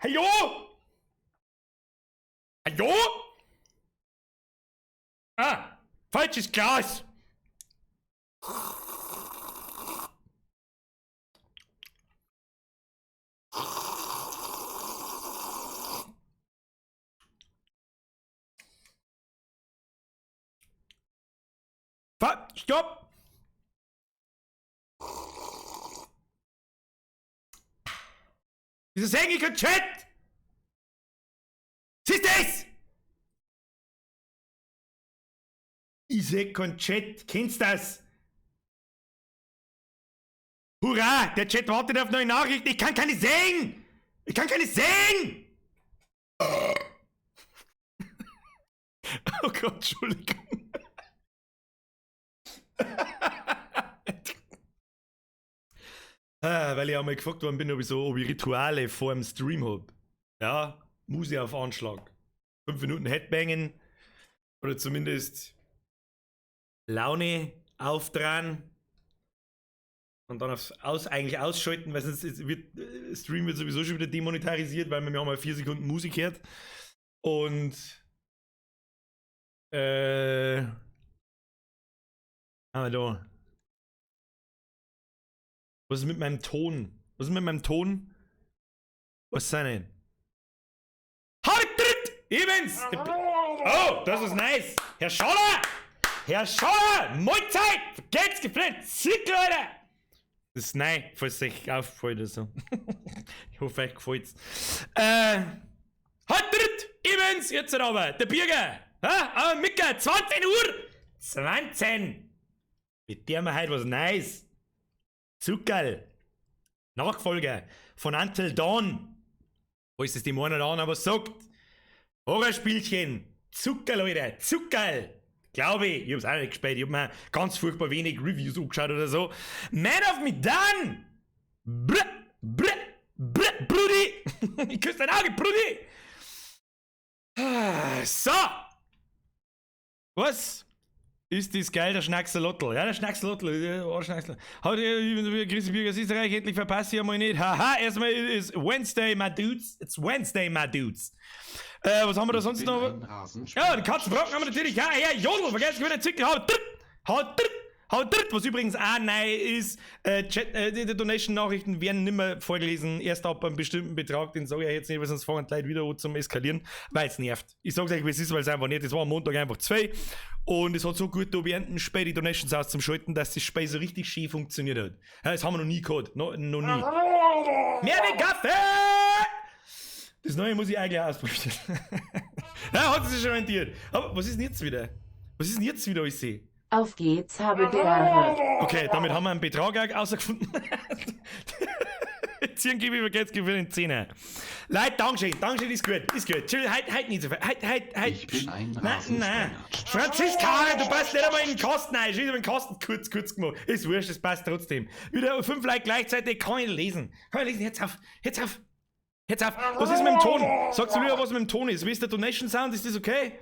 Hallo? Hallo? Ah, falsches Glas. Stopp! Wieso seh ich keinen Chat? Was ist das? Ich seh keinen Chat. Kennst du das? Hurra! Der Chat wartet auf neue Nachrichten. Ich kann keine sehen! Ich kann keine sehen! Oh Gott, Entschuldigung. Ah, weil ich einmal gefragt worden bin, ob ich so, ob ich Rituale vor dem Stream hab. Ja, Musik auf Anschlag. 5 Minuten Headbangen oder zumindest Laune aufdrehen und dann aufs Aus, eigentlich ausschalten, weil sonst wird, Stream wird sowieso schon wieder demonetarisiert, weil man ja mal 4 Sekunden Musik hört. Und haben wir da. Was ist mit meinem Ton? Was ist mit meinem Ton? Was ist denn? Halt! Evans! Oh, das ist nice! Herr Schaller! Herr Schaller! Mahlzeit! Vergeht's geplant! Sieg, Leute! Das ist neu, falls es euch auffällt oder so. Ich hoffe, euch gefällt's. Halt! Evans! Jetzt aber! Der Birger! Ha? Aber Mika, 20 Uhr! 20! Mit der wir heute was Neues. Zuckerl. Nachfolger von Until Dawn. Falls es dem einen oder anderen was sagt. Horrorspielchen. Zuckerl, Alter. Zuckerl. Glaube ich. Ich hab's auch nicht gespielt. Ich hab mir ganz furchtbar wenig Reviews angeschaut oder so. Man of Medan. Brr, brr, brr, Brudi. Ich küsse dein Auge, Brudi. So. Was? Ist das geil, der Schnackselotl? Ja, der Schnackselotl, der Schnackselotl. Hat Grüße Bürger aus Österreich, endlich verpasse ich einmal nicht. Haha, erstmal ist Wednesday, my dudes. It's Wednesday, my dudes. Was haben wir da sonst noch? Ja, die Katzenbrocken haben wir natürlich. Ja, ja, Jodl, vergesst nicht, den Zickel. Haut, haut, haut, was übrigens auch neu ist, Chat, die Donation-Nachrichten werden nimmer vorgelesen, erst ab einem bestimmten Betrag, den sage ich jetzt nicht, weil sonst fangen die Leute wieder an zum Eskalieren, weil es nervt. Ich sag's euch, wie es ist, weil es einfach nicht, es war am Montag einfach 2 und es hat so gut da während dem Spiel die Donations auszuschalten, dass das Spiel so richtig schön funktioniert hat. Ja, das haben wir noch nie gehabt, no, noch nie. Mehr wie Kaffee! Das Neue muss ich eigentlich auch ausprobieren. Ja, hat sich schon rentiert. Aber was ist denn jetzt wieder? Was ist denn jetzt wieder, ich sehe? Auf geht's, habe die Ehre. Okay, damit haben wir einen Betrag auch rausgefunden. Jetzt gebe ich mir jetzt für den Zehner. Leute, Dankeschön, Dankeschön, ist gut, ist gut. Chill, halt, halt nicht so viel. Halt, halt, halt. Ich bin ein Nein, nein. Franziska, du passt nicht einmal in den Kasten rein. Ich hab den Kasten kurz, kurz gemacht. Ist wurscht, es passt trotzdem. Wieder 5 Leute gleichzeitig, kann ich lesen. Kann ich lesen, jetzt auf, jetzt auf. Jetzt auf. Was ist mit dem Ton? Sagst du mir, was mit dem Ton ist? Wie ist der Donation Sound? Ist das okay?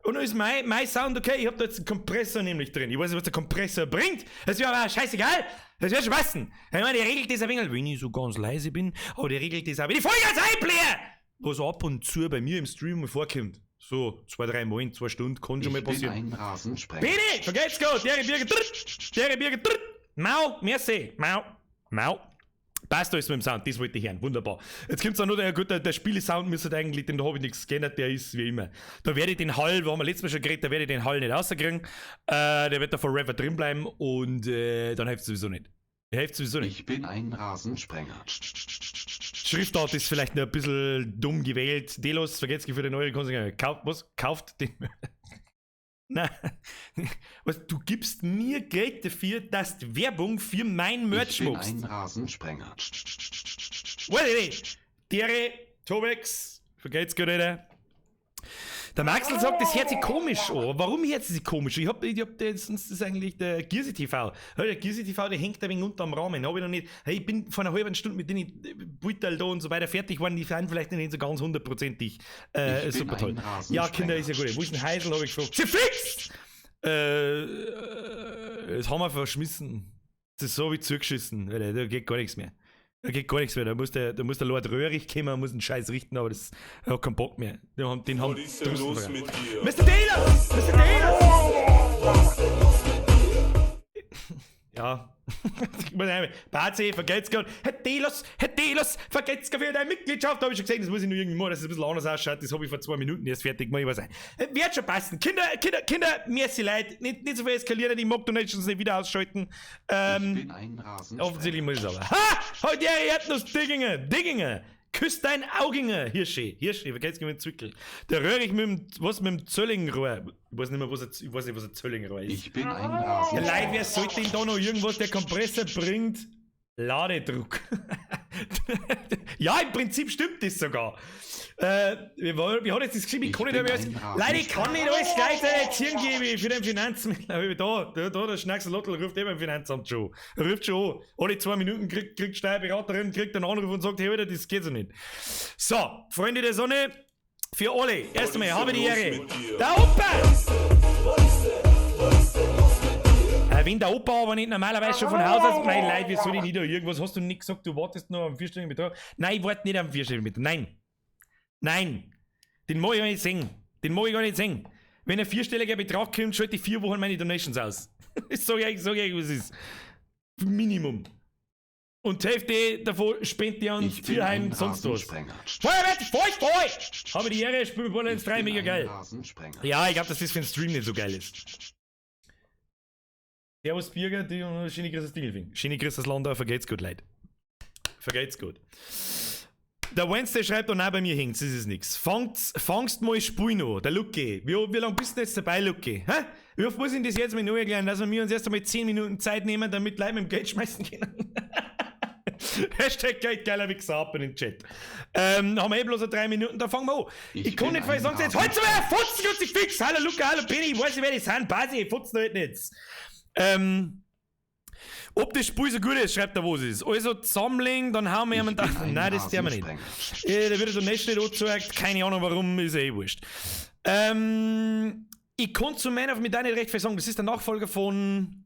Und ist mein Sound okay? Ich hab da jetzt einen Kompressor nämlich drin. Ich weiß nicht, was der Kompressor bringt. Das wäre aber scheißegal. Das wär schon passen. Ich meine, der regelt das ein wenig, wenn ich so ganz leise bin, aber der regelt das auch. Wenn ich Vollgas einblähe! Was ab und zu bei mir im Stream mal vorkommt. So, 2, 3 Mal in 2 Stunden kann schon mal passieren. Ich bin ein Rasensprenger. Bitte! Vergelt's Gott! Der Birger, der Birger, Mau, merci! Mau, mau. Passt alles mit dem Sound, das wollte ich hören, wunderbar. Jetzt kommt's auch noch, der, gut, der Spiele-Sound müsste eigentlich, den da hab ich nichts geändert, der ist wie immer. Da werde ich den Hall, wo haben wir letztes Mal schon geredet, da werde ich den Hall nicht rauskriegen. Der wird da forever drin bleiben und dann hilft's sowieso nicht. Der hilft sowieso nicht. Ich bin ein Rasensprenger. Schriftart ist vielleicht noch ein bisschen dumm gewählt. Delos, vergesst für den neuen Konsum. Kauft, was? Kauft den. Nein. Was, du gibst mir Geld dafür, dass du Werbung für mein Merch Ich bin machst. ein Rasensprenger. Warte, nicht. Dere, Tobex, vergelt's gut, Alter. Der Maxl sagt, das hört sich komisch an. Warum hört es sich komisch an? Ich hab das, sonst ist eigentlich der Girsi TV. Ja, der Girsi TV, der hängt ein wenig unterm Rahmen. Hab ich noch nicht. Hey, ich bin vor einer halben Stunde mit denen Beutel da und so weiter fertig geworden. Die sind vielleicht nicht so ganz hundertprozentig, Ich bin super toll. ein Rasensprenger. Ja, Kinder, ist ja gut. Wo ist denn Heisel, hab ich gefragt. Sie fix! Das haben wir verschmissen. Das ist so wie zugeschissen. Alter, da geht gar nichts mehr. Da geht gar nichts mehr. Da muss der Lord Röhrig kommen, muss einen Scheiß richten, aber das er hat keinen Bock mehr. Den haben Was ist denn los mit dir? Mr. Taylor! Mr. Taylor! Ja. Bazi, vergelt's Gott. Herr Delos, Herr Delos, vergelt's Gott für deine Mitgliedschaft. Da habe ich schon gesehen, das muss ich nur irgendwie machen, dass es ein bisschen anders ausschaut. Das habe ich vor 2 Minuten erst fertig gemacht. Ich weiß nicht. Wird schon passen. Kinder, Kinder, Kinder, merci Leid. Nicht so viel eskalieren, ich mag Donations nicht wieder ausschalten. Ich bin ein Rasensprenger. Offensichtlich muss ich es aber. Ha! Heute Erdnuss Digginge, Digginge! Küss dein Auginge! Hirschi, Hirschi, vergelt's mit dem Zwickel. Der Röhrig mit dem, was, mit dem Zöllingenrohr. Ich weiß nicht mehr, ich weiß nicht, was ein Zöllingenrohr ist. Ich bin ein Ja, Rasensprenger. Leute, wer sollte denn da noch irgendwas, der Kompressor bringt? Ladedruck. Ja, im Prinzip stimmt das sogar. Wie hat jetzt das geschrieben? Ich Ich kann nicht bin mehr alles, ein Leute, ich kann nicht alles gleichzeitig erzählen geben für den Finanzminister. Da, der Schnackselottel ruft eben beim Finanzamt schon. Er ruft schon an. Alle 2 Minuten kriegt Steuerberaterin, kriegt einen Anruf und sagt: Hey, Alter, das geht so nicht. So, Freunde der Sonne, für alle, erst einmal, ist habe denn die los Ehre. mit dir? Der Opa! Wenn der Opa aber nicht normalerweise schon von Haus aus, mein Leid, wie soll ich nicht da irgendwas? Hast du nicht gesagt, du wartest nur am vierstelligen Betrag? Nein, ich warte nicht am vierstelligen Betrag. Nein. Nein. Den mag ich gar nicht sehen. Den mag ich gar nicht sehen. Wenn ein vierstelliger Betrag kommt, schalte ich 4 Wochen meine Donations aus. Das sag ich, was es ist. Minimum. Und die Hälfte davon spendet ich ans Ich bin Tierheim, ein sonst was. Rasensprenger. Feuerwehr, voll, voll! Habe die Ehre, spiel mit Borderlands Ich 3, bin mega ein geil. Rasensprenger. Ja, ich glaube, dass das für den Stream nicht so geil ist. Servus Birger, die und schöne Grüße aus Dingolfing. Schöne Grüße aus Landau, vergeht's gut, Leute. Vergeht's gut. Der Wednesday schreibt, oh nein, bei mir hängt's, das ist nix. Fangst mal Spielen an, der Lucky. Wie lange bist du denn jetzt dabei, Lucky? Hä? Wie oft muss ich denn das jetzt mal neu erklären, dass wir uns erst einmal 10 Minuten Zeit nehmen, damit Leute mit dem Geld schmeißen können? #GeldGeilerWichser ab in den Chat. Haben wir eh bloß noch 3 Minuten, da fangen wir an. Ich Ich kann bin nicht viel ein sagen, jetzt Rasen. halt mal Fotzen und sich fix. Hallo Luca, hallo Benny, ich weiß nicht, wer die sind. Basi, Fotzen halt nicht. Ob das Spiel so gut ist, schreibt er, wo es ist. Also zusammenlegen, dann hauen wir Ich jemanden bin da. ein Nein, das tun wir nicht. Rasensprenger. Da wird der Donation nicht angezeigt, keine Ahnung warum, ist eh wurscht. Ich kann zu Man of Medan nicht recht viel sagen. Das ist der Nachfolger von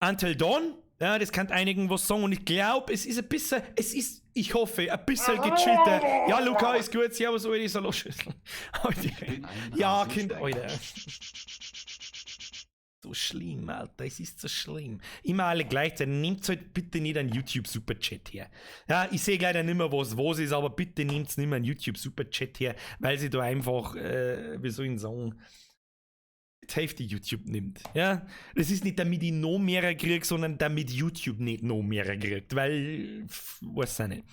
Until Dawn. Ja, das kann einigen was sagen und ich glaube, es ist ein bisschen, es ist, ich hoffe, ein bisschen gechillter. Ja, Luca, ist gut, servus, Alter, Salatschüssel. Ich bin ein Ja, Kind, Rasensprenger. Alter. So schlimm, Alter, es ist so schlimm. Immer alle gleichzeitig. Nehmt halt bitte nicht einen YouTube Superchat her. Ja, ich sehe leider nicht mehr, was was ist, aber bitte nehmt nicht mehr einen YouTube Superchat her, weil sie da einfach, wie soll ich sagen, die Hälfte YouTube nimmt. Ja, das ist nicht, damit ich noch mehr kriege, sondern damit YouTube nicht noch mehr kriegt, weil, pff, weiß auch nicht.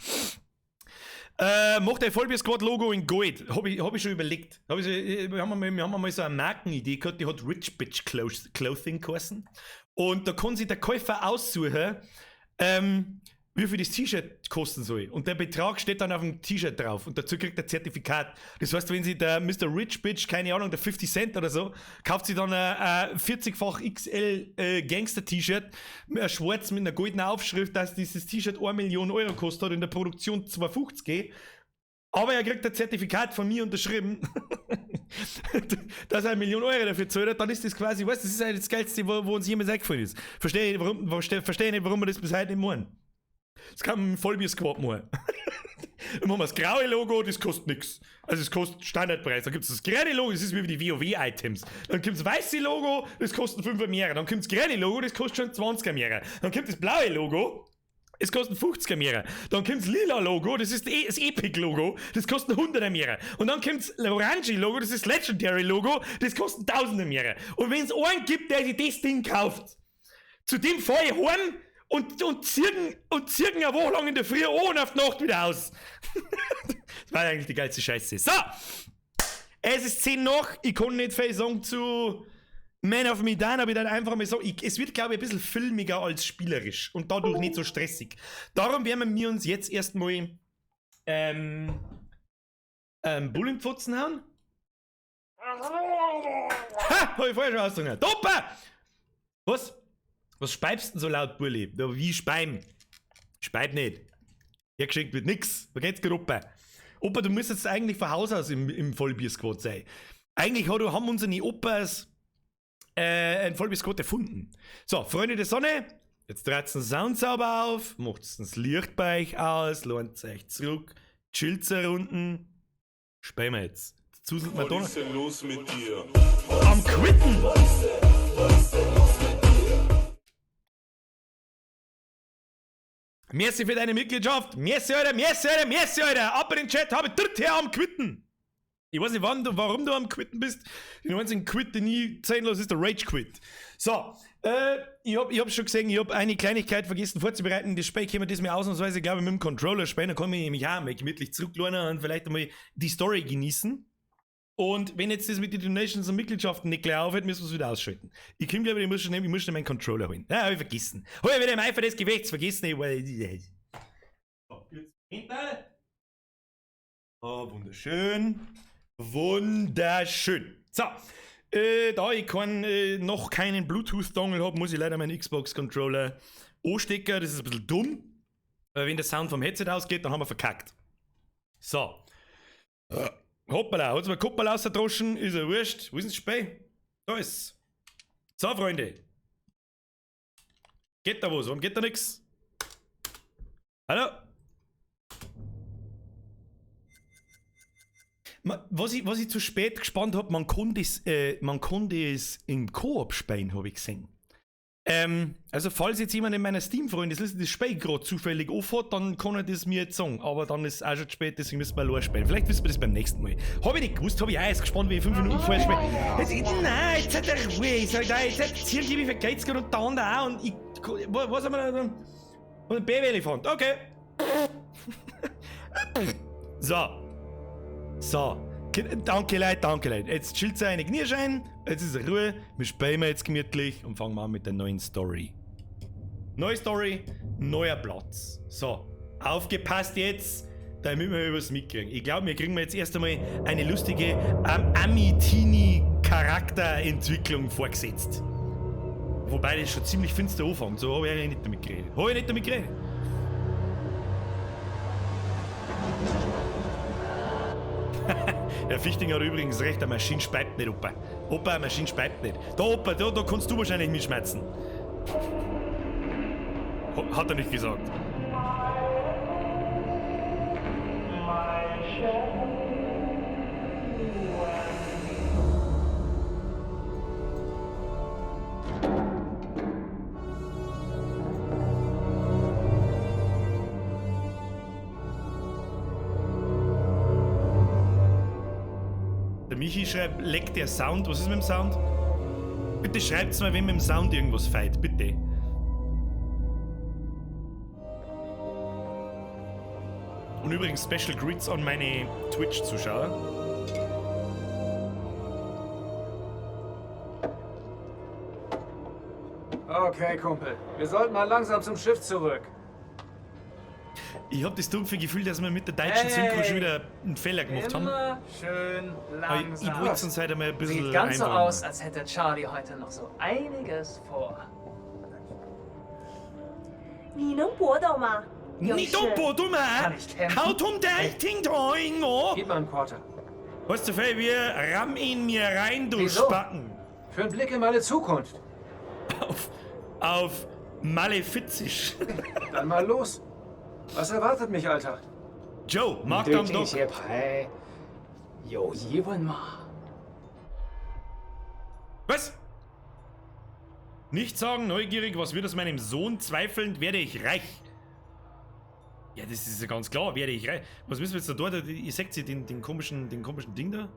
Macht ein Vollbier Squad Logo in Gold. Hab ich schon überlegt. Hab ich so, wir haben mal so eine Markenidee gehabt, die hat Rich Bitch Clothing geheißen. Und da kann sich der Käufer aussuchen, wie viel das T-Shirt kosten soll. Und der Betrag steht dann auf dem T-Shirt drauf. Und dazu kriegt er Zertifikat. Das heißt, wenn sich der Mr. Rich Bitch, keine Ahnung, der 50 Cent oder so, kauft sich dann ein 40-fach XL Gangster-T-Shirt, ein schwarz mit einer goldenen Aufschrift, dass dieses T-Shirt 1 Million Euro kostet hat, in der Produktion 2,50 geht. Aber er kriegt ein Zertifikat von mir unterschrieben, dass er 1 Million Euro dafür zahlt hat, dann ist das quasi, weißt du, das ist eigentlich das Geilste, wo uns jemals eingefallen ist. Verstehe ich nicht, warum wir das bis heute nicht machen. Das kann man mit dem Vollbier-Squad machen. Dann machen wir das graue Logo, das kostet nichts. Also es kostet Standardpreis. Dann gibt es das grüne Logo, das ist wie die WoW-Items. Dann gibt es das weiße Logo, das kostet 5 mehr. Dann kommt das grüne Logo, das kostet schon 20 mehr. Dann kommt das blaue Logo, es kostet 50er mehr. Dann kommt das lila Logo, das ist das Epic-Logo, das kostet 100er mehr. Und dann kommt das orange Logo, das ist das Legendary-Logo, das kostet Tausende mehr. Und wenn es einen gibt, der sich das Ding kauft, zu dem fahr ich heim und zirken eine Woche lang in der Früh an und auf die Nacht wieder aus. Das war eigentlich die geilste Scheiße. So! Es ist 10 nach, ich kann nicht viel sagen zu Man of Medan, aber ich dann einfach mal sagen, es wird, glaube ich, ein bisschen filmiger als spielerisch und dadurch nicht so stressig. Darum werden wir uns jetzt erstmal Bull in die Pfotzen hauen. Ha! Hab ich vorher schon ausgegangen. Dopa! Was? Was speibst denn so laut, Bulli? Ja, wie speim? Speib nicht. Hergeschenkt wird nix. Da geht's gut, Opa. Opa, du müsstest eigentlich von Haus aus im Vollbier-Squad sein. Eigentlich haben unsere Opas ein Vollbier-Squad erfunden. So, Freunde der Sonne, jetzt Jetzt dreht den Sound sauber auf, macht das Licht bei euch aus, lohnt euch zurück, chillt eine Runden. Spielen wir jetzt. Zuselt wir da Was ist denn los mit dir? Am Quitten! Merci für deine Mitgliedschaft. Merci, Alter, merci, Alter, merci, Alter. Ab in den Chat, habe dritt her am Quitten. Ich weiß nicht, warum du am Quitten bist. Den einzigen Quit, den ich zählen lasse, ist der Rage Quit. So, ich hab schon gesehen, ich hab eine Kleinigkeit vergessen vorzubereiten. Das Spiel können wir das mir ausnahmsweise, glaube ich, mit dem Controller spielen. Da kann ich mich auch mal gemütlich zurücklehnen und vielleicht einmal die Story genießen. Und wenn jetzt das mit den Donations und Mitgliedschaften nicht gleich aufhört, müssen wir es wieder ausschalten. Ich komme, glaube ich, ich muss schon meinen Controller holen. Ja, hab ich vergessen. Hab ich wieder im Eifer des Gefechts vergessen. Ich war, so, jetzt Enter. Oh, wunderschön. Wunderschön. So, da ich noch keinen Bluetooth-Dongle habe, muss ich leider meinen Xbox-Controller anstecken. Das ist ein bisschen dumm. Weil wenn der Sound vom Headset ausgeht, dann haben wir verkackt. So. Hoppala, hat's mir Koppel rausgedroschen, ist ja wurscht. Wo ist denn das Spiel? Da ist's. So, Freunde. Geht da was? Warum geht da nix? Hallo? Was ich zu spät gespannt hab, man kann das im Koop spielen, habe ich gesehen. Also, falls jetzt jemand in meiner Steam-Freundesliste das Spiel gerade zufällig aufhat, dann kann er das mir jetzt sagen. Aber dann ist es auch schon zu spät, deswegen müssen wir allein spielen. Vielleicht wissen wir das beim nächsten Mal. Habe ich nicht gewusst, habe ich auch erst gespannt, wie ich 5 Minuten vorher spiele. Jetzt, nein, jetzt hat er Ruhe. Ich sag, nein, jetzt erzähl ich, wie viel geht's gerade und der andere auch. Und ich. Was haben wir da? Und ein Babyelefant. Okay. So. So. Danke, Leute, danke, Leute. Jetzt chillt eine Knirschein, jetzt ist Ruhe, wir spielen jetzt gemütlich und fangen mal an mit der neuen Story. Neue Story, neuer Platz. So, aufgepasst jetzt, damit wir was mitkriegen. Ich glaube, wir kriegen jetzt erst einmal eine lustige Ami-Teenie-Charakterentwicklung vorgesetzt. Wobei das schon ziemlich finster anfängt, so habe ich eigentlich nicht damit geredet. Habe ich nicht damit geredet. Der Fichtinger hat übrigens recht, eine Maschine speibt nicht, Opa. Opa, eine Maschine speibt nicht. Da, Opa, da kannst du wahrscheinlich mitschmerzen. Hat er nicht gesagt. Der Michi schreibt, leckt der Sound. Was ist mit dem Sound? Bitte schreibt's mal, wenn mit dem Sound irgendwas feit. Bitte. Und übrigens Special Greets an meine Twitch-Zuschauer. Okay, Kumpel. Wir sollten mal langsam zum Schiff zurück. Ich habe das dumpfe Gefühl, dass wir mit der deutschen Hey! Synchro schon wieder einen Fehler gemacht haben. Immer schön Aber ich langsam. wollte uns heute mal ein bisschen Sieht ganz so einbauen. aus, als hätte Charlie heute noch so einiges vor. 你能搏斗吗？有你事都搏斗吗？ Kann ich kämpfen? 好痛的，听痛我。 Gib mal einen Quarter. Weißt du, viel, wir ramm ihn mir rein, du Wieso? Spacken. Für einen Blick in meine Zukunft. Auf Malefizisch. Dann mal los. Was erwartet mich, Alter? Joe, 你 Markt 对 am 这 Dock. 些牌有疑问吗？ Was? Nicht sagen, neugierig, was wird aus meinem Sohn? Zweifelnd werde ich reich. Ja, das ist ja ganz klar, werde ich reich. Was müssen wir jetzt da dort? Ihr seht sie den komischen Ding da?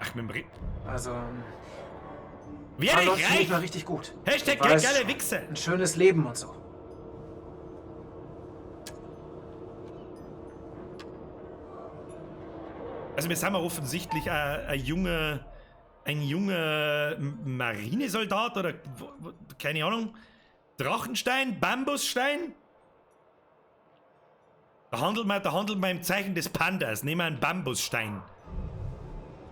Ach, mit dem Re Also, Werde läuft ich für mich reich? mal richtig gut. Hashtag Du weißt geile schon, Wichser. ein schönes Leben und so. Also wir sind ja offensichtlich ein junger Marinesoldat oder keine Ahnung. Drachenstein, Bambusstein. Da handelt man im Zeichen des Pandas. Nehmen wir einen Bambusstein.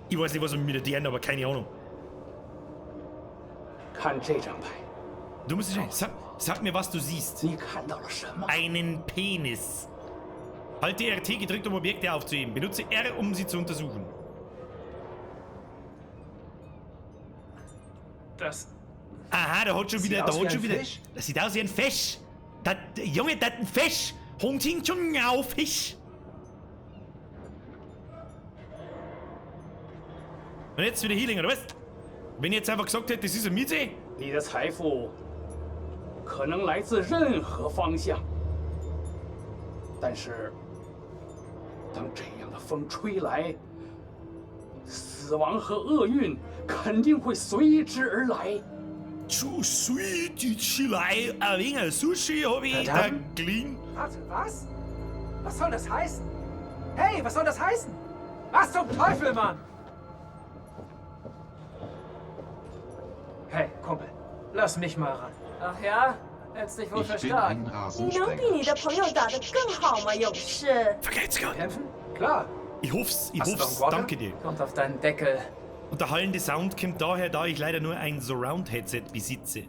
Ich weiß nicht, was wir mit der aber keine Ahnung. 看这张牌， Du musst sag mir, was du siehst. 你看到了什么？ Einen Penis. Halte RT gedrückt, um Objekte aufzuheben. Benutze R, um sie zu untersuchen. Das Aha, da hat schon Sieht wieder, da aus hat wie schon ein wieder. Fisch. Das sieht aus wie ein Fisch. Das, Junge, das ist ein Fisch. Hong Ting Chung Ngao Fisch. Und jetzt wieder Healing, oder was? Wenn ich jetzt einfach gesagt hätte, das ist ein Miete. 你的财富可能来自任何方向，但是当这样的风吹来，死亡和厄运肯定会随之而来。 Zu sweet, die ein wenig Sushi habe ich da Verdammt. clean. Warte, was? Was soll das heißen? Hey, was soll das heißen? Was zum Teufel, Mann? Hey, Kumpel, lass mich mal ran. Ach ja? Hältst dich wohl für Ich bin stark. ein 你能比 Rasensprenger. 你的朋友打得更好吗，勇士？ Vergeht's Gott. Kämpfen? Klar. Ich hoff's, ich Hast du hoff's. noch einen Guardian? Danke dir. Kommt auf deinen Deckel. Und der hallende Sound kommt daher, da ich leider nur ein Surround-Headset besitze.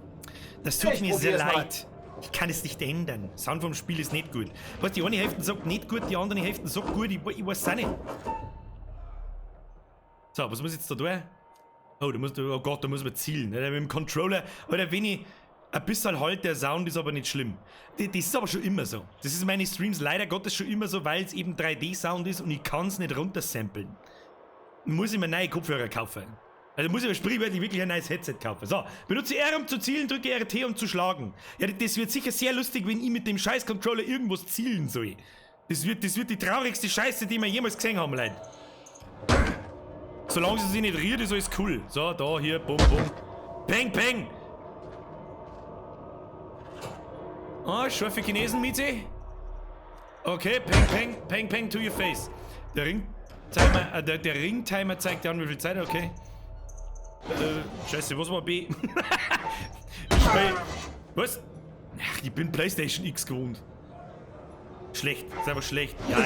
Das tut Ich mir sehr probier's mal. leid. Ich kann es nicht ändern. Sound vom Spiel ist nicht gut. Was, die eine Hälfte sagt nicht gut, die andere Hälfte sagt gut. Ich weiß es auch nicht. So, was muss ich jetzt da tun? Oh, da muss, oh Gott, da muss man zielen. Mit dem Controller. Oder wenn ich ein bisschen halt, der Sound ist aber nicht schlimm. Das ist aber schon immer so. Das ist in meinen Streams leider Gottes schon immer so, weil es eben 3D-Sound ist und ich kann es nicht runtersamplen. Muss ich mir neue Kopfhörer kaufen. Also muss ich mir sprichwörtlich wirklich ein neues Headset kaufen. So, benutze R, um zu zielen, drücke RT, um zu schlagen. Ja, das wird sicher sehr lustig, wenn ich mit dem scheiß Controller irgendwas zielen soll. Das wird die traurigste Scheiße, die wir jemals gesehen haben, Leute. Solange sie sich nicht rührt, ist alles cool. So, da, hier, bum, bum. Peng, peng! Ah, scharfe Chinesen, Miete. Okay, peng, peng, peng, peng to your face. Der Ringtimer, der Ringtimer zeigt an, wie viel Zeit, okay. Scheiße, was war B? Was? Ach, ich bin PlayStation X gewohnt. Schlecht, ist einfach schlecht. Ja, ja.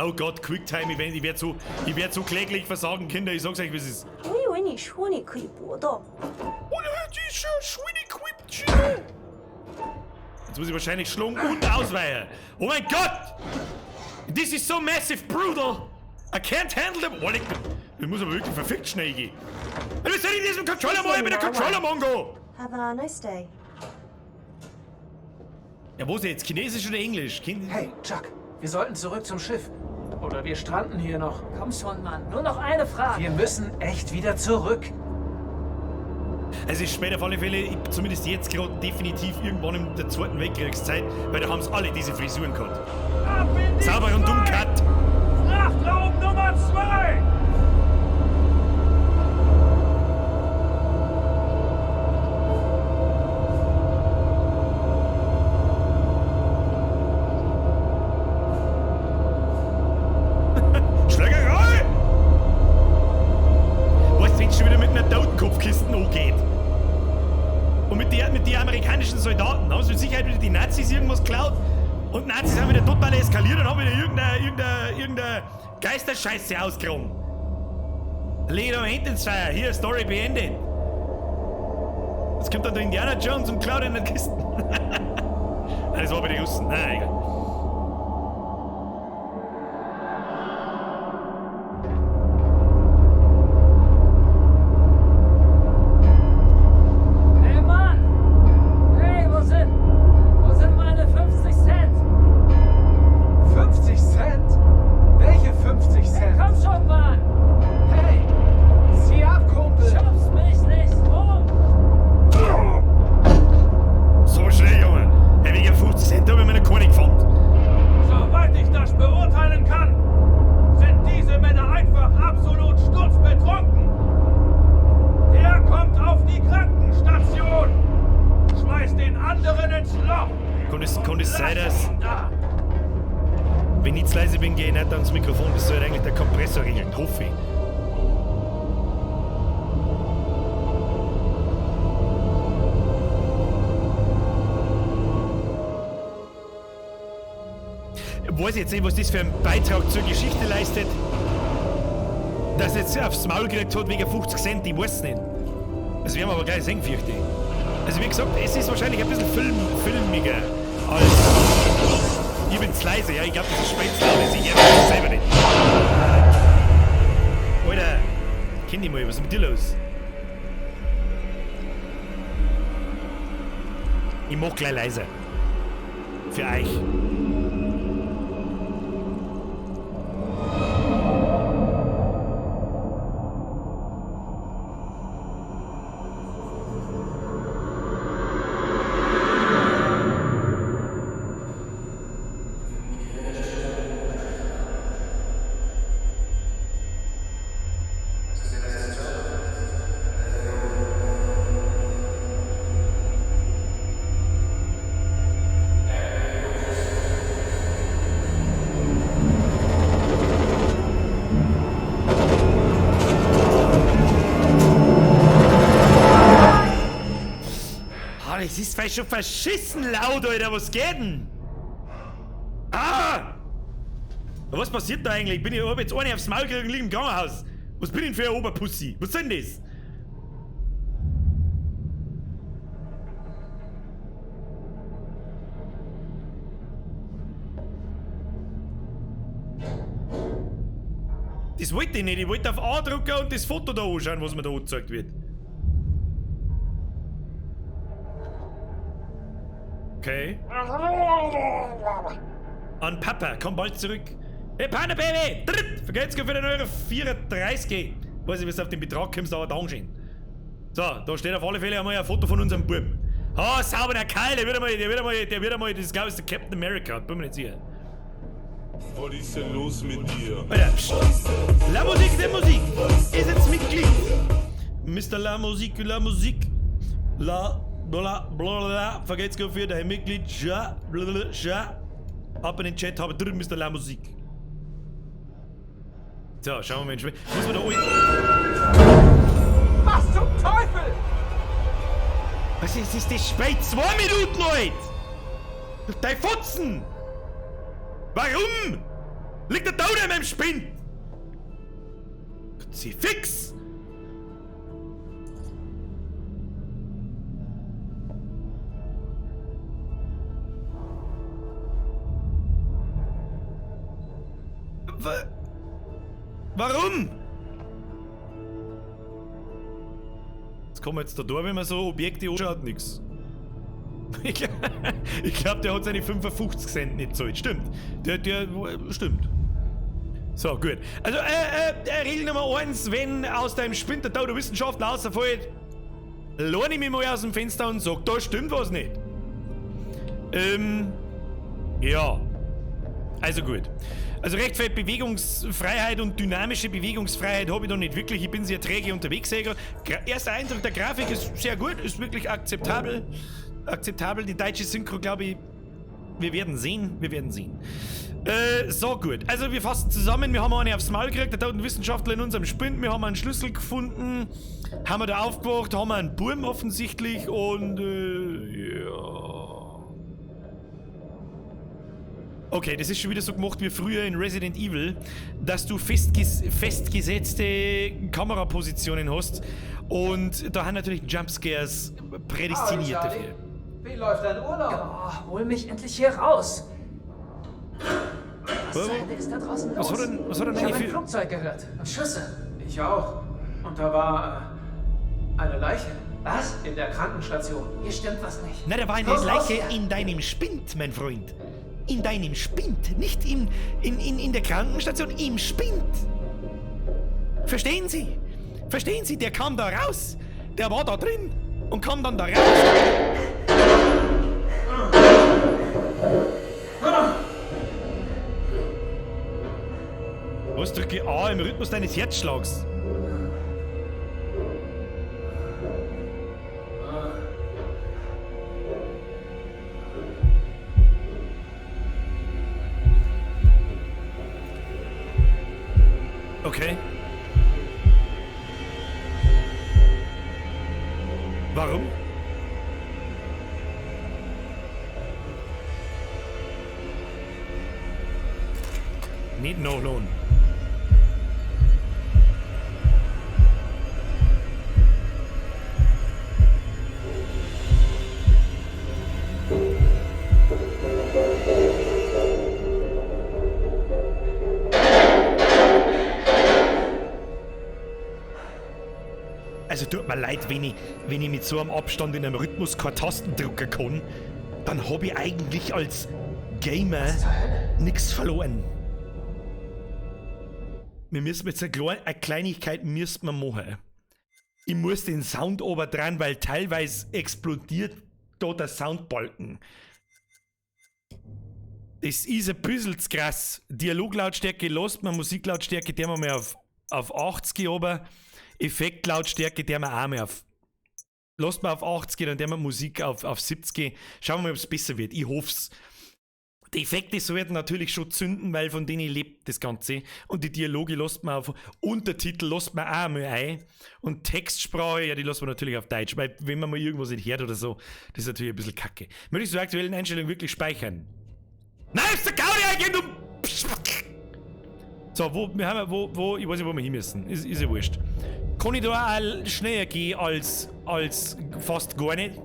Oh Gott, Quicktime Event, ich werd so kläglich versagen, Kinder, ich sag's euch, wie es ist. 我以为你说你可以搏斗， Jetzt muss ich wahrscheinlich schlagen und ausweichen. Oh mein Gott! This is so massive brutal! I can't handle them! Oh, leck mich. Ich muss aber wirklich verfickt schnell gehen. Was soll ich in diesem Controller machen? Ich bin der Controller-Mongo! Have a nice day. Ja, wo ist er jetzt? Chinesisch oder Englisch? Hey, Chuck, wir sollten zurück zum Schiff. Oder wir stranden hier noch. Komm schon, Mann. Nur noch eine Frage. Wir müssen echt wieder zurück. Also ich später auf alle Fälle, zumindest jetzt gerade definitiv irgendwann in der Zweiten Weltkriegszeit, weil da haben's alle diese Frisuren gehabt. Sauber und dumm gehabt. Frachtraum Nummer 2! Schlägerei! Weißt du, wenn es schon wieder mit einer Totenkopfkiste angeht? Und mit den amerikanischen Soldaten haben sie mit Sicherheit wieder die Nazis irgendwas geklaut. Und Nazis haben wieder total eskaliert und haben wieder irgendeine Geisterscheiße ausgegraben. Leder am ins Feuer. Hier, Story beendet. Jetzt kommt dann der Indiana Jones und klaut in den Kisten. Nein, das war bei den Russen. Nein, egal. Hey Mann! Hey, wo sind meine 50 Cent? 50 Cent? Welche 50 Cent? Komm schon, Mann! Hey, zieh ab, Kumpel! Schubst mich nicht rum! So schnell, Junge. Hey, wegen 50 Cent habe ich mir noch keine gefunden. Soweit ich das beurteilen kann, sind diese Männer einfach absolut sturzbetrunken. Der kommt auf die Krankenstation, schmeißt den anderen ins Loch. Kann es sein, dass, Da. wenn ich zu leise bin, gehe ich nicht ans Mikrofon. Das soll eigentlich der Kompressor regeln, hoffe ich. Ich weiß jetzt nicht, was das für einen Beitrag zur Geschichte leistet. Dass er jetzt aufs Maul gekriegt hat wegen 50 Cent, ich weiß nicht. Das werden wir aber gleich sehen, fürchte ich. Also wie gesagt, es ist wahrscheinlich ein bisschen filmiger als... Ich bin zu leise, ja, ich glaub, das ist Spätzle, das ich das selber nicht. Alter, kenn dich mal, was ist mit dir los? Ich mach gleich leiser. Für euch. Ah, das ist vielleicht schon verschissen laut, Alter. Was geht denn? Ah! Was passiert da eigentlich? Bin ich hab jetzt eine aufs Maul gekriegt und lieg im Krankenhaus. Was bin ich denn für ein Oberpussy? Was soll denn das? Das wollte ich nicht. Ich wollte auf A drücken und das Foto da anschauen, was mir da angezeigt wird. Okay. An Papa, komm bald zurück. Hey, Panda Baby! Dritt! Vergelt's für den Euro 34. Weiß ich, wie du auf den Betrag kommst, aber Dankeschön. So, da steht auf alle Fälle einmal ein Foto von unserem Buben. Ah, sauber, der Keil, der wird einmal, das glaube ich, ist der Captain America, bin mir nicht sicher. Was ist denn los mit dir? Alter, pst. La Musik, der Musik! Ist jetzt Mitglied! Mr. La Musik, La Musik. La, bla, bla, bla, vergelt's für dein Mitglied, ja, bla, bla, ja. Ab in den Chat, habe drin Mr. La Musik. So, schauen wir mal, muss man da oben. Was zum Teufel? Was ist, ist das spät? 2 Minuten, Leute! Dein Fotzen! Warum? Liegt der Tod in meinem Spind? Sie fix! Warum? Was kommt jetzt da durch, wenn man so Objekte anschaut? Nix. Ich glaube, der hat seine 55 Cent nicht gezahlt. Stimmt. Der stimmt. So, gut. Also, Regel Nummer 1, wenn aus deinem Spind der Tau der Wissenschaftler rausfällt, lohne ich mich mal aus dem Fenster und sag, da stimmt was nicht. Ja. Also gut. Also recht viel Bewegungsfreiheit und dynamische Bewegungsfreiheit habe ich noch nicht wirklich. Ich bin sehr träge unterwegs. Erster Eindruck der Grafik ist sehr gut, ist wirklich akzeptabel. Akzeptabel. Die deutsche Synchro, glaube ich, wir werden sehen. Wir werden sehen. So gut. Also wir fassen zusammen. Wir haben eine aufs Maul gekriegt, der toten Wissenschaftler in unserem Spind. Wir haben einen Schlüssel gefunden. Haben wir da aufgewacht, haben wir einen Burm offensichtlich und ja. Okay, das ist schon wieder so gemacht wie früher in Resident Evil, dass du festgesetzte Kamerapositionen hast und da haben natürlich Jumpscares prädestiniert Hallo, dafür. Wie läuft dein Urlaub? Oh, hol mich endlich hier raus! Was zur Hölle ist da draußen los? Was hat denn Ich habe eigentlich ein für... Flugzeug gehört und Schüsse. Ich auch. Und da war eine Leiche. Was? In der Krankenstation. Hier stimmt was nicht. Na, da war eine Los, raus Leiche hier. in deinem Spind, mein Freund. In deinem Spind, nicht in der Krankenstation, im Spind. Verstehen Sie? Verstehen Sie? Der kam da raus. Der war da drin und kam dann da raus. Was, drücke A im Rhythmus deines Herzschlags? Okay. Warum? Nicht nachladen. Also tut mir leid, wenn ich mit so einem Abstand in einem Rhythmus keinen Tastendrucker kann, dann hab ich eigentlich als Gamer nichts verloren. Wir müssen jetzt eine Kleinigkeit müssen wir machen. Ich muss den Sound ober dran, weil teilweise explodiert da der Soundbalken. Das ist ein bisschen zu krass. Dialoglautstärke lässt man, Musiklautstärke der wir mal auf 80 ober. Effektlautstärke der wir auch mal auf. Lasst mal auf 80, dann der wir Musik auf 70. Schauen wir mal, ob es besser wird. Ich hoff's. Die Effekte sollten natürlich schon zünden, weil von denen lebt das Ganze. Und die Dialoge lässt man auf Untertitel lässt man auch mal ein. Und Textsprache, ja, die lässt man natürlich auf Deutsch, weil wenn man mal irgendwas nicht hört oder so, das ist natürlich ein bisschen kacke. Möchtest du die aktuellen Einstellungen wirklich speichern? Nein, ist der Gaudi eigentlich, du! So, wo, wir haben, wo, ich weiß nicht, wo wir hin müssen. Ist ja wurscht. Kann ich da auch schneller gehen als fast gar nicht?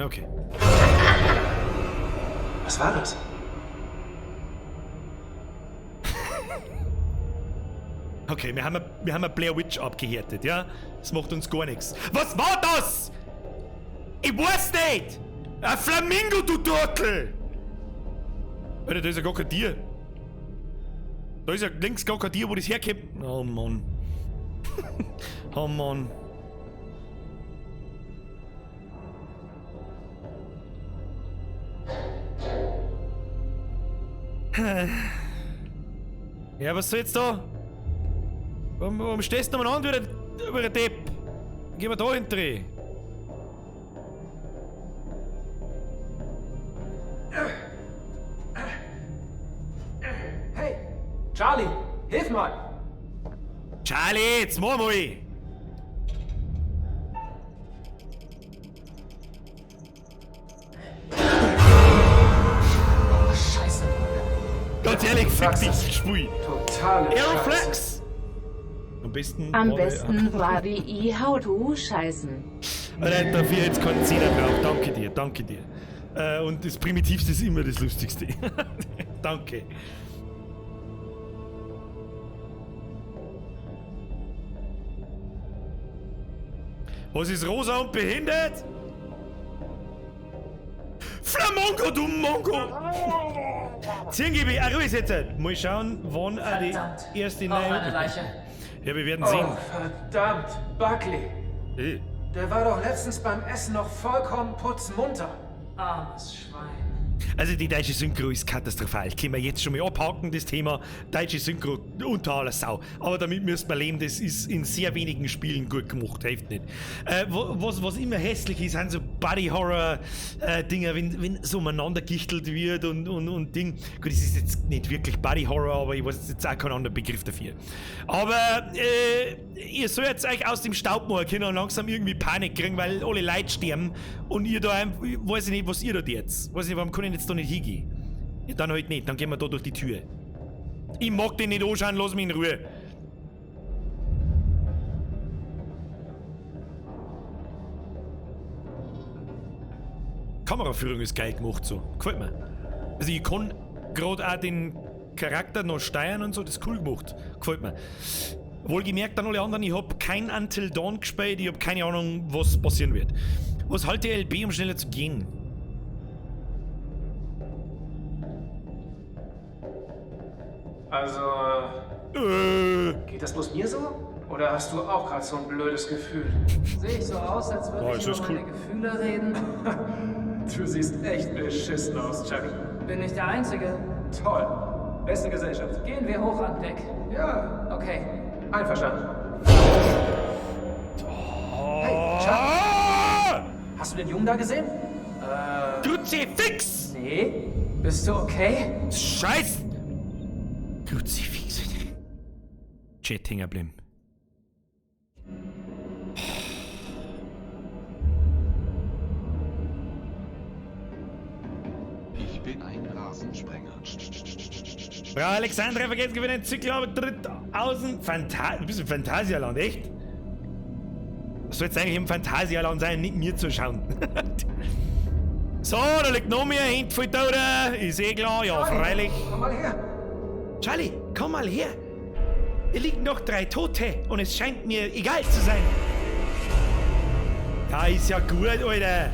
Okay. Was war das? Okay, wir haben eine Blair Witch abgehärtet, ja? Das macht uns gar nichts. Was war das? Ich weiß nicht! Ein Flamingo, du Turtel! Alter, da ist ja gar kein Tier. Da ist ja links gar kein Tier, wo das herkommt. Oh Mann. Oh Mann. Ja, was soll jetzt da? Warum stehst du nochmal an, wie der Depp? Gehen wir da hinten rein. Hey, Charlie, hilf mal! Charlie, jetzt mach mal! Oh, Scheiße. Ganz ehrlich, fick dich, Schwui. Totale Aeroflex! Am besten war die I-How-to scheißen. Alter, dafür jetzt keinen Zehner braucht. Danke dir, danke dir. Und das Primitivste ist immer das Lustigste. Danke. Was ist rosa und behindert? Flamongo, du Mongo! 10 GB, ruhig jetzt. Mal schauen, wann die erste neue. Leiche. Ja, wir werden sehen. Oh, verdammt, Buckley. Hey. Der war doch letztens beim Essen noch vollkommen putzmunter. Armes Schwein. Also die deutsche Synchro ist katastrophal. Können wir jetzt schon mal abhaken, das Thema. Deutsche Synchro unter aller Sau. Aber damit müssen wir leben, das ist in sehr wenigen Spielen gut gemacht, hilft nicht. Was immer hässlich ist, sind so Body-Horror-Dinger, wenn so umeinander gichtelt wird und Ding. Gut, das ist jetzt nicht wirklich Body-Horror, aber ich weiß jetzt auch keinen anderen Begriff dafür. Aber ihr sollt euch aus dem Staub machen können und langsam irgendwie Panik kriegen, weil alle Leute sterben und ihr da einfach, weiß ich nicht, was ihr da jetzt. Weiß ich nicht, warum kann ich jetzt da nicht hingehen? Ja, dann halt nicht, dann gehen wir da durch die Tür. Ich mag den nicht anschauen, lass mich in Ruhe. Kameraführung ist geil gemacht so. Gefällt mir. Also ich kann gerade auch den Charakter noch steuern und so, das ist cool gemacht. Gefällt mir. Wohlgemerkt an alle anderen, ich hab kein Until Dawn gespielt, ich hab keine Ahnung, was passieren wird. Was halte LB, um schneller zu gehen? Also, geht das bloß mir so? Oder hast du auch gerade so ein blödes Gefühl? Sehe ich so aus, als würde ich über meine Gefühle reden? Du siehst echt beschissen aus, Chuck. Bin nicht der Einzige. Toll. Beste Gesellschaft. Gehen wir hoch an Deck. Ja. Okay. Einverstanden. Hey, Chuck. Hast du den Jungen da gesehen? Kruzifix! Nee. Bist du okay? Scheiß! Kruzifix. Chat hängen geblieben. Ich bin ein Rasensprenger. Frau Alexandra, vergessen gewinnen Zyklotritt außen. Du bist im Phantasialand, echt? Was soll jetzt eigentlich im Phantasialand sein, nicht mir zu schauen? So, da liegt noch mehr Hände voll da, oder? Ist eh klar, ja, freilich. Komm mal her. Charlie, komm mal her. Hier liegen noch 3 Tote und es scheint mir egal zu sein. Da ist ja gut, Alter.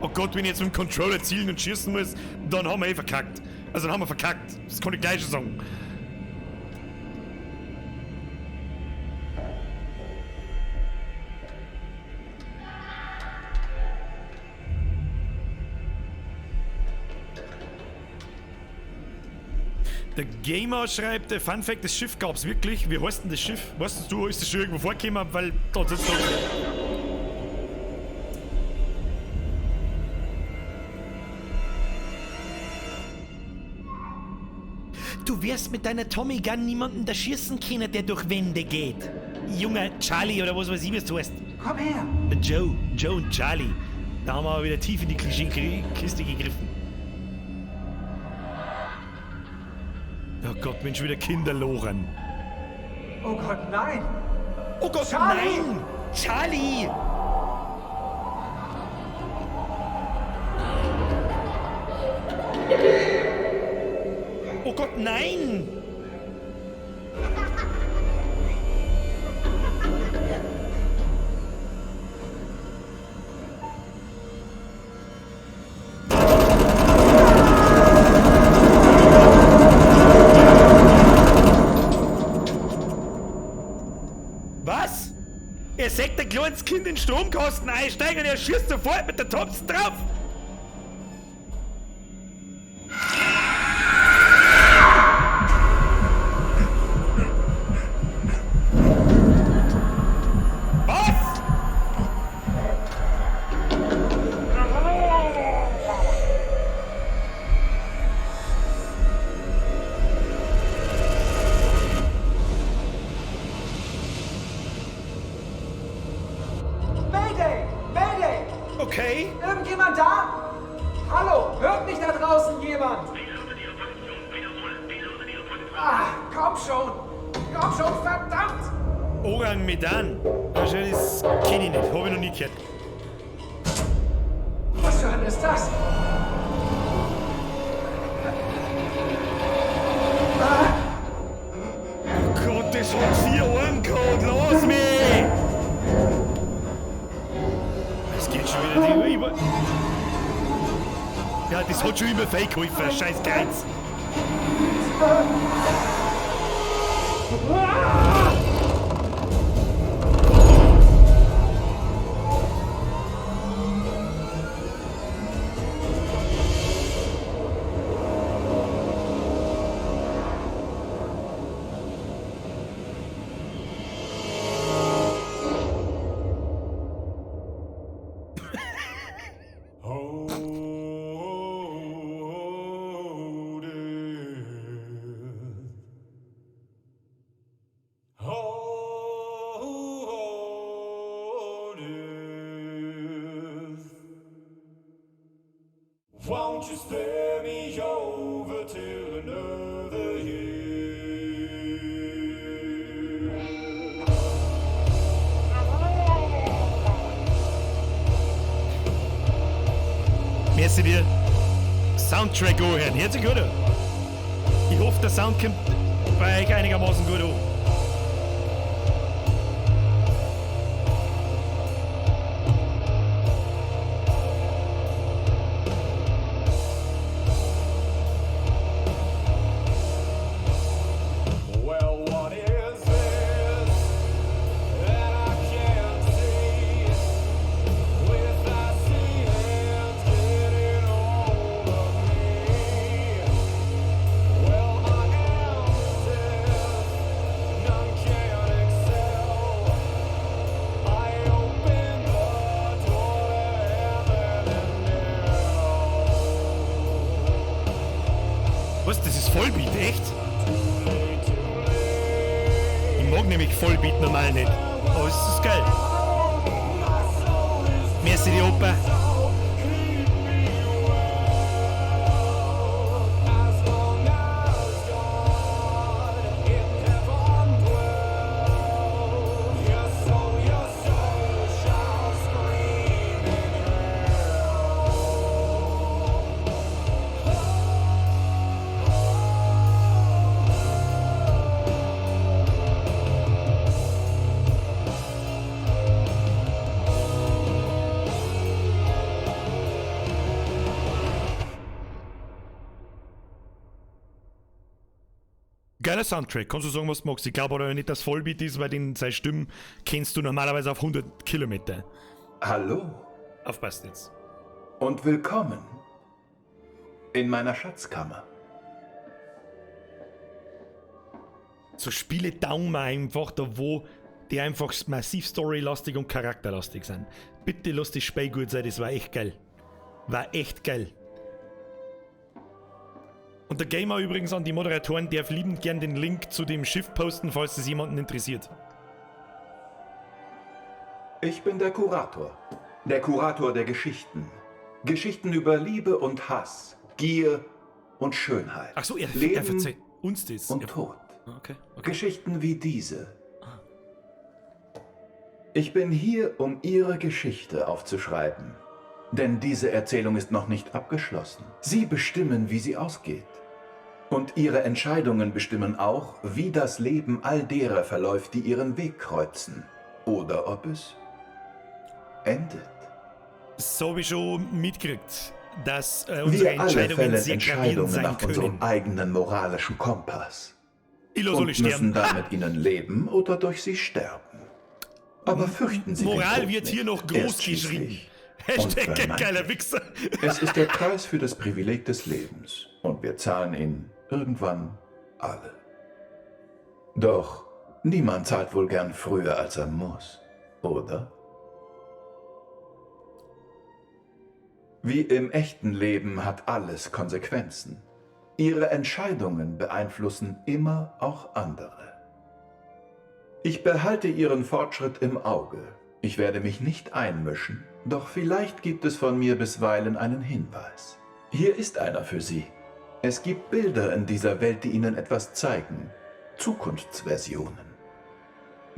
Oh Gott, wenn ich jetzt mit dem Controller zielen und schießen muss, dann haben wir eh verkackt. Also dann haben wir verkackt. Das kann ich gleich schon sagen. Der Gamer schreibt, Fun Fact, das Schiff gab's wirklich. Wie heißt denn das Schiff? Weißt du, ist das schon irgendwo vorgekommen? Weil da sitzt doch. Du wirst mit deiner Tommy Gun niemanden da schießen können, der durch Wände geht. Junger Charlie oder was weiß ich, wie du heißt. Komm her! Joe, Joe und Charlie. Da haben wir aber wieder tief in die Klischee-Kiste gegriffen. Oh Gott, Mensch, wieder Kinder loren. Oh Gott, nein! Oh Gott, Charlie! nein! Charlie! Oh Gott, nein! Was? Er sägt ein kleines Kind in den Stromkasten einsteigen und er schießt sofort mit der Thompson drauf! Was? Mayday! Mayday! Okay. Irgendjemand da? Hallo, hört mich da draußen jemand? Ah, komm schon! Komm schon, verdammt! Orang Medan. Das kenne ich nicht, hab ich noch nie gehört. Was zur Hölle ist das? Oh Gott, das hat 4 Ohren gehabt, lass mich! Es geht schon wieder die über. Ja, das hat schon immer Fake geholfen, scheiß Geiz. Won't you spare me over till another year? Merci dir. Soundtrack anhören. Hört sich gut an. Ich hoffe, der Sound kommt bei euch einigermaßen gut an. Well, what is this that I can't see? With icy hands getting hold of me. Well, I am deaf, none can excel. I open the door to heaven and hell. Was, das ist Vollbeat, echt? Ich mag nämlich Vollbeat normal nicht. Aber es ist geil. Merci die Opa. Geiler Soundtrack, kannst du sagen, was du magst. Ich glaube aber nicht, dass Volbeat ist, weil den, seine Stimmen kennst du normalerweise auf 100 Kilometer. Hallo. Aufpassen jetzt. Und willkommen in meiner Schatzkammer. So Spiele taugen mir einfach da, wo die einfach massiv storylastig und charakterlastig sind. Bitte lass das Spiel gut sein, das war echt geil. War echt geil. Und der Gamer übrigens an die Moderatoren darf liebend gern den Link zu dem Schiff posten, falls es jemanden interessiert. Ich bin der Kurator. Der Kurator der Geschichten. Geschichten über Liebe und Hass, Gier und Schönheit. Ach so, er, Leben er verzeiht uns das. und Er- Tod. Okay, okay. Geschichten wie diese. Ich bin hier, um Ihre Geschichte aufzuschreiben. Denn diese Erzählung ist noch nicht abgeschlossen. Sie bestimmen, wie sie ausgeht. Und Ihre Entscheidungen bestimmen auch, wie das Leben all derer verläuft, die Ihren Weg kreuzen. Oder ob es endet. So habe ich schon mitgekriegt, dass unsere Wir alle Entscheidungen fällen sehr gravierend Entscheidungen sein nach können. unserem eigenen moralischen Kompass. Ich lass Und alle müssen sterben. damit ihnen leben oder durch sie sterben. Aber fürchten Sie den Moral Tod wird hier nicht. noch Er groß ist geschrieben. schließlich Hashtag unvermeidlich. geiler Wichser. Es ist der Preis für das Privileg des Lebens und wir zahlen ihn irgendwann alle. Doch niemand zahlt wohl gern früher, als er muss, oder? Wie im echten Leben hat alles Konsequenzen. Ihre Entscheidungen beeinflussen immer auch andere. Ich behalte Ihren Fortschritt im Auge. Ich werde mich nicht einmischen, doch vielleicht gibt es von mir bisweilen einen Hinweis. Hier ist einer für Sie. Es gibt Bilder in dieser Welt, die Ihnen etwas zeigen. Zukunftsversionen.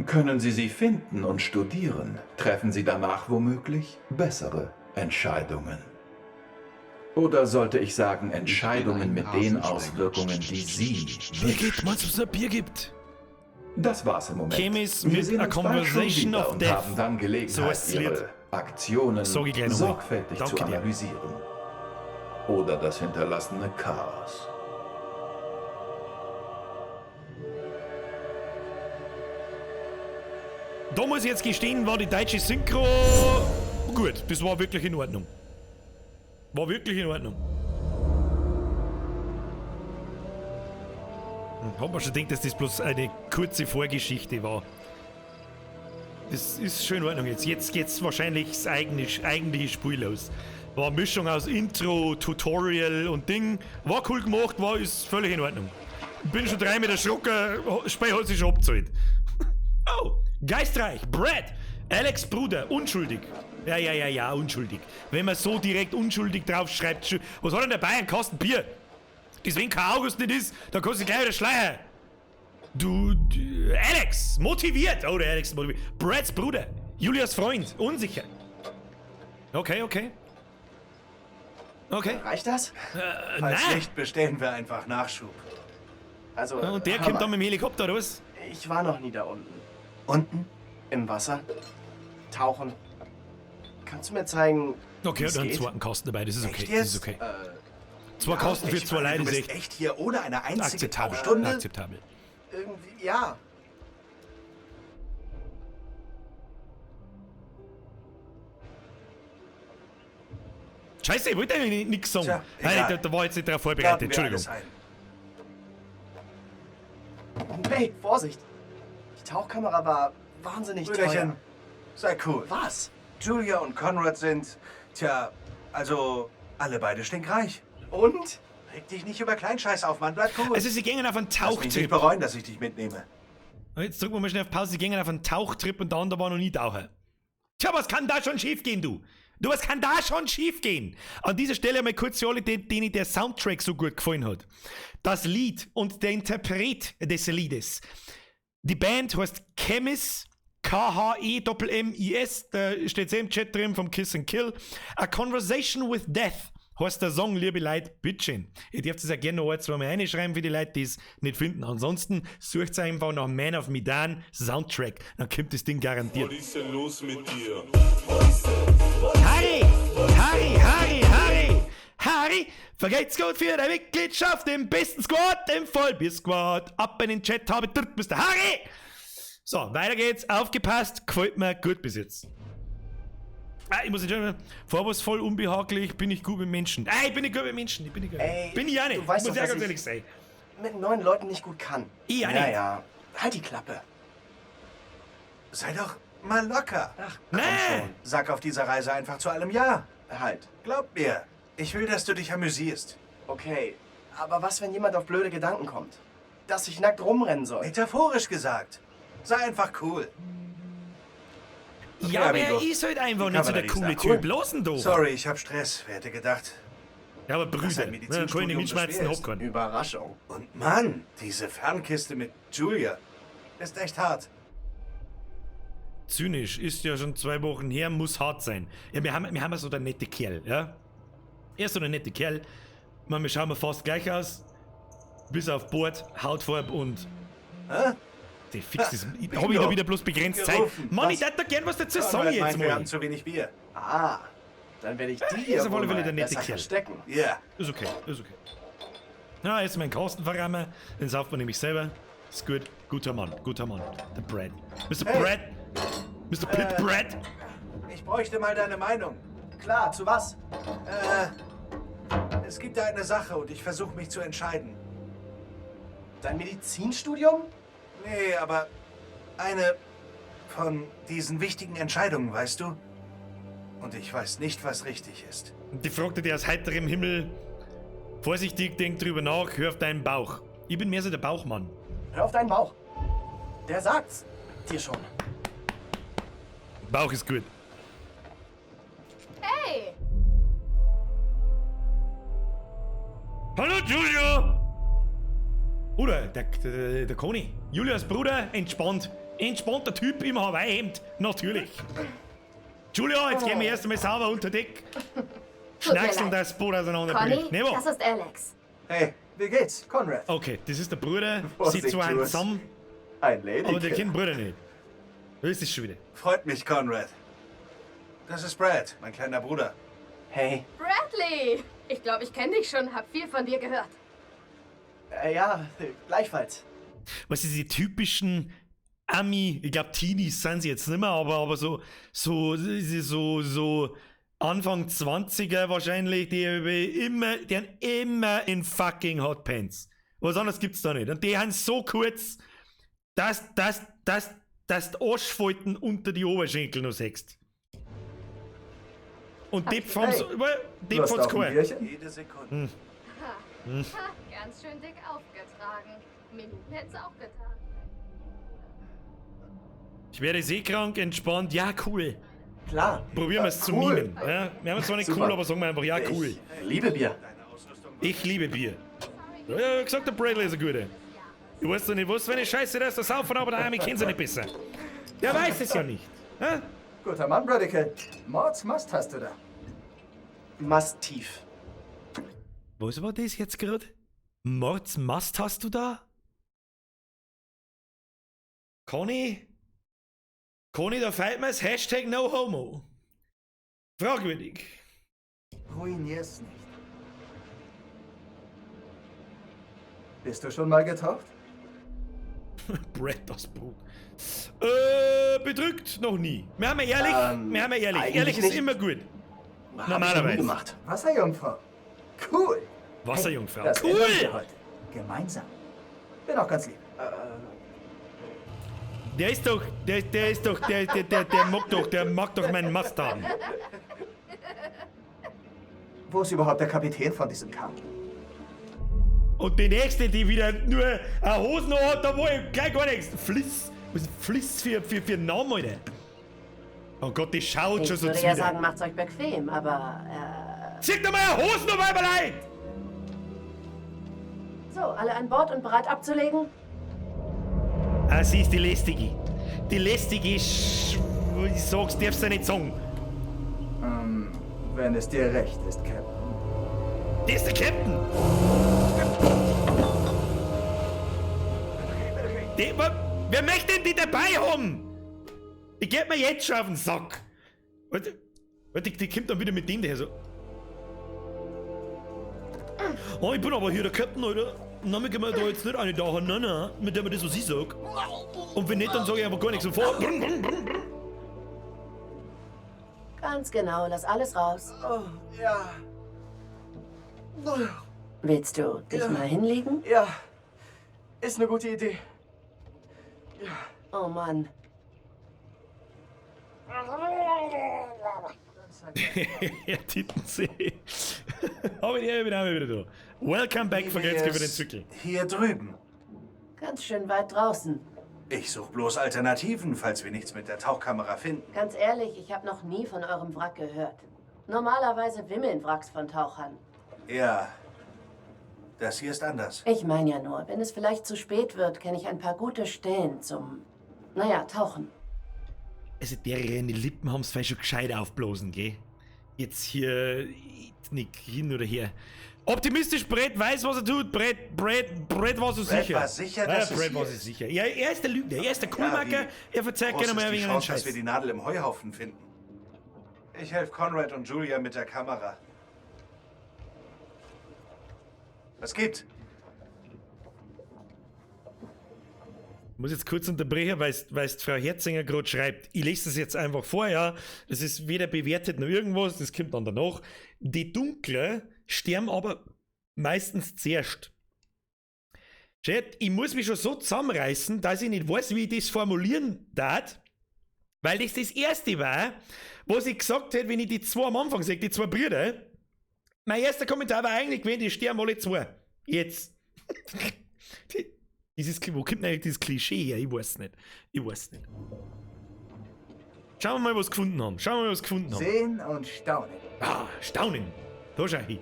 Können Sie sie finden und studieren, treffen Sie danach womöglich bessere Entscheidungen. Oder sollte ich sagen, Entscheidungen mit den Auswirkungen, die Sie Bier gibt, meinst du, ob es ein Bier gibt? Das war's im Moment. Chemis Wir mit sehen A uns bald schon Conversation wieder of und Death. haben dann Gelegenheit, So heißt's Lied. Ihre Aktionen Sag ich gleich nochmal. sorgfältig zu Danke dir. analysieren. Oder das hinterlassene Chaos. Da muss ich jetzt gestehen, war die deutsche Synchro gut. Das war wirklich in Ordnung. War wirklich in Ordnung. Hab mir schon gedacht, dass das bloß eine kurze Vorgeschichte war. Das ist schon in Ordnung jetzt. Jetzt geht's wahrscheinlich das eigentliche Spiel los. War eine Mischung aus Intro, Tutorial und Ding. War cool gemacht, war ist völlig in Ordnung. Bin schon 3 Meter erschrocken, Spiel hat sich schon abgezahlt. Oh, geistreich, Brad, Alex Bruder, unschuldig. Ja, ja, ja, ja, unschuldig. Wenn man so direkt unschuldig draufschreibt, was hat denn der Bayern? Kasten Bier. Das wenn kein August nicht ist, dann kannst du gleich wieder schleichen. Du, Alex, motiviert. Oh, der Alex ist motiviert. Brads Bruder, Julias Freund, unsicher. Okay, okay. Okay. Reicht das? Falls nein. nicht, bestellen wir einfach Nachschub. Also, Und der hör kommt mal. dann mit dem Helikopter raus. Ich war noch nie da unten. Unten? Im Wasser. Tauchen. Kannst du mir zeigen, Okay, wie's und einen geht? zweiten Kasten dabei, das ist okay. Echt Das jetzt? ist okay. Zwei Kasten für Ich zwei meine, Leute Du ist bist echt echt hier ohne eine einzige akzeptabel. Tauchstunde? Akzeptabel. Irgendwie, ja. Scheiße, ich wollte eigentlich nichts sagen. Tja, Nein, egal. da war jetzt nicht darauf vorbereitet. Laden wir Entschuldigung. alles ein. Hey, Vorsicht! Die Tauchkamera war wahnsinnig Brüderchen, teuer. sei cool. Was? Julia und Conrad sind, tja, also alle beide stinkreich. Und? Reg dich nicht über Kleinscheiß auf, Mann. Bleib cool. Also, sie gingen auf einen Lass mich nicht Tauchtrip. bereuen, dass ich dich mitnehme. Jetzt drücken wir mal schnell auf Pause. Sie gingen auf einen Tauchtrip und der andere war noch nie Taucher. Tja, was kann da schon schief gehen, du? Du, was kann da schon schief gehen? An dieser Stelle einmal kurz für alle, denen der Soundtrack so gut gefallen hat. Das Lied und der Interpret des Liedes. Die Band heißt Chemis, K-H-E-M-M-I-S, da steht eh im Chat drin vom Kiss and Kill. A Conversation with Death heißt der Song, liebe Leute, bitteschön. Ihr dürft es ja gerne noch ein, zweimal reinschreiben für die Leute, die es nicht finden. Ansonsten sucht einfach nach Man of Medan Soundtrack, dann kommt das Ding garantiert. Was ist denn los mit dir? Harry! Harry, Harry, Harry! Harry! Vergelt's gut für deine Mitgliedschaft im besten Squad, im Vollbier-Squad. Ab in den Chat, habe drückt Mr. Harry! So, weiter geht's. Aufgepasst, gefällt mir gut bis jetzt. Ah, ich muss entschuldigen, vorwurfsvoll, unbehaglich, bin ich gut mit Menschen. Ah, ich bin nicht gut mit Menschen, ich bin nicht gut. Ey, bin ich auch nicht, du weißt muss doch, ich auch dass ganz ich ehrlich sein. mit neuen Leuten nicht gut kann. Ich auch nicht. Naja, halt die Klappe. Sei doch mal locker. Ach, komm schon. Sag auf dieser Reise einfach zu allem Ja. Halt. Glaub mir, ich will, dass du dich amüsierst. Okay, aber was, wenn jemand auf blöde Gedanken kommt? Dass ich nackt rumrennen soll? Metaphorisch gesagt. Sei einfach cool. Ja, aber er Amigo. ist halt einfach Die nicht so der Kavallerie ist coole da. Typ. Los denn doch. Sorry, ich hab Stress. Wer hätte gedacht? Ja, aber dass Brüder, ein ne, kann ich nicht Medizinstudium so mitschmerzen, schwer hab ist. keinen. Überraschung. Und Mann, diese Fernkiste mit Julia ist echt hart. Zynisch, ist ja schon 2 Wochen her, muss hart sein. Ja, wir haben ja so der nette Kerl, ja? Er ist so der nette Kerl. Ich meine, wir schauen wir fast gleich aus. Bis auf Bord, Hautfarbe und. Hä? Die fix ist. Ha, Hab ich da Bingo. wieder bloß begrenzt Zeit. Gerufen. Mann, ich Was? darf da gern was dazu Konrad sagen meint, jetzt wir mal. haben zu wenig Bier. Ah, dann werde ich die Ist hier auf alle wohl Fälle mal der nette besser Kerl. verstecken. Ja. Ist okay, ist okay. Na, jetzt mein Kasten verrammen. Den sauft man nämlich selber. Ist gut. Guter Mann, guter Mann. Der Brad. Mr. Hey. Brad. Mr. Pit Brad. Ich bräuchte mal deine Meinung. Klar, zu was? Es gibt da eine Sache und ich versuche mich zu entscheiden. Dein Medizinstudium? Nee, aber eine von diesen wichtigen Entscheidungen, weißt du? Und ich weiß nicht, was richtig ist. Und die fragte der aus heiterem Himmel. Vorsichtig, denk drüber nach, hör auf deinen Bauch. Ich bin mehr so der Bauchmann. Hör auf deinen Bauch. Der sagt's dir schon. Bauch ist gut. Hey! Hallo Julia! Oder der Conny. Julias Bruder, entspannt. Entspannter Typ im Hawaii-Hemd, natürlich. Julia, jetzt gehen wir erst einmal sauber unter Deck. Tut mir Schnackseln leid. das Boot auseinander. Conny, Ne, wo? das ist Alex. Hey, wie geht's? Conrad. Okay, das ist der Bruder. Sie Vorsicht, zwei Jules. zusammen, Ein Lady. aber der kennt Bruder nicht. Das ist schon wieder. Freut mich, Conrad. Das ist Brad, mein kleiner Bruder. Hey. Bradley! Ich glaube, ich kenne dich schon, hab viel von dir gehört. Ja, gleichfalls. Was ist die typischen Ami, ich glaube Teenies sind sie jetzt nicht mehr, aber so Anfang 20er wahrscheinlich, die haben immer in fucking Hotpants. Was anderes gibt's da nicht. Und die haben so kurz, dass die Arschfalten unter die Oberschenkel noch sechst. Und die fahren Hey, die Lust fahren auf ein Bierchen? Jede Sekunde. Ha. Hm. Ha, ganz schön dick aufgetragen. Minuten hätt's auch getan. Ich werde seekrank, entspannt, ja cool. Klar. Probieren wir es zu Cool. mimen. Ja, wir haben zwar nicht Super. cool, aber sagen wir einfach, ja cool. Ich liebe Bier. Ich liebe Bier. Ja, ja, gesagt, der Bradley ist ein guter. Ich weiß doch nicht, was für eine Scheiße das ist, das Saufen, aber daheim, ich kenn's ja nicht besser. Der weiß es ja nicht. Hä? Guter Mann, Bradical. Mordsmast hast du da. Mastiff. Was war das jetzt gerade? Mordsmast hast du da? Conny? Conny, da fällt mir's Hashtag no homo. Fragwürdig. Ruinier's nicht. Bist du schon mal getaucht? Brad das Brot. Bedrückt noch nie. Wir haben ja ehrlich, wir haben ja ehrlich. Eigentlich Ehrlich ist nicht. immer gut. Hab ich noch nie Normalerweise. gemacht. Wasserjungfrau. Cool. Wasserjungfrau. Das ändern wir Cool! heute. Gemeinsam. Bin auch ganz lieb. Der ist doch, der ist doch, der mag doch, der mag doch meinen Mast haben. Wo ist überhaupt der Kapitän von diesem Kahn? Und die nächste, die wieder nur eine Hosen hat, da wo ich gleich gar nichts. Fliss. Was ist Fliss für einen Namen, Alter? Oh Gott, die schaut Ich schon so würde ja zuwider. sagen, macht's euch bequem, aber Zieht doch mal eine Hosen auf einmal ein! so, alle an Bord und bereit abzulegen? Ah, sie ist die Lästige. Die Lästige Sch... Ich sag's, darfst du nicht sagen. Wenn es dir recht ist, Captain. Das ist der Captain! Die, wer möchte denn die dabei haben? Die geht mir jetzt schon auf den Sack. Warte, warte, die kommt dann wieder mit dem daher so. Oh, ich bin aber hier der Captain, oder? Na, wir können da jetzt nicht eine da haben, nein, nein, mit der man das, was ich sag. Und wenn nicht, dann sage ich einfach gar nichts. Und vor. Brr, brr, brr, brr. Ganz genau, lass alles raus. Oh, ja. Willst du dich Ja. mal hinlegen? Ja. Ist eine gute Idee. Oh Mann. Herr Tittensee. Aber ich bin auch wieder da. Welcome back, vergelt's für den Zwickel. Hier drüben. Ganz schön weit draußen. Ich suche bloß Alternativen, falls wir nichts mit der Tauchkamera finden. Ganz ehrlich, ich habe noch nie von eurem Wrack gehört. Normalerweise wimmeln Wracks von Tauchern. Ja. Das hier ist anders. Ich meine ja nur, wenn es vielleicht zu spät wird, kenne ich ein paar gute Stellen zum, naja, Tauchen. Also, deren Lippen haben's vielleicht schon gescheit aufblasen, gell? Jetzt hier, nicht hin oder her. Optimistisch, Brett weiß, was er tut. Brett war so Brett sicher. war sicher, ja, dass es Brett hier war sich ist. sicher. Ja, er ist der Lügner, er ist der Coolmacker. Ja, wie Er verzeiht groß gerne mal ist ein die wenig einen Chance, Scheiß. dass wir die Nadel im Heuhaufen finden. Ich helfe Conrad und Julia mit der Kamera. Was gibt's? Ich muss jetzt kurz unterbrechen, weil es Frau Herzinger gerade schreibt. Ich lese das jetzt einfach vor, ja. Das ist weder bewertet noch irgendwas, das kommt dann danach. Die Dunkle sterben aber meistens zuerst. Chat, ich muss mich schon so zusammenreißen, dass ich nicht weiß, wie ich das formulieren darf, weil das das erste war, was ich gesagt hätte, wenn ich die zwei am Anfang sehe, die zwei Brüder. Mein erster Kommentar war eigentlich gewesen, die sterben alle zwei. Jetzt. Dieses, wo kommt denn eigentlich dieses Klischee her? Ich weiß nicht. Ich weiß nicht. Schauen wir mal, was wir gefunden haben. Schauen wir mal, was wir gefunden haben. Sehen und staunen. Ah, staunen. Da schau hin.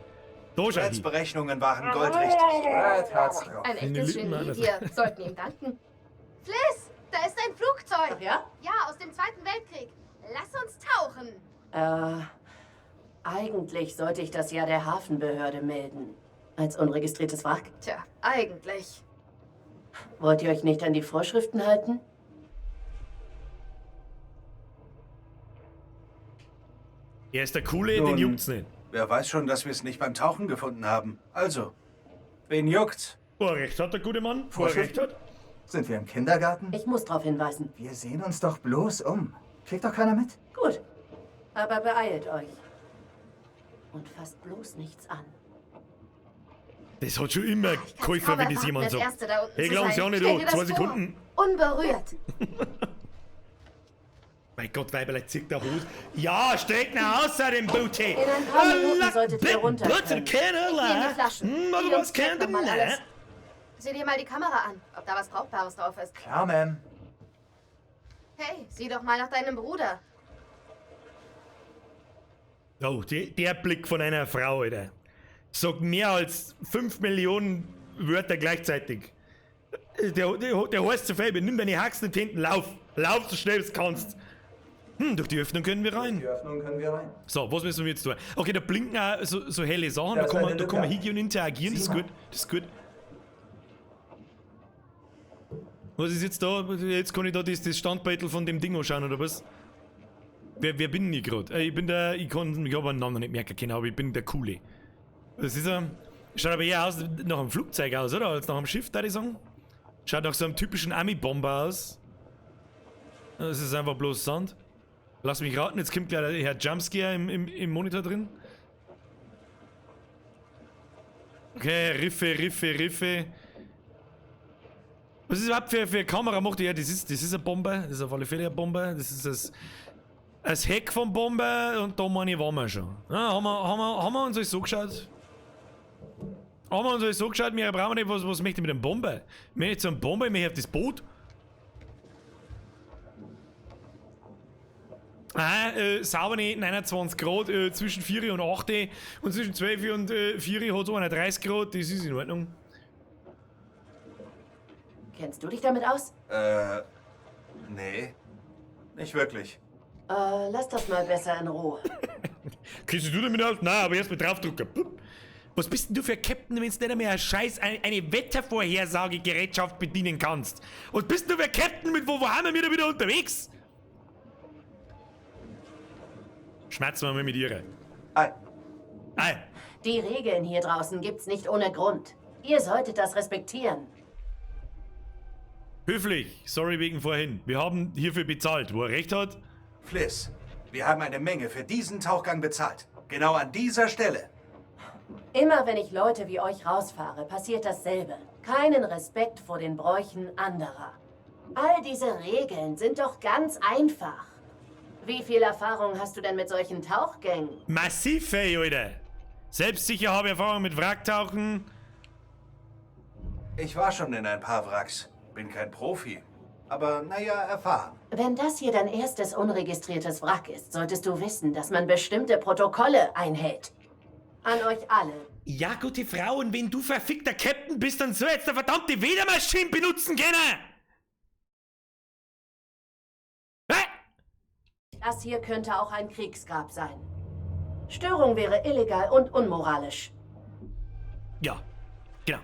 Da schau Brads hin. Berechnungen waren goldrichtig. Brad hat's drauf. Ein Meine echtes Lippen Genie. anders. Wir sollten ihm danken. Fliss, da ist ein Flugzeug. Ach ja? Ja, aus dem Zweiten Weltkrieg. Lass uns tauchen. Eigentlich sollte ich das ja der Hafenbehörde melden. Als unregistriertes Wrack. Tja, eigentlich. Wollt ihr euch nicht an die Vorschriften halten? Er ist der Coole, den Nun, juckt's nicht. Wer weiß schon, dass wir es nicht beim Tauchen gefunden haben. Also, wen juckt's? Oh, recht hat der gute Mann. Wo er recht Vorschriften? hat. Sind wir im Kindergarten? Ich muss darauf hinweisen. Wir sehen uns doch bloß um. Kriegt doch keiner mit? Gut. Aber beeilt euch. Und fasst bloß nichts an. Das hat schon immer geholfen, Kaum wenn das erwarten, jemand als sagt. Erste da unten Hey, zu glauben sein. Sie auch nicht, Stell du. dir das Zwei vor. Sekunden. Unberührt. Mein Gott, Weiberle, zieht der Hose. Ja, streck nach außer dem Booty. In ein paar Minuten solltet ihr runter können. Ich nehme die Flaschen. Hm, Die aber Jungs was checken kennt noch mal denn? alles. Sieh dir mal die Kamera an, ob da was Brauchbares drauf ist. Klar, Ma'am. Hey, sieh doch mal nach deinem Bruder. Oh, der Blick von einer Frau, Alter. Sagt mehr als 5 Millionen Wörter gleichzeitig. Der heißt zu viel, nimm deine Haxen in die Händen, lauf. Lauf so schnell du kannst. Hm, durch die Öffnung können wir rein. Die Öffnung können wir rein. So, was müssen wir jetzt tun? Okay, da blinken auch so helle Sachen, Da da ist kann man, eine da kann man Lücke. hingehen und interagieren, das ist Sieh mal. gut, das ist gut. Was ist jetzt da? Jetzt kann ich da das Standbeutel von dem Ding anschauen, oder was? Wer bin denn ich gerade? Ich bin der, ich kann, ich hab einen Namen nicht merken können, aber ich bin der Coole. Das ist ein, schaut aber eher aus nach einem Flugzeug aus, oder? Als nach einem Schiff, da ich sagen. Schaut nach so einem typischen Ami-Bomber aus. Das ist einfach bloß Sand. Lass mich raten, jetzt kommt gleich der Herr Jumpscare im Monitor drin. Okay, Riffe, Riffe, Riffe. Was ist überhaupt für eine Kamera macht die? Ja, das ist eine Bombe. Das ist auf alle Fälle eine Bombe. Das ist das Heck von Bombe und da meine ich, waren wir schon. Ja, haben wir uns alles so geschaut? Haben wir uns alles so geschaut? Wir brauchen nicht, was möchte ich mit dem Bombe? Ich möchte zu einem Bombe, ich möchte auf das Boot. Ah, saubere 29 Grad, zwischen 4 und 8 und zwischen 12 und 4 hat es 31 Grad, das ist in Ordnung. Kennst du dich damit aus? Nee. Nicht wirklich. Lass das mal besser in Ruhe. Kennst du damit aus? Nein, aber erst mal draufdrücken. Plupp. Was bist denn du für ein Captain, wenn du nicht einmal eine scheiß eine Wettervorhersagegerätschaft bedienen kannst? Was bist denn du für ein Captain, mit wo haben wir da wieder unterwegs? Schmerzen wir mal mit ihr. Hi. Ei. Die Regeln hier draußen gibt's nicht ohne Grund. Ihr solltet das respektieren. Höflich, sorry wegen vorhin. Wir haben hierfür bezahlt. Wo er recht hat? Fliss, wir haben eine Menge für diesen Tauchgang bezahlt. Genau an dieser Stelle. Immer wenn ich Leute wie euch rausfahre, passiert dasselbe. Keinen Respekt vor den Bräuchen anderer. All diese Regeln sind doch ganz einfach. Wie viel Erfahrung hast du denn mit solchen Tauchgängen? Massiv, ey, Alter. Selbstsicher habe ich Erfahrung mit Wracktauchen. Ich war schon in ein paar Wracks. Bin kein Profi. Aber naja, erfahren. Wenn das hier dein erstes unregistriertes Wrack ist, solltest du wissen, dass man bestimmte Protokolle einhält. An euch alle. Ja, gute Frau, und wenn du verfickter Captain bist, dann soll jetzt der verdammte Wedermaschine benutzen können! Das hier könnte auch ein Kriegsgrab sein. Störung wäre illegal und unmoralisch. Ja, genau.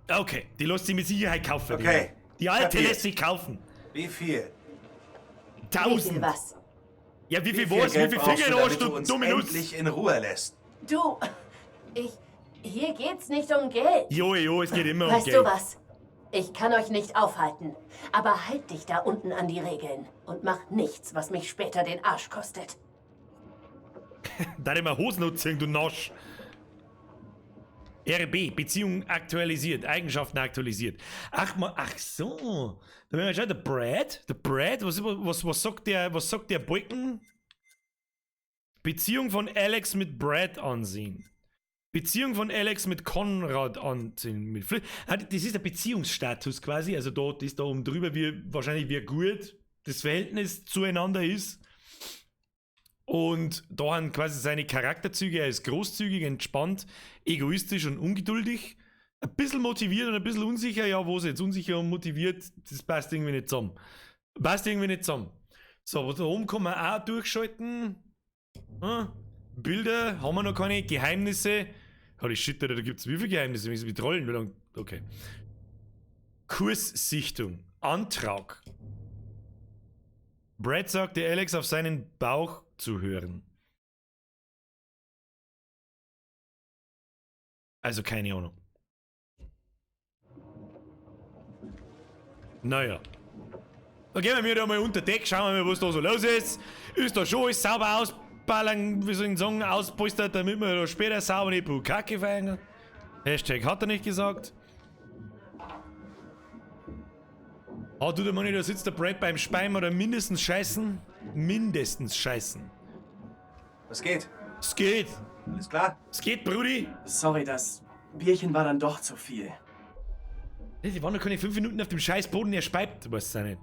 Okay, die lässt sich mit Sicherheit kaufen. Okay. Die alte Kapiert. lässt sich kaufen. Wie viel? 1000. Wie viel was? Ja, wie viel Wie viel was? Wie Geld viel brauchst Finger du, hast damit du, du uns dumme Nuss? endlich in Ruhe lässt? Du, ich. Hier geht's nicht um Geld. Jo, jo, es geht immer um Weißt Geld. du was? Ich kann euch nicht aufhalten. Aber halt dich da unten an die Regeln und mach nichts, was mich später den Arsch kostet. Da immer Hosen anziehen, du Nosch. RB, Beziehung aktualisiert, Eigenschaften aktualisiert. Ach, ma, ach so. Da werden wir schauen, der Brad, was sagt der Balken? Beziehung von Alex mit Brad ansehen. Beziehung von Alex mit Konrad ansehen. Mit ah, das ist der Beziehungsstatus quasi, also da, das ist da oben drüber, wie, wahrscheinlich wie gut das Verhältnis zueinander ist. Und da haben quasi seine Charakterzüge, er ist großzügig, entspannt, egoistisch und ungeduldig. Ein bisschen motiviert und ein bisschen unsicher. Ja, wo ist jetzt unsicher und motiviert, das passt irgendwie nicht zusammen. Passt irgendwie nicht zusammen. So, aber da oben kann man auch durchschalten. Hm? Bilder, haben wir noch keine. Geheimnisse. Holy shit, Alter, da gibt es wie viele Geheimnisse? Wir müssen trollen. Wie lang? Okay. Kurssichtung. Antrag. Brad sagte Alex auf seinen Bauch zu hören. Also keine Ahnung. Naja. Dann gehen wir da mal unter Deck, schauen wir mal, was da so los ist. Ist da schon alles sauber ausballern, wie soll ich sagen, auspolstert, damit wir da später sauber die Bukake feiern. Hashtag hat er nicht gesagt. Ah, du, der Manni, da sitzt der Brad beim Speim oder mindestens scheißen. Mindestens scheißen. Was geht? Es geht. Alles klar? Es geht, Brudi. Sorry, das Bierchen war dann doch zu viel. Die waren noch keine 5 Minuten auf dem Scheißboden, er speibt. Weißt du nicht.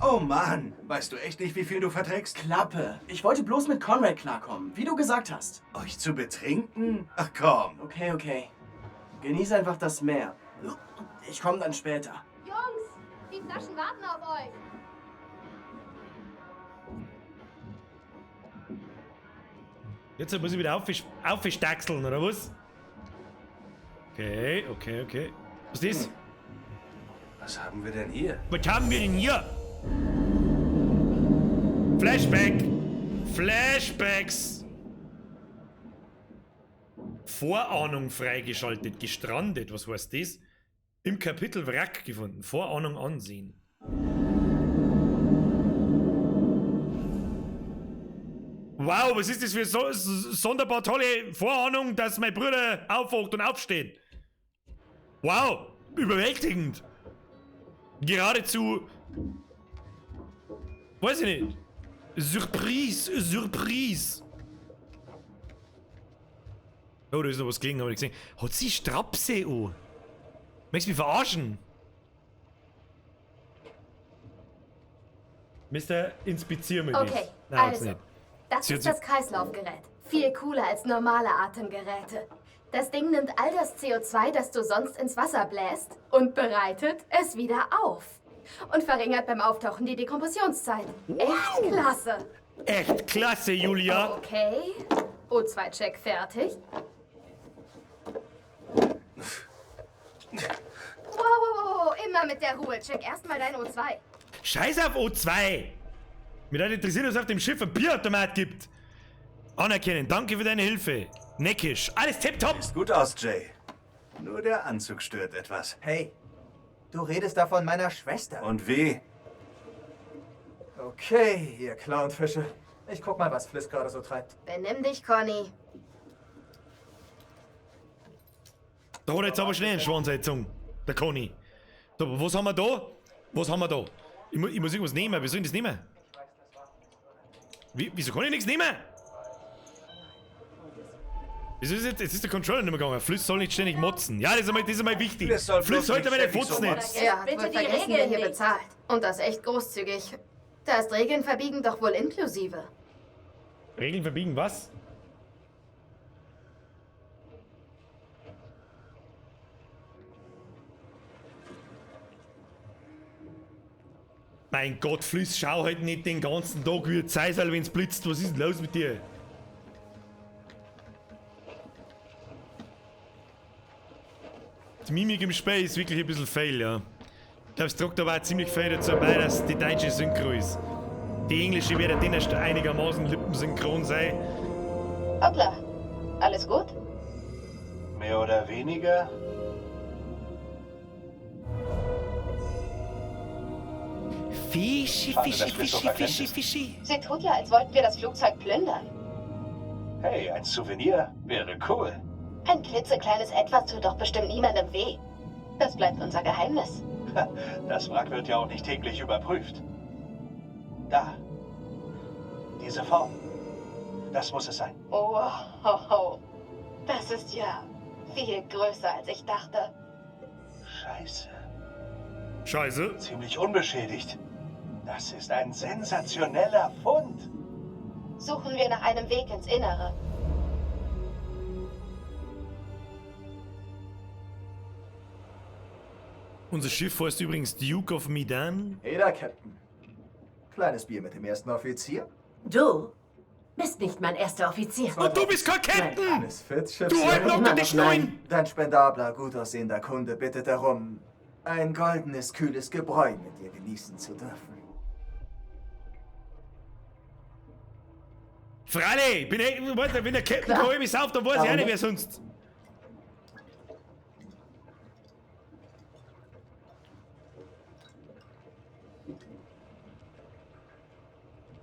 Oh Mann, weißt du echt nicht, wie viel du verträgst? Klappe. Ich wollte bloß mit Conrad klarkommen, wie du gesagt hast. Euch zu betrinken? Ach komm. Okay, okay. Genieß einfach das Meer. Ich komme dann später. Jungs, die Flaschen warten auf euch. Jetzt muss ich wieder aufstaxeln, oder was? Okay, okay, okay. Was ist das? Was haben wir denn hier? Was haben wir denn hier? Flashback! Flashbacks! Vorahnung freigeschaltet, gestrandet, was heißt das? Im Kapitel Wrack gefunden, Vorahnung ansehen. Wow, was ist das für so, sonderbar tolle Vorahnung, dass mein Bruder aufwacht und aufsteht? Wow, überwältigend. Geradezu, weiß ich nicht. Surprise, Surprise. Oh, da ist noch was gelegen, hab ich gesehen. Hat sie Strapse an? Möchtest du mich verarschen? Mister, inspizier mich Okay, nicht. Nein, hat's also, nicht. das Sie hat ist sich- das Kreislaufgerät. Viel cooler als normale Atemgeräte. Das Ding nimmt all das CO2, das du sonst ins Wasser bläst, und bereitet es wieder auf. Und verringert beim Auftauchen die Dekompressionszeit. Echt klasse. Echt klasse, Julia. Okay, O2-Check fertig. Wow, wow, wow, wow, immer mit der Ruhe. Check erstmal dein O2. Scheiß auf O2. Mich würde interessieren, dass es auf dem Schiff ein Bierautomat gibt. Anerkennen, danke für deine Hilfe. Neckisch, alles tipptopp. Sieht gut aus, Jay. Nur der Anzug stört etwas. Hey, du redest da von meiner Schwester. Und wie? Okay, ihr Clownfische. Ich guck mal, was Fliss gerade so treibt. Benimm dich, Conny. Da hat er jetzt aber schnell einen Schwanz gezogen. Der Conny. So, was haben wir da? Was haben wir da? Ich muss irgendwas nehmen. Wie soll ich das nehmen? Wieso kann ich nichts nehmen? Wieso ist jetzt, jetzt ist der Controller nicht mehr gegangen. Fliss soll nicht ständig motzen. Ja, das ist einmal wichtig. Fliss soll Fliss bloß sollte nicht meine ständig so Fotzen nicht. motzen. Er hat Bitte wohl die vergessen, wer Regeln hier nicht. bezahlt. Und das echt großzügig. Da ist Regeln verbiegen doch wohl inklusive. Regeln verbiegen was? Mein Gott, Fliss, schau halt nicht den ganzen Tag wie ein Zeisal, wenn's blitzt. Was ist denn los mit dir? Die Mimik im Spiel ist wirklich ein bisschen fail, ja. Ich glaube, es tragt aber auch ziemlich viel dazu bei, dass die deutsche Synchro ist. Die englische wird ja erst einigermaßen lippensynchron sein. Hoppla. Alles gut? Mehr oder weniger? Fischi, Schade, Fischi, dass Fliss so Fischi, verklemmt Fischi, ist. Fischi. Sie tut ja, als wollten wir das Flugzeug plündern. Hey, ein Souvenir wäre cool. Ein klitzekleines Etwas tut doch bestimmt niemandem weh. Das bleibt unser Geheimnis. Das Wrack wird ja auch nicht täglich überprüft. Da. Diese Form. Das muss es sein. Oh, ho, ho. Das ist ja viel größer, als ich dachte. Scheiße. Scheiße. Ziemlich unbeschädigt. Das ist ein sensationeller Fund. Suchen wir nach einem Weg ins Innere. Unser Schiff heißt übrigens Duke of Medan. Hey da, Captain. Kleines Bier mit dem ersten Offizier. Du bist nicht mein erster Offizier. Und du bist kein Captain! Alles fit, Schiffs. Du halt Immer noch noch dich nein. neun! Dein spendabler, gut aussehender Kunde bittet darum, ein goldenes, kühles Gebräu mit dir genießen zu dürfen. Freilich, bin ich, warte, wenn der Captain kann ich mich sauft, dann weiß ich auch Warum nicht, wer nicht? sonst.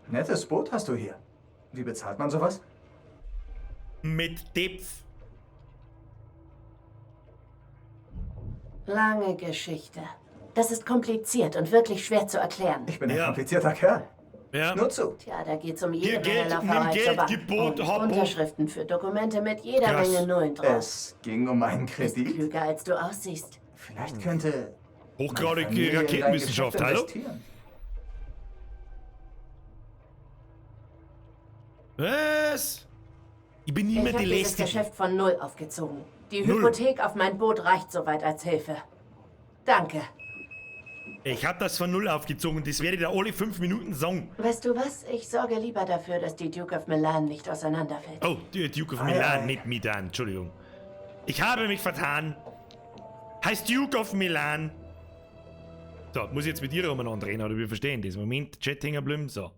Nettes Boot hast du hier. Wie bezahlt man sowas? Mit Depf. Lange Geschichte. Das ist kompliziert und wirklich schwer zu erklären. Ich bin ein Ja. komplizierter Kerl. Ja. Nur zu. Tja, da geht's um jede Gib Menge Geld, nimm Lauferei Geld, zur Bank. gib Boot, und hab Boot. Unterschriften für Dokumente mit jeder Krass. Menge Nullen drauf. Es ging um einen Bist Kredit. klüger, als du aussiehst. Vielleicht könnte meine Hochgradige Familie in dein Raketenwissenschaft, Geschäft hallo? investieren. Was? Ich bin Ich immer habe die dieses Lästige. Geschäft von Null aufgezogen. Die Null. Hypothek auf mein Boot reicht soweit als Hilfe. Danke. Ich hab das von Null aufgezogen, das werde ich da alle 5 Minuten sagen. Weißt du was? Ich sorge lieber dafür, dass die Duke of Milan nicht auseinanderfällt. Oh, die Duke of Ei, Milan, ei. nicht Milan, Entschuldigung. Ich habe mich vertan. Heißt Duke of Milan. So, muss ich jetzt mit ihr umeinander reden, oder wir verstehen das. Moment, Chat hängen geblieben, so.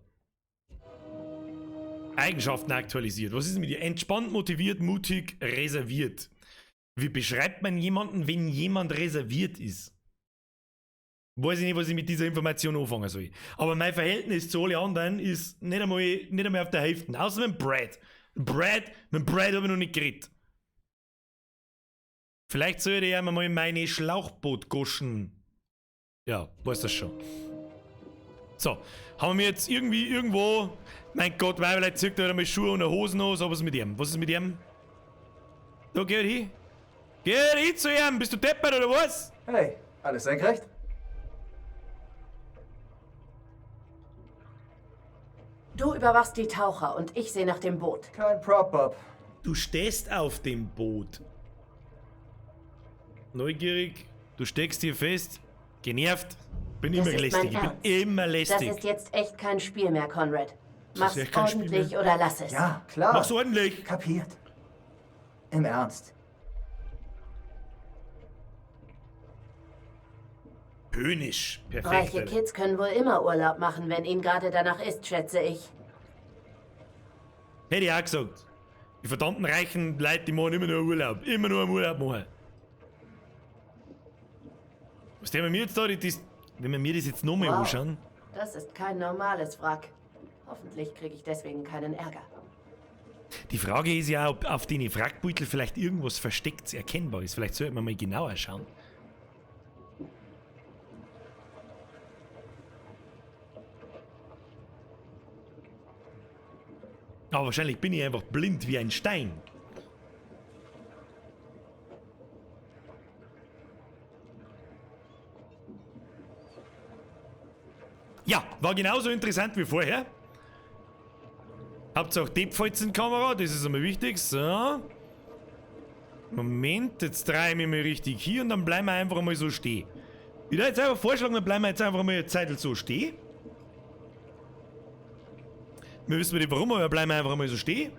Eigenschaften aktualisiert. Was ist denn mit ihr? Entspannt, motiviert, mutig, reserviert. Wie beschreibt man jemanden, wenn jemand reserviert ist? Weiß ich nicht, was ich mit dieser Information anfangen soll. Aber mein Verhältnis zu allen anderen ist nicht einmal auf der Hälfte. Außer mit Brad. Mit Brad habe ich noch nicht geredet. Vielleicht sollte ich einmal in meine Schlauchbootgoschen. Ja, weiß das schon. So, haben wir jetzt irgendwie irgendwo. Mein Gott, Weiberlein zieht da mal Schuhe und eine Hosen an. So, was ist mit ihm? Was ist mit ihm? Da, geh hin. Geh hin zu ihm. Bist du deppert oder was? Hey, alles senkrecht? Du überwachst die Taucher und ich sehe nach dem Boot. Kein Prop-Bob. Du stehst auf dem Boot. Neugierig, du steckst hier fest, genervt. Bin Das immer ist lästig. mein Ich bin Ernst. immer lästig. Das ist jetzt echt kein Spiel mehr, Conrad. Das Mach's ist echt kein Spiel ordentlich mehr. oder lass es. Ja, klar. Mach's ordentlich. Kapiert. Im Ernst. Höhnisch. Perfekt. Reiche Alter. Kids können wohl immer Urlaub machen, wenn ihnen gerade danach ist, schätze ich. Hätte ich auch gesagt. Die verdammten reichen Leute, die machen immer nur Urlaub. Immer nur am Urlaub machen. Was der mir jetzt da, das, wenn wir mir das jetzt nochmal Wow. anschauen. Das ist kein normales Wrack. Hoffentlich kriege ich deswegen keinen Ärger. Die Frage ist ja, ob auf den Wrackbeutel vielleicht irgendwas versteckt erkennbar ist. Vielleicht sollte man mal genauer schauen. Aber wahrscheinlich bin ich einfach blind wie ein Stein. Ja, war genauso interessant wie vorher. Hauptsache Deppfalzenkamera, das ist einmal wichtig. So. Moment, jetzt drehe ich mich mal richtig hier und dann bleiben wir einfach mal so stehen. Ich würde jetzt einfach vorschlagen, dann bleiben wir jetzt einfach mal eine Zeit so stehen. Wir wissen nicht warum, aber wir bleiben einfach mal so stehen.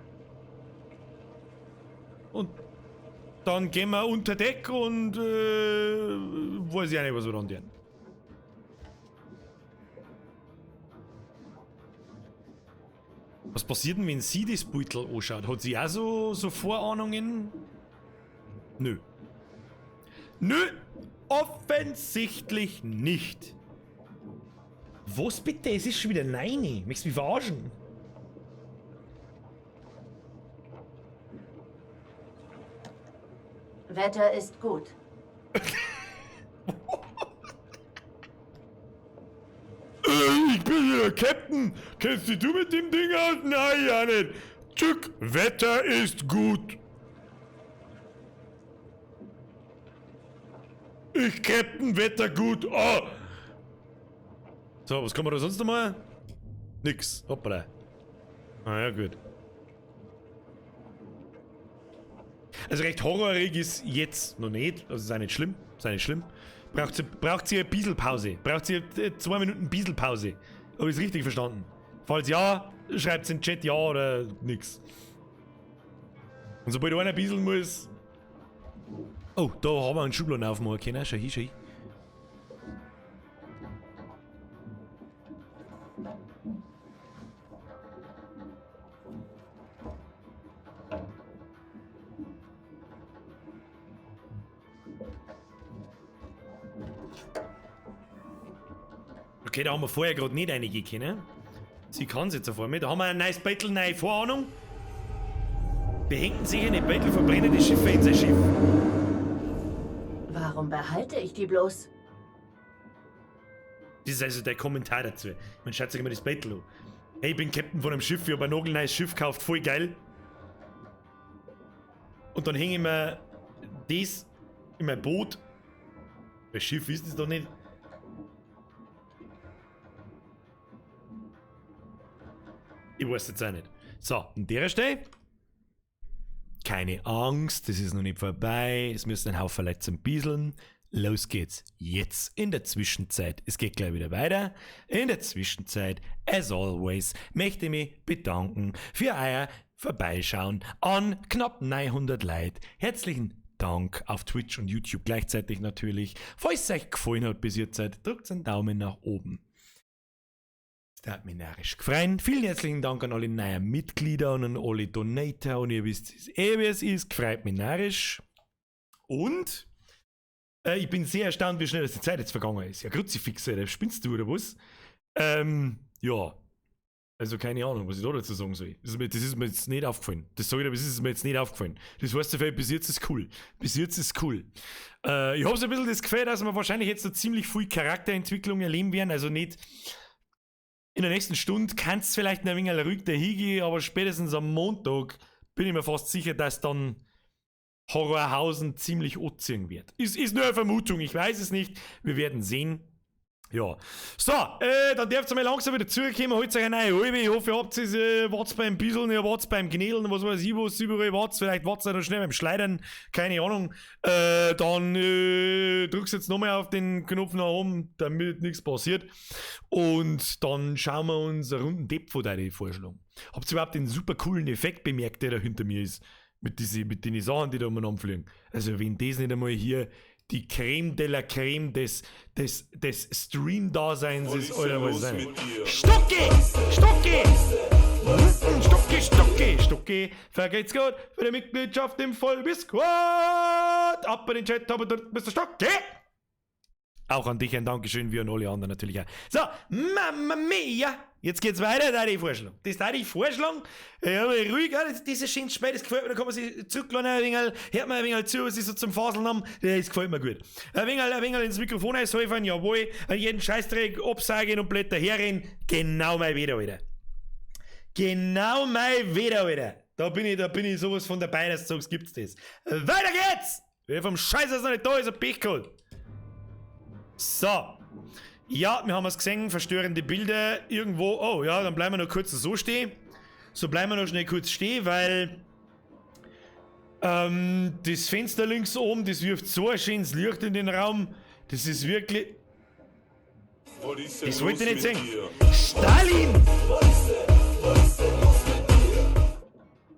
Und dann gehen wir unter Deck und weiß ich auch nicht, was wir dann tun. Was passiert denn, wenn sie das Beutel anschaut? Hat sie auch so Vorahnungen? Nö. Nö, offensichtlich nicht. Was bitte? Es ist schon wieder 9. Möchtest du mich verarschen? Wetter ist gut. Ich bin der Captain. Kennst dich du mit dem Ding aus? Nein, ja nicht. Tschück, Wetter ist gut. Ich Captain, Wetter gut. Oh. So, was kann man da sonst noch mal? Nix. Hoppala. Ah ja, gut. Also recht horrorig ist jetzt noch nicht. Also ist auch nicht schlimm. Ist auch nicht schlimm. Braucht sie eine Bieselpause? Braucht sie 2 Minuten Bieselpause? Habe ich es richtig verstanden? Falls ja, schreibt es in den Chat ja oder nix. Und sobald einer bieseln muss... Oh, da haben wir einen Schubladen aufmachen können. Schau hin, schau hin. Okay, da haben wir vorher gerade nicht reingehen können. Sie kann es jetzt auf einmal. Da haben wir ein neues Battle, neue Vorahnung. Behängen sich eine Battle verbrennende Schiffe in sein Schiff. Warum behalte ich die bloß? Das ist also der Kommentar dazu. Man schaut sich immer das Battle an. Hey, ich bin Captain von einem Schiff, ich habe ein nagelneues Schiff gekauft, voll geil. Und dann hänge ich mir das in mein Boot. Das Schiff ist das doch nicht. Ich weiß jetzt auch nicht. So, an der Stelle. Keine Angst, das ist noch nicht vorbei. Es müssen ein Haufen Leute zum Bieseln. Los geht's. Jetzt in der Zwischenzeit. Es geht gleich wieder weiter. In der Zwischenzeit, as always, möchte ich mich bedanken für euer Vorbeischauen an knapp 900 Leute. Herzlichen Dank auf Twitch und YouTube gleichzeitig natürlich. Falls es euch gefallen hat bis jetzt, drückt einen Daumen nach oben. Das hat mich narrisch gefreut. Vielen herzlichen Dank an alle neuen Mitglieder und an alle Donator. Und ihr wisst es eh, wie es ist. Gefreut mich narrisch. Und ich bin sehr erstaunt, wie schnell das die Zeit jetzt vergangen ist. Ja, Kruzifix, Alter. Spinnst du oder was? Ja. Also keine Ahnung, was ich da dazu sagen soll. Das ist mir jetzt nicht aufgefallen. Das sage ich, aber es ist mir jetzt nicht aufgefallen. Das heißt, bis jetzt ist cool. Bis jetzt ist cool. Ich habe so ein bisschen das Gefühl, dass wir wahrscheinlich jetzt noch ziemlich viel Charakterentwicklung erleben werden. Also nicht in der nächsten Stunde kannst du vielleicht ein wenig ruhig dahin, aber spätestens am Montag bin ich mir fast sicher, dass dann Horrorhausen ziemlich anziehen wird. Ist nur eine Vermutung, ich weiß es nicht. Wir werden sehen. Ja. So, dann dürft ihr mal langsam wieder zurückkommen. Holt euch eine neue Halbe. Ich hoffe, ihr habt es, wart's beim Bieseln, ihr wart's beim Knädeln, was weiß ich, was überall wart's. Vielleicht wart's auch noch schnell beim Schleudern, keine Ahnung. Dann drückst jetzt nochmal auf den Knopf nach oben, damit nichts passiert. Und dann schauen wir uns einen runden Depp von deiner Vorschlag. Habt ihr überhaupt den super coolen Effekt bemerkt, der da hinter mir ist? Mit den Sachen, die da umeinander fliegen. Also, wenn das nicht einmal hier die Creme de la Creme des Stream-Daseins ist, Alter, was ist denn? Stucki! Stucki! Stucki, Stucki, Stucki, vergeht's gut für die Mitgliedschaft im Vollbiss-Squad! Ab in den Chat, aber dort bist du Stucki! Auch an dich ein Dankeschön, wie an alle anderen natürlich auch. So, Mamma Mia! Jetzt geht's weiter, da die Vorschlag. Das da die Vorschlag. Ja, aber ruhig, ja, das ist ein schönes Spiel, das gefällt mir. Da kann man sich zurücklehnen ein wenig, hört man ein wenig zu, was sie so zum Faseln haben. Das gefällt mir gut. Ein wenig ins Mikrofon einsäufern, jawohl. Jeden Scheißdreck absagen und blöd daherrennen. Genau mein Wetter, Alter. Genau mein Wetter, Alter. Da bin ich sowas von dabei, dass du sagst, gibt's das. Weiter geht's! Wer vom Scheiß aus noch nicht da ist, hat Pech geholt. So. Ja, wir haben es gesehen, verstörende Bilder irgendwo. Oh ja, dann bleiben wir noch kurz so stehen. So bleiben wir noch schnell kurz stehen, weil das Fenster links oben, das wirft so ein schönes Licht in den Raum. Das ist wirklich... Das wollte ich nicht sehen. Stalin!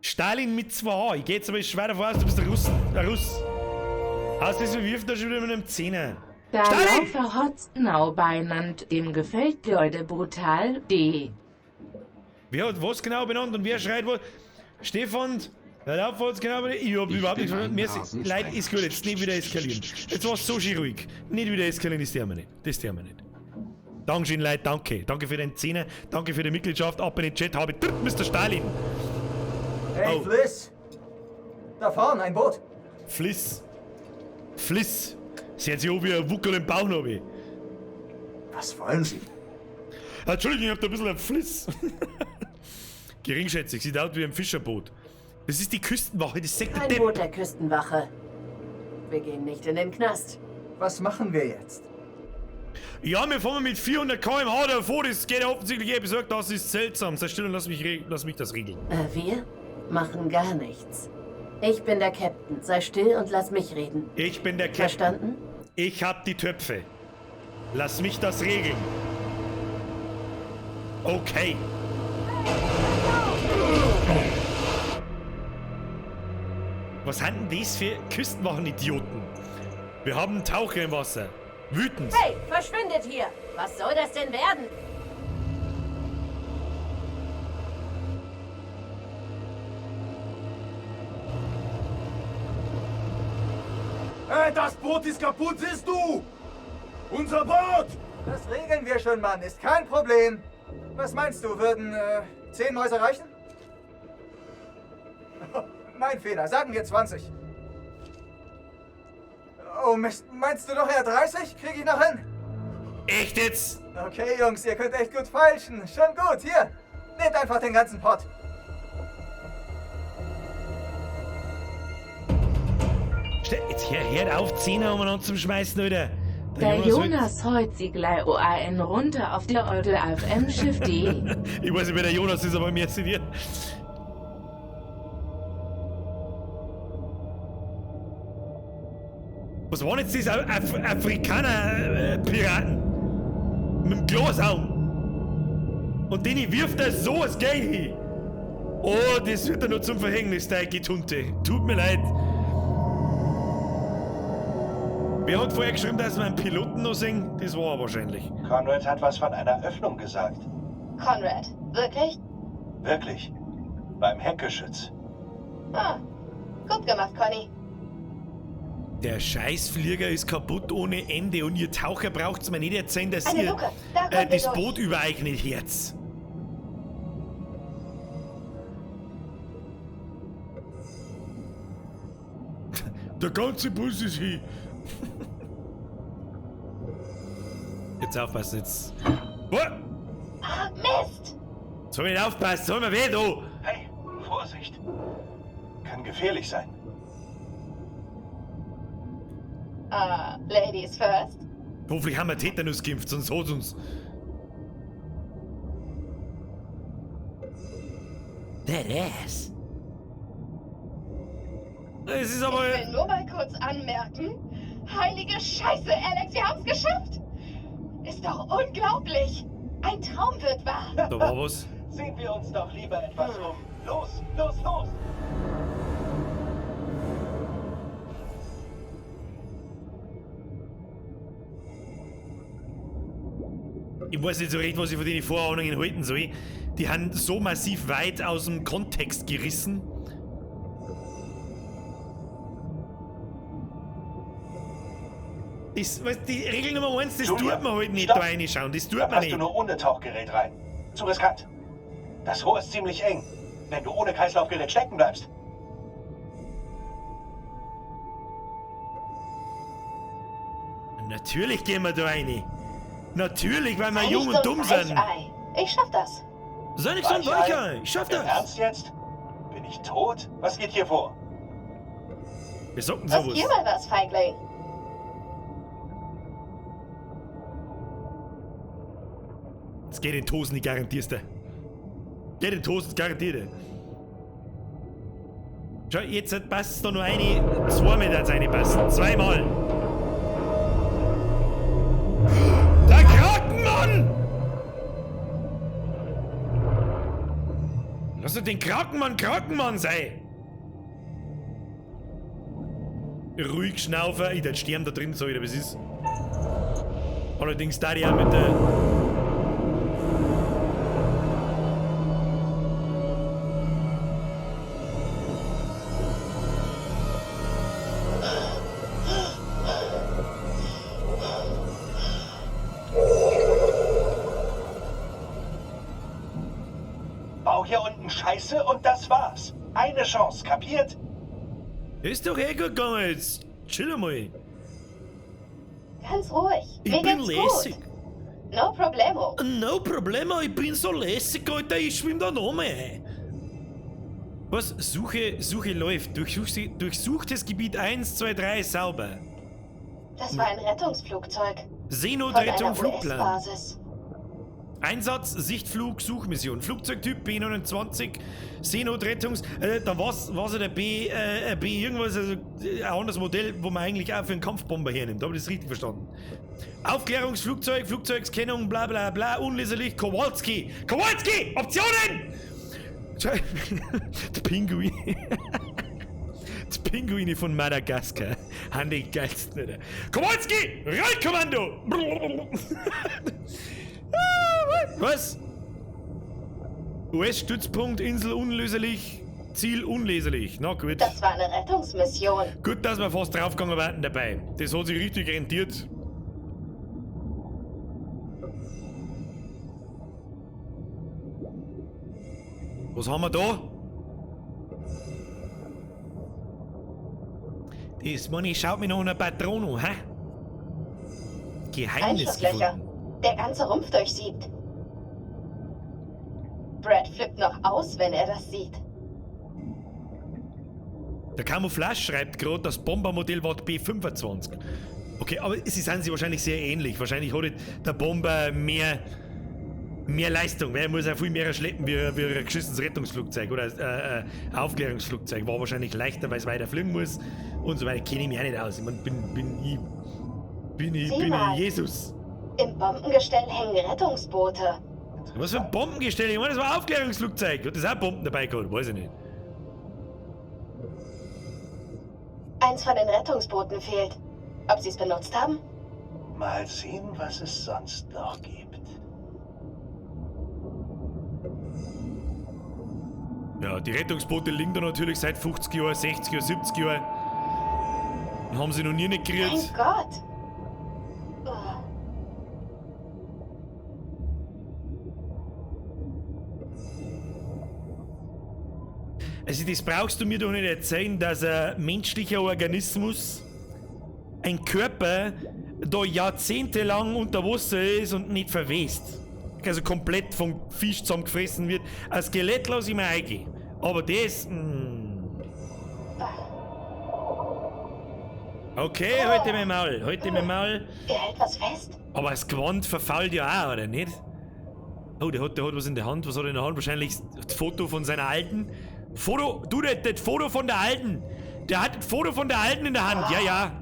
Stalin mit 2A. Ich geh jetzt aber schwer davon aus, du bist ein Russ. Ein Russ. Aus, das wirft da schon wieder mit einem Zehner. Da Laufer Hotznau benannt, dem gefällt Leute brutal, D. Wer hat was genau benannt und wer schreit was? Stefan, der Laufer hat's genau benannt. Ich hab überhaupt nichts verstanden. Mir ist, Leute, ist gut, jetzt nicht wieder eskalieren. Jetzt war's so schön ruhig. Nicht wieder eskalieren, das tun wir nicht. Das tun wir nicht. Dankeschön, Leute, danke. Danke für den Zehner, danke für die Mitgliedschaft. Ab in den Chat, habe ich Mr. Stalin. Hey, oh. Fliss! Da vorne, ein Boot. Fliss. Fliss. Sie hat sich an wie ein Wuckel im Bauchnabel. Was wollen Sie? Entschuldigung, ich hab da ein bisschen einen Fliss. Geringschätzig, sieht aus wie ein Fischerboot. Das ist die Küstenwache, das sagt der Ein Depp. Boot der Küstenwache. Wir gehen nicht in den Knast. Was machen wir jetzt? Ja, wir fahren mit 400 km/h davor, das geht ja offensichtlich eh besorgt, das ist seltsam. Sei still und lass mich das regeln. Wir machen gar nichts. Ich bin der Captain. Sei still und lass mich reden. Ich bin der Captain. Verstanden? Ich hab die Töpfe. Lass mich das regeln. Okay. Was sind denn das für Küstenwachenidioten? Wir haben einen Taucher im Wasser. Wütend. Hey, verschwindet hier! Was soll das denn werden? Hey, das Boot ist kaputt, siehst du? Unser Boot! Das regeln wir schon, Mann. Ist kein Problem. Was meinst du, würden 10 Mäuse reichen? Mein Fehler, sagen wir 20. Oh Mist, meinst du doch eher 30? Krieg ich noch hin? Echt jetzt? Okay, Jungs, ihr könnt echt gut feilschen. Schon gut, hier. Nehmt einfach den ganzen Pott. Jetzt hört auf, Zehner umeinander zum Schmeißen, Alter. Der Jonas heut sie gleich OAN runter auf der Eudel AFM Schiff D. Ich weiß nicht, wer der Jonas ist, aber mir ist dir. Was waren jetzt diese Afrikaner-Piraten? Mit dem Glashaum. Und denen wirft er so das Geld hin. Oh, das wird dann nur zum Verhängnis, der Getunte. Tut mir leid. Wer hat vorher geschrieben, dass wir einen Piloten noch sehen? Das war er wahrscheinlich. Conrad hat was von einer Öffnung gesagt. Conrad, wirklich? Wirklich. Beim Heckgeschütz. Ah, gut gemacht, Conny. Der Scheißflieger ist kaputt ohne Ende und ihr Taucher braucht's mir nicht erzählen, dass Eine ihr Luke. Da kommen wir das durch. Boot über euch nicht herz. Der ganze Bus ist hin. Jetzt aufpassen, jetzt. Oh! Ah, Mist! Soll ich nicht aufpassen? Soll mir weh, du? Hey, Vorsicht. Kann gefährlich sein. Ah, Ladies first. Hoffentlich haben wir Tetanus geimpft, sonst hat's uns. That ass. Es ist aber. Ich will nur mal kurz anmerken. Heilige Scheiße, Alex, wir haben's geschafft! Ist doch unglaublich! Ein Traum wird wahr! Da war was. Sehen wir uns doch lieber etwas um. Los, los, los! Ich weiß nicht so recht, was ich von den Vorahnungen halten soll. Die haben so massiv weit aus dem Kontext gerissen. Das, weißt, die Regel Nummer 1, das Julia, tut man halt nicht stopp. da reinschauen. Das tut Da man passt nicht. du nur ohne Tauchgerät rein. Zu riskant. Das Rohr ist ziemlich eng. Wenn du ohne Kreislaufgerät stecken bleibst. Natürlich gehen wir da rein. Natürlich, weil wir Sei jung nicht und so ein dumm sind. Weichei. Ich schaff das. Sei nicht so ein Weichei. Ich schaff Im das. Ernst jetzt? Bin ich tot? Was geht hier vor? Wir sollten sowas. Riskier mal was, Feigling. Es geht in die Hosen, ich garantier's dir. Geht in die Hosen, garantiert dir. Schau, jetzt passt da nur eine, zweimal hat's eine passen. Zweimal. Der Krakenmann! Lass doch den Krakenmann Krakenmann sein! Ruhig schnaufen, ich werd sterben da drin, so wie das ist. Allerdings da die auch mit der. Bau hier unten Scheiße und das war's. Eine Chance, kapiert? Ist doch eh gut gegangen jetzt. Chill mal. Ganz ruhig. Ich Mir bin geht's lässig. gut. No problemo. No problemo, ich bin so lässig, Alter, ich schwimm da noch mal ein. Was? Suche, Suche läuft. Durchsuchtes Gebiet 1, 2, 3, sauber. Das war ein Rettungsflugzeug. Von Seenotrettung, einer Flugplan. US-Basis. Einsatz, Sichtflug, Suchmission. Flugzeugtyp B29, Seenotrettungs... da war's ja der B, B irgendwas, also ein anderes Modell, wo man eigentlich auch für einen Kampfbomber hernimmt. Habe ich das richtig verstanden? Aufklärungsflugzeug, Flugzeugskennung, bla bla bla, unleserlich, Kowalski! Kowalski! Optionen! Die Pinguine. Die Pinguine von Madagaskar haben die geilsten, Alter. Kowalski! Rollkommando! Was? US-Stützpunkt, Insel unlöslich, Ziel unleserlich. Na gut. Das war eine Rettungsmission. Gut, dass wir fast draufgegangen waren dabei. Das hat sich richtig rentiert. Was haben wir da? Das, Manni, schaut mir noch einen Patron an, hä? Geheimnis Einschusslöcher. gefunden. Der ganze Rumpf durchsiebt. Brad flippt noch aus, wenn er das sieht. Der Camouflage schreibt gerade, das Bombermodell war die B25. Okay, aber sie sind sich wahrscheinlich sehr ähnlich. Wahrscheinlich hat der Bomber mehr Leistung, weil er muss ja viel mehr schleppen wie ein geschissenes Rettungsflugzeug oder Aufklärungsflugzeug. War wahrscheinlich leichter, weil es weiter fliegen muss und so weiter. Kenne ich mich auch nicht aus. Ich mein, bin ich Jesus. Im Bombengestell hängen Rettungsboote. Was für ein Bombengestell? Ich meine, das war ein Aufklärungsflugzeug. Hat das auch Bomben dabei gehabt? Weiß ich nicht. Eins von den Rettungsbooten fehlt. Ob sie es benutzt haben? Mal sehen, was es sonst noch gibt. Ja, die Rettungsboote liegen da natürlich seit 50 Jahren, 60 Jahren, 70 Jahren. Und haben sie noch nie nicht gekriegt. Mein Gott! Oh. Also das brauchst du mir doch nicht erzählen, dass ein menschlicher Organismus, ein Körper, da jahrzehntelang unter Wasser ist und nicht verwest. Also komplett vom Fisch zusammengefressen wird. Ein Skelett lasse ich mir eingehen. Aber das... Okay, heute mein Maul, heute mein Maul. Er hält was fest. Aber das Gewand verfault ja auch, oder nicht? Oh, der hat was in der Hand. Was hat er in der Hand? Wahrscheinlich das Foto von seiner Alten. Foto, du, das Foto von der Alten. Der hat das Foto von der Alten in der Hand. Ja, ja.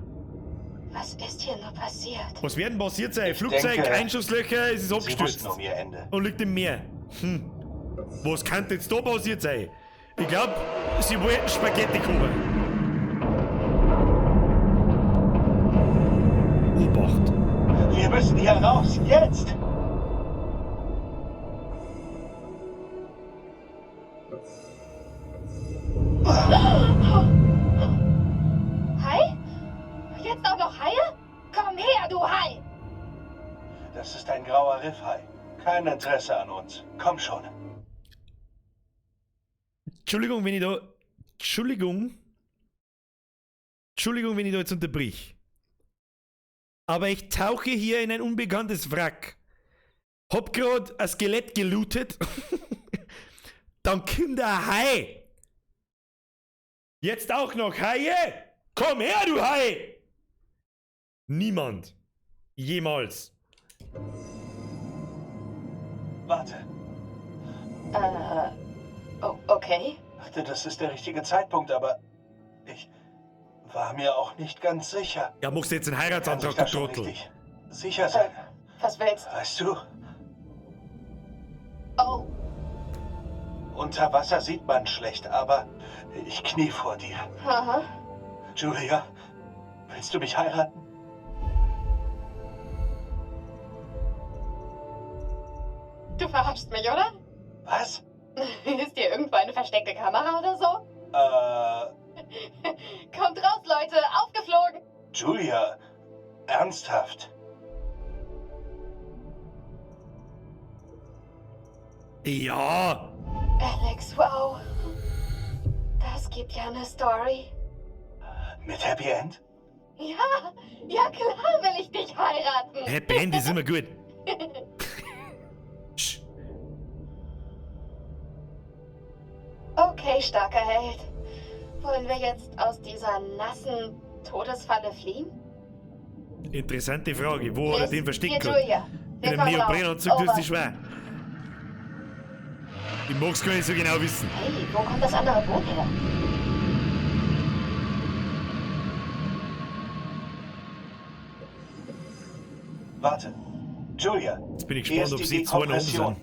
Was ist hier nur passiert? Was werden passiert sein? Flugzeug, denke, Einschusslöcher, es ist abgestürzt. Sie wussten um ihr Ende. Und liegt im Meer. Hm. Was kann jetzt da passiert sein? Ich glaube, sie wollten Spaghetti kochen. Obacht. Wir müssen hier raus, jetzt! war Riffhai. Kein Interesse an uns. Komm schon. Entschuldigung, wenn ich da. Entschuldigung. Entschuldigung, wenn ich da jetzt unterbrich. Aber ich tauche hier in ein unbekanntes Wrack. Hab grad ein Skelett gelootet. Dann kommt ein Hai. Jetzt auch noch Haie? Komm her, du Hai! Niemand. Jemals. Warte. Oh, okay. Dachte, das ist der richtige Zeitpunkt, aber ich war mir auch nicht ganz sicher. Ja, machst du jetzt einen Heiratsantrag, Kann du sich da schon Trottel? richtig sicher sein. Was willst du? Weißt du, Oh, unter Wasser sieht man schlecht, aber ich knie vor dir. haha. Julia, willst du mich heiraten? Du verarschst mich, oder? Was? Ist hier irgendwo eine versteckte Kamera oder so? Kommt raus, Leute! Aufgeflogen! Julia, ernsthaft. Ja. Alex, wow. Das gibt ja eine Story. Mit Happy End? Ja, ja klar will ich dich heiraten. Happy End ist immer gut. Okay, starker Held. Wollen wir jetzt aus dieser nassen Todesfalle fliehen? Interessante Frage. Wo hat er den versteckt Hier, gehabt? Julia. Wir In einem kommen raus. Neoprenanzug tust du Over. dich schwer. Ich mag's gar nicht so genau wissen. Hey, wo kommt das andere Boot her? Warte. Julia. Jetzt bin ich hier gespannt, ist ob die sie zwei noch oben Dekompression.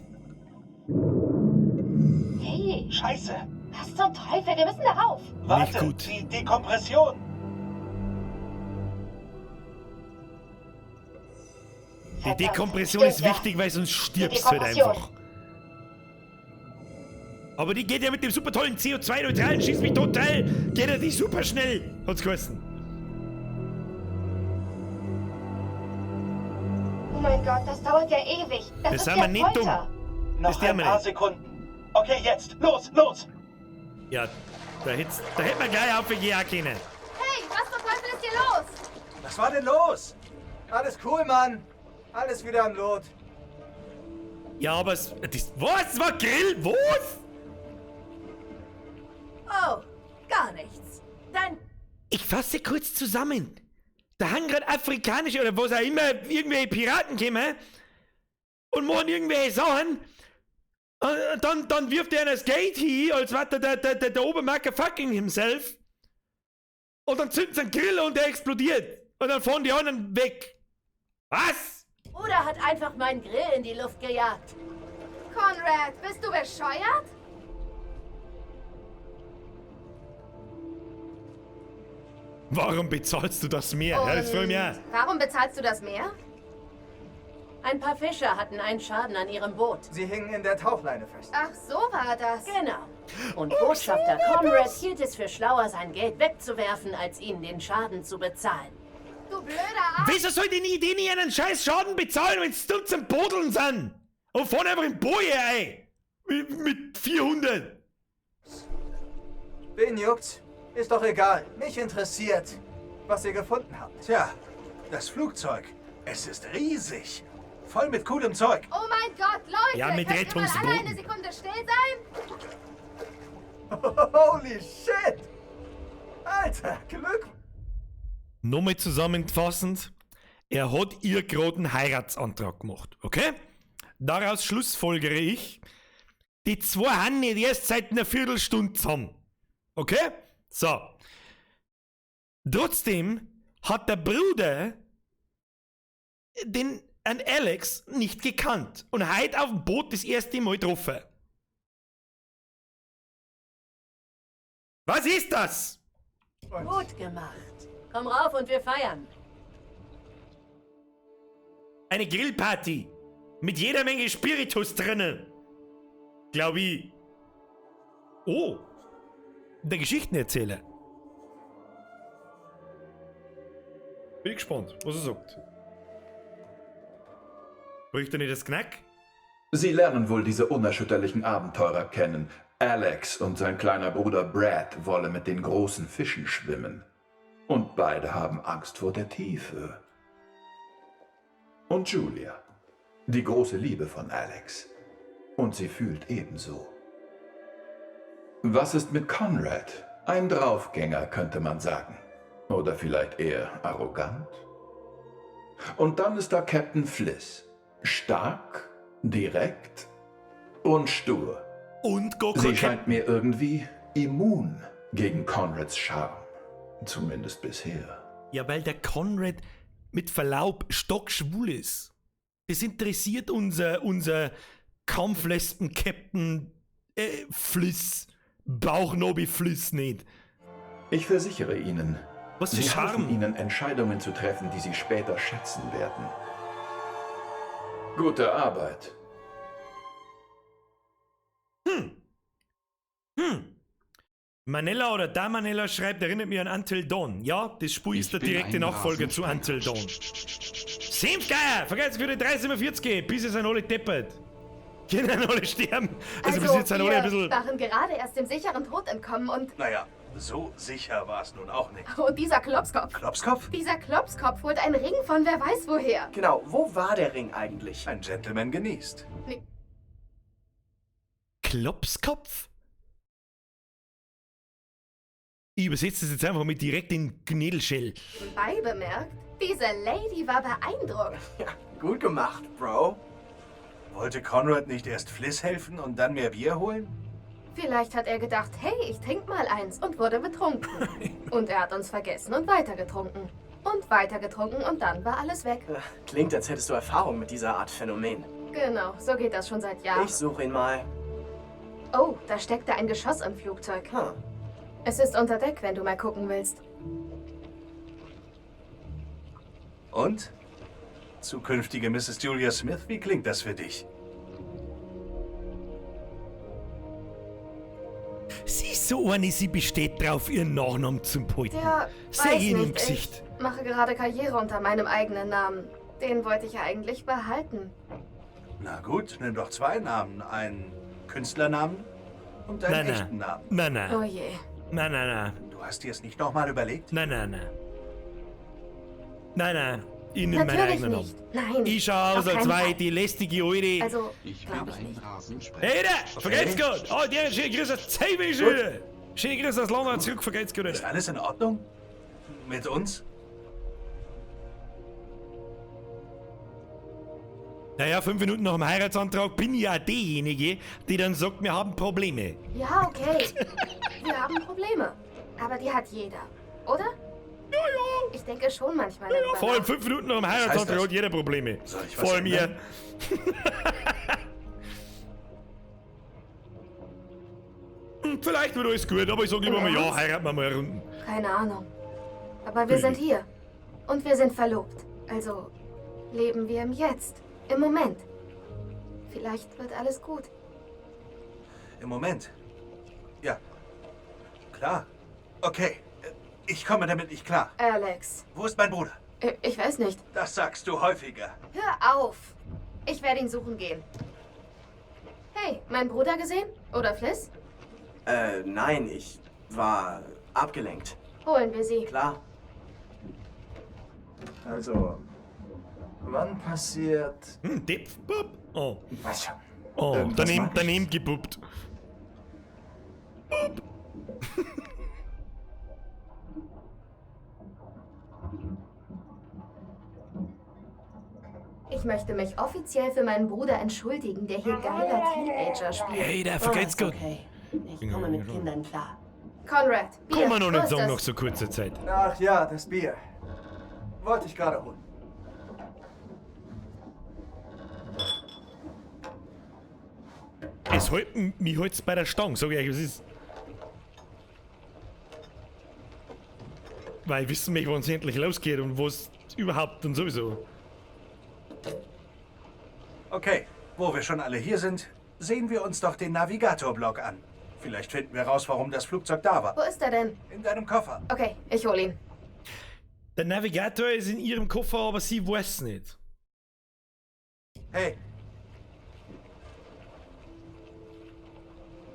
sind. Hey. Scheiße. Was zum Teufel? Wir müssen da rauf. Warte, Nicht gut. die Dekompression. Die Dekompression ist Stimmt, ja. wichtig, weil sonst stirbst Die du halt Dekompression. einfach. Aber die geht ja mit dem super tollen CO2-neutralen Schieß mich total. Geht ja nicht super schnell, hat's geheißen. Oh mein Gott, das dauert ja ewig. Das Das ist sind ja wir nicht dumm. Folter. Noch Das dürfen ein wir paar nicht. Sekunden. Okay, jetzt. Los, los. Ja, da hätt man gleich aufgehen können. Hey, was zum Teufel ist hier los? Was war denn los? Alles cool, Mann. Alles wieder am Lot. Ja, aber es, das, was? Das war Grill? Was? Oh, gar nichts. Dein Ich fasse kurz zusammen. Da haben gerade afrikanische oder was auch immer irgendwelche Piraten kommen und machen irgendwelche Sachen. Und dann wirft er das Geld hin, als wäre der Obermarker fucking himself. Und dann zünden sie einen Grill und der explodiert. Und dann fahren die anderen weg. Was? Bruder hat einfach meinen Grill in die Luft gejagt. Conrad, bist du bescheuert? Warum bezahlst du das mehr? Ja, das freut mich auch. Warum bezahlst du das mehr? Ein paar Fischer hatten einen Schaden an ihrem Boot. Sie hingen in der Tauchleine fest. Ach, so war das. Genau. Und Botschafter Conrad hielt es für schlauer, sein Geld wegzuwerfen, als ihnen den Schaden zu bezahlen. Du blöder Arsch. Wieso soll denn ich denen einen scheiß Schaden bezahlen, wenn sie dumm zum Bodeln sind? Und fahren einfach in Boje ein. Mit 400. Wen juckt's? Ist doch egal. Mich interessiert, was ihr gefunden habt. Tja, das Flugzeug. Es ist riesig. Voll mit coolem Zeug. Oh mein Gott, Leute! Ja, mit könnt ihr mal alle Rettungsbooten. eine Sekunde still sein? Holy shit! Alter, Glück! Nochmal zusammenfassend, er hat ihr gerade einen Heiratsantrag gemacht, okay? Daraus schlussfolgere ich, die zwei haben nicht erst seit einer Viertelstunde zusammen. Okay? So. Trotzdem hat der Bruder den an Alex nicht gekannt und heute auf dem Boot das erste Mal getroffen. Was ist das? Gut gemacht. Komm rauf und wir feiern. Eine Grillparty. Mit jeder Menge Spiritus drinnen. Glaub ich. Oh. Der Geschichtenerzähler. Bin ich gespannt, was er sagt. Bricht er nicht das Knack? Sie lernen wohl diese unerschütterlichen Abenteurer kennen. Alex und sein kleiner Bruder Brad wollen mit den großen Fischen schwimmen. Und beide haben Angst vor der Tiefe. Und Julia, die große Liebe von Alex. Und sie fühlt ebenso. Was ist mit Conrad? Ein Draufgänger, könnte man sagen. Oder vielleicht eher arrogant? Und dann ist da Captain Fliss. Stark, direkt und stur. Und gar Sie kein scheint mir irgendwie immun gegen Conrads Charme. Zumindest bisher. Ja, weil der Conrad mit Verlaub stockschwul ist. Das interessiert unser Kampflesben-Captain Fliss, Bauchnobi Fliss nicht. Ich versichere Ihnen, Was für Sie Charme. helfen Ihnen, Entscheidungen zu treffen, die Sie später schätzen werden. Gute Arbeit. Manella oder da Manella schreibt, erinnert mich an Until Dawn. Ja, das Spiel ist der bin direkte ein Nachfolger zu Until Dawn. Senfgeier! Vergesst für die 3,47, bis es sind alle deppert. Können alle sterben. Also, bis jetzt sind alle wir ein bisschen. waren gerade erst dem sicheren Tod entkommen und, Naja, so sicher war es nun auch nicht. und dieser Klopskopf. Klopskopf? Dieser Klopskopf holt einen Ring von wer weiß woher. Genau, wo war der Ring eigentlich? Ein Gentleman genießt. Nee. Klopskopf? Ich übersetze das jetzt einfach mit direkt in Gnädelschell. Nebenbei bemerkt, diese Lady war beeindruckt. Gut gemacht, Bro. Wollte Conrad nicht erst Fliss helfen und dann mehr Bier holen? Vielleicht hat er gedacht, hey, ich trink mal eins und wurde betrunken. Und er hat uns vergessen und weitergetrunken. Und weitergetrunken und dann war alles weg. Klingt, als hättest du Erfahrung mit dieser Art Phänomen. Genau, so geht das schon seit Jahren. Ich suche ihn mal. Oh, da steckte ein Geschoss im Flugzeug. Es ist unter Deck, wenn du mal gucken willst. Und? Zukünftige Mrs. Julia Smith, wie klingt das für dich? Sie ist so eine, sie besteht drauf, ihren Nachnamen zu behalten. Der Seh weiß ihn im nicht, Gesicht. Ich mache gerade Karriere unter meinem eigenen Namen. Den wollte ich ja eigentlich behalten. Na gut, nimm doch zwei Namen. Einen Künstlernamen und einen Nein, nein. echten Namen. Nein, nein. Oh je. Nein, nein, nein. Du hast dir es nicht nochmal überlegt? Nein, nein, nein. Nein, nein. Ich nehme meinen Natürlich eigenen nicht. Namen. Nein. Ich schau aus, auf als keinen war Fall. ich die lästige Alte. Also, Ich bin glaube ich ein nicht. Rasensprenger. Hey da! Vergeht's gut! Oh, der schöne Grüße aus Zebisch wieder! Schöne Grüße aus London zurück, vergeht's gut! Ist alles in Ordnung? Mit uns? Naja, 5 Minuten nach dem Heiratsantrag bin ich ja diejenige, die dann sagt, wir haben Probleme. Ja, okay. Wir haben Probleme. Aber die hat jeder, oder? Ja, ja. Ich denke schon manchmal darüber Vor allem nach. 5 Minuten nach dem heißt Heiratsantrag das? hat jeder Probleme. Soll ich was Vor allem ihr. ändern? Vielleicht wird alles gut, aber ich sag lieber Im mal, ja, Ernst? heiraten wir mal Runden. Keine Ahnung. Aber wir sind hier. Und wir sind verlobt. Also leben wir im Jetzt. Im Moment. Vielleicht wird alles gut. Im Moment. Ja. Klar. Okay. Ich komme damit nicht klar. Alex, Wo ist mein Bruder? ich weiß nicht. Das sagst du häufiger. Hör auf! Ich werde ihn suchen gehen. Hey, mein Bruder gesehen? Oder Fliss? Nein, ich war abgelenkt. Holen wir sie. Klar. Also, wann passiert... Depf, bub. Oh. Weiß schon. Oh, Irgendwas daneben, Magisches. daneben gebuppt. Bup. Ich möchte mich offiziell für meinen Bruder entschuldigen, der hier geiler Teenager spielt. Hey, der vergeht's ist gut. okay. Ich komme mit Kindern klar. Conrad, Bier, Kann man noch wo nicht ist sagen das? nach so kurzer Zeit. Ach ja, das Bier. Wollte ich gerade holen. Es hält mich halt's bei der Stange, sag ich euch, was ist. Weil ich wissen möchte, wann es endlich losgeht und was überhaupt und sowieso. Okay, wo wir schon alle hier sind, sehen wir uns doch den Navigator-Block an. Vielleicht finden wir raus, warum das Flugzeug da war. Wo ist er denn? In deinem Koffer. Okay, ich hol ihn. Der Navigator ist in ihrem Koffer, aber sie weiß nicht. Hey,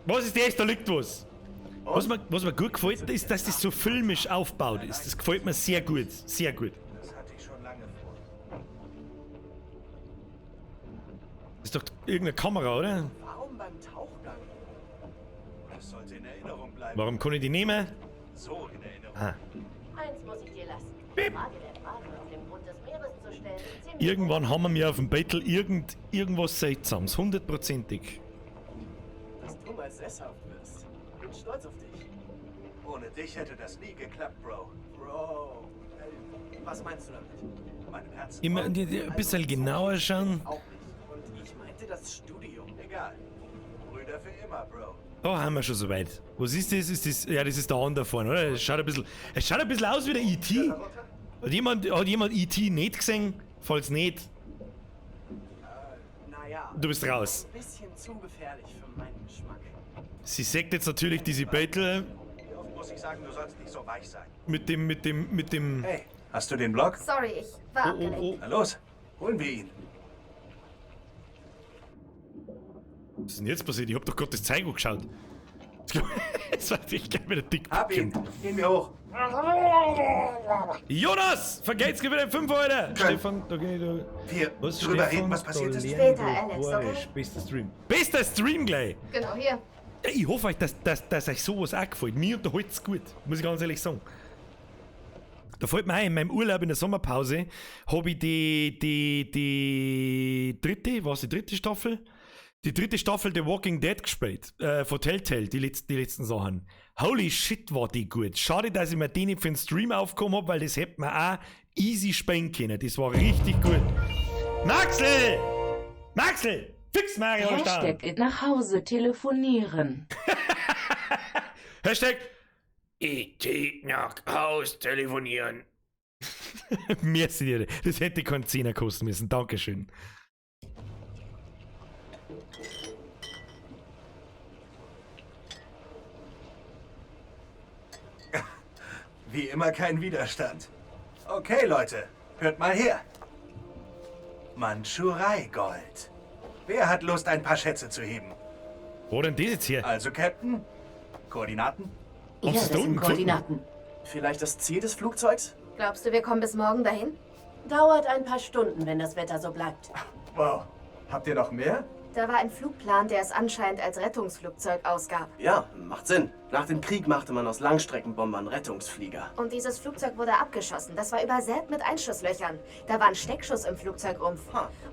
Was ist das? Da liegt was. Was mir gut gefällt, ist, dass das so filmisch aufgebaut ist. Das gefällt mir sehr gut. Sehr gut. das hatte ich schon lange vor. Das ist doch irgendeine Kamera, oder? Warum beim Tauchgang? Das sollte in Erinnerung bleiben. Warum kann ich die nehmen? So in Erinnerung. Ah. Eins muss ich dir lassen. Die Frage der Fragen auf dem Grund des Meeres zu stellen, ist ziemlich Irgendwann haben wir auf dem Battle irgendwas Seltsames. Hundertprozentig. Dass du mal sesshaft wirst. Bin stolz auf dich. Ohne dich hätte das nie geklappt, Bro. Bro. Was meinst du damit? Meinem Herzen. Immer ein bisschen genauer schauen. Auch nicht. Und ich meinte das Studium. Egal. Brüder für immer, Bro. Da haben wir schon soweit. Was ist das? Ist das? Ja, das ist der andere da vorne, oder? Es schaut ein bisschen, es schaut ein bisschen aus wie der E.T. Hat jemand E.T. nicht gesehen? Falls nicht, Naja. du bist raus. Ein bisschen zu gefährlich für meinen Geschmack. Sie sagt jetzt natürlich diese Battle Wie oft muss ich sagen, du sollst nicht so weich sein? mit dem. Hey, hast du den Block? Sorry, ich war Oh, abgelenkt. oh, oh. Na los, holen wir ihn. Was ist denn jetzt passiert? Ich hab doch gerade das Zeug angeschaut. Das war ich gleich wieder dick. Hab ihn. Gehen wir hoch. Jonas! Vergelt's gewinnt 5 Euro! Stefan, da geh ich da. Wir Was, drüber Stefan reden, was passiert ist? Später, Alex, okay? Bester Stream. Bester Stream gleich! Genau hier. Ja, ich hoffe euch, dass euch sowas auch gefällt. Mir unterhalt's gut, muss ich ganz ehrlich sagen. Da fällt mir ein, in meinem Urlaub in der Sommerpause habe ich die dritte, was die dritte Staffel? Die dritte Staffel The Walking Dead gespielt, von Telltale, die letzten Sachen. Holy shit, war die gut. Schade, dass ich mir die nicht für den Stream aufgekommen hab, weil das hätte man auch easy spielen können. Das war richtig gut. Maxl! Maxl! Fix Mario Stein! Hashtag nach Hause telefonieren. Hashtag IT nach Haus telefonieren. Merci dir. Das hätte keinen Zehner kosten müssen. Dankeschön. Wie immer kein Widerstand. Okay, Leute, hört mal her. Mandschurei-Gold. Wer hat Lust, ein paar Schätze zu heben? Wo denn das jetzt her? Also, Captain, Koordinaten? Ja, das sind Koordinaten. Vielleicht das Ziel des Flugzeugs? Glaubst du, wir kommen bis morgen dahin? Dauert ein paar Stunden, wenn das Wetter so bleibt. Wow. Habt ihr noch mehr? Da war ein Flugplan, der es anscheinend als Rettungsflugzeug ausgab. Ja, macht Sinn. Nach dem Krieg machte man aus Langstreckenbombern Rettungsflieger. Und dieses Flugzeug wurde abgeschossen. Das war übersät mit Einschusslöchern. Da war ein Steckschuss im Flugzeugrumpf.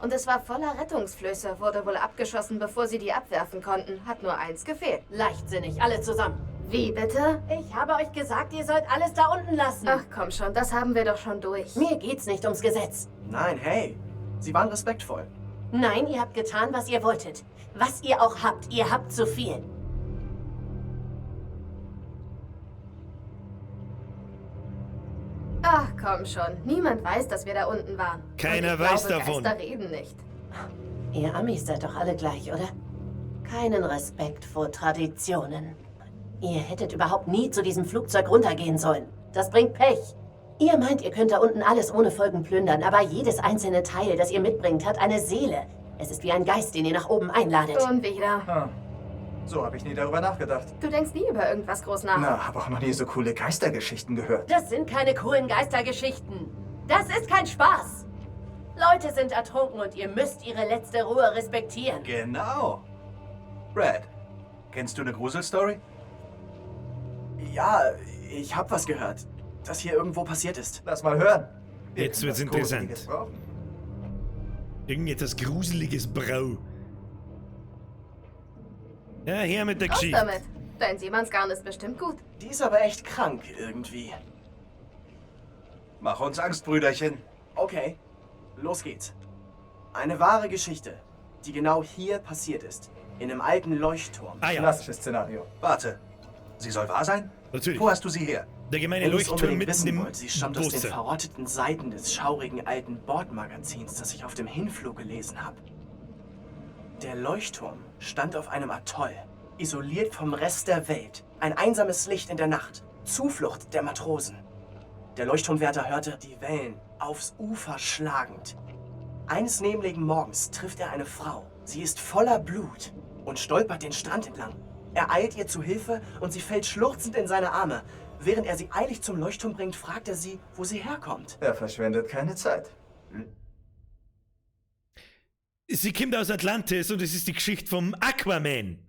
Und es war voller Rettungsflöße, wurde wohl abgeschossen, bevor sie die abwerfen konnten. Hat nur eins gefehlt. Leichtsinnig, alle zusammen. Wie bitte? Ich habe euch gesagt, ihr sollt alles da unten lassen. Ach komm schon, das haben wir doch schon durch. Mir geht's nicht ums Gesetz. Nein, hey. Sie waren respektvoll. Nein, ihr habt getan, was ihr wolltet. Was ihr auch habt, ihr habt zu viel. Ach komm schon, niemand weiß, dass wir da unten waren. Keiner Und ich weiß glaube, davon. Geister reden nicht. Ihr Amis seid doch alle gleich, oder? Keinen Respekt vor Traditionen. Ihr hättet überhaupt nie zu diesem Flugzeug runtergehen sollen. Das bringt Pech. Ihr meint, ihr könnt da unten alles ohne Folgen plündern, aber jedes einzelne Teil, das ihr mitbringt, hat eine Seele. Es ist wie ein Geist, den ihr nach oben einladet. Und wieder. Ah. So habe ich nie darüber nachgedacht. Du denkst nie über irgendwas groß nach. Na, habe auch noch nie so coole Geistergeschichten gehört. Das sind keine coolen Geistergeschichten. Das ist kein Spaß. Leute sind ertrunken und ihr müsst ihre letzte Ruhe respektieren. Genau. Brad, kennst du eine Gruselstory? Ja, ich hab was gehört, dass hier irgendwo passiert ist. Lass mal hören. Wir Jetzt können wird's was interessant. Gruseliges brauchen. Irgendetwas Gruseliges Brau. Ja, her mit der Raus Geschichte. damit. Dein Seemannsgarn ist bestimmt gut. Die ist aber echt krank irgendwie. Mach uns Angst, Brüderchen. Okay, los geht's. Eine wahre Geschichte, die genau hier passiert ist. In einem alten Leuchtturm. Ah ja. Klassisches Szenario. Warte, sie soll wahr sein? Natürlich. Wo hast du sie her? Der gemeine Wenn ihr's Leuchtturm unbedingt mitten wissen im wollt, sie stammt aus den Wasser. verrotteten Seiten des schaurigen alten Bordmagazins, das ich auf dem Hinflug gelesen habe. Der Leuchtturm stand auf einem Atoll, isoliert vom Rest der Welt. Ein einsames Licht in der Nacht, Zuflucht der Matrosen. Der Leuchtturmwärter hörte die Wellen aufs Ufer schlagend. Eines nebligen Morgens trifft er eine Frau. Sie ist voller Blut und stolpert den Strand entlang. Er eilt ihr zu Hilfe und sie fällt schluchzend in seine Arme. Während er sie eilig zum Leuchtturm bringt, fragt er sie, wo sie herkommt. Er verschwendet keine Zeit. Sie kommt aus Atlantis und es ist die Geschichte vom Aquaman.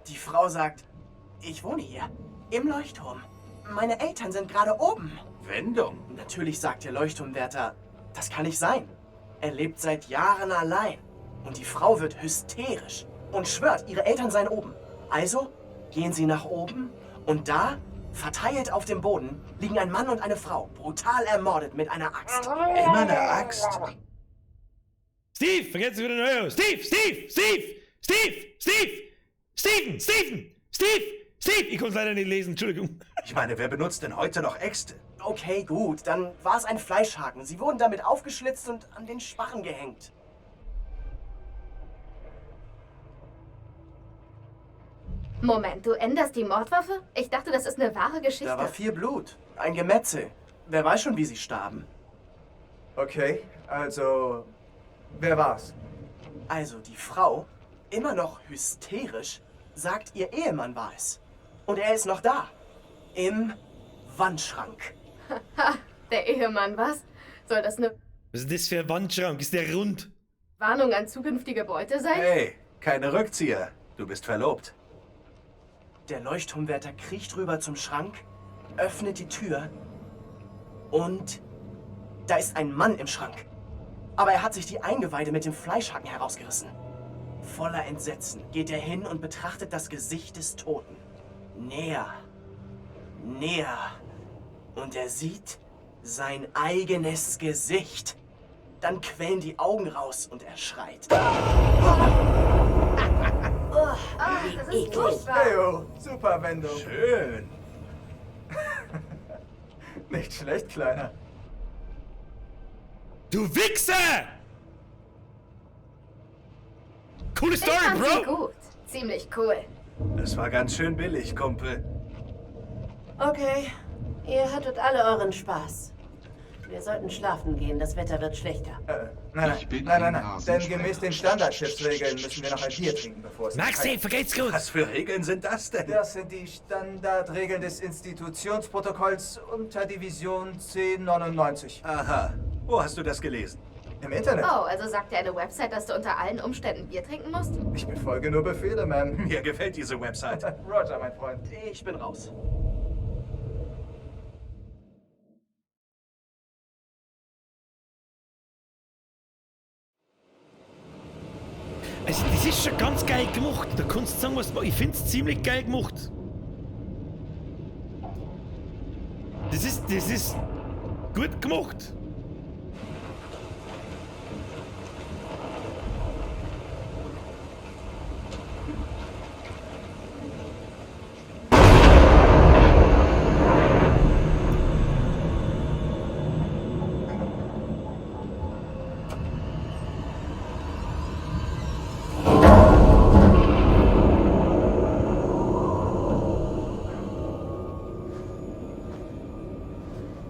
Die Frau sagt, ich wohne hier, im Leuchtturm. Meine Eltern sind gerade oben. Wendung. Natürlich sagt der Leuchtturmwärter, das kann nicht sein. Er lebt seit Jahren allein. Und die Frau wird hysterisch und schwört, ihre Eltern seien oben. Also gehen sie nach oben und da, verteilt auf dem Boden, liegen ein Mann und eine Frau, brutal ermordet mit einer Axt. Immer eine Axt? Steve, vergessen Sie wieder den Euro. Steve, Steve, Steve, Steve, Steve, Steven, Steven, Steve, Steve. Ich konnte es leider nicht lesen, Entschuldigung. Ich meine, wer benutzt denn heute noch Äxte? Okay, gut, dann war es ein Fleischhaken. Sie wurden damit aufgeschlitzt und an den Sparren gehängt. Moment, du änderst die Mordwaffe? Ich dachte, das ist eine wahre Geschichte. Da war viel Blut, ein Gemetzel. Wer weiß schon, wie sie starben. Okay, also, wer war's? Also die Frau, immer noch hysterisch, sagt, ihr Ehemann war es. Und er ist noch da. Im Wandschrank. Ha, der Ehemann, was? Soll das eine Was ist das für ein Wandschrank? Ist der rund? Warnung an zukünftige Beute sein? Hey, keine Rückzieher. Du bist verlobt. Der Leuchtturmwärter kriecht rüber zum Schrank, öffnet die Tür und da ist ein Mann im Schrank. Aber er hat sich die Eingeweide mit dem Fleischhaken herausgerissen. Voller Entsetzen geht er hin und betrachtet das Gesicht des Toten. Näher, näher. Und er sieht sein eigenes Gesicht. Dann quellen die Augen raus und er schreit. Oh, das ist furchtbar. Heyo, super Wendung. Schön. Nicht schlecht, Kleiner. Du Wichser! Coole Ich Story, fand sie Bro! gut. Ziemlich cool. Das war ganz schön billig, Kumpel. Okay, ihr hattet alle euren Spaß. Wir sollten schlafen gehen, das Wetter wird schlechter. Nein, Ich bin nein, nein, ein nein, nein. Denn Rasensprenger. gemäß den Standardschiffsregeln müssen wir noch ein Bier trinken, bevor es... Maxi, vergeht's gut! Was für Regeln sind das denn? Das sind die Standardregeln des Institutionsprotokolls unter Division 1099. Aha. Wo hast du das gelesen? Im Internet. Oh, also sagt dir eine Website, dass du unter allen Umständen Bier trinken musst? Ich befolge nur Befehle, Ma'am. Mir gefällt diese Website. Roger, mein Freund. Ich bin raus. Also, das ist schon ganz geil gemacht. Da kannst du sagen, was du Ich find's ziemlich geil gemacht. Das ist gut gemacht.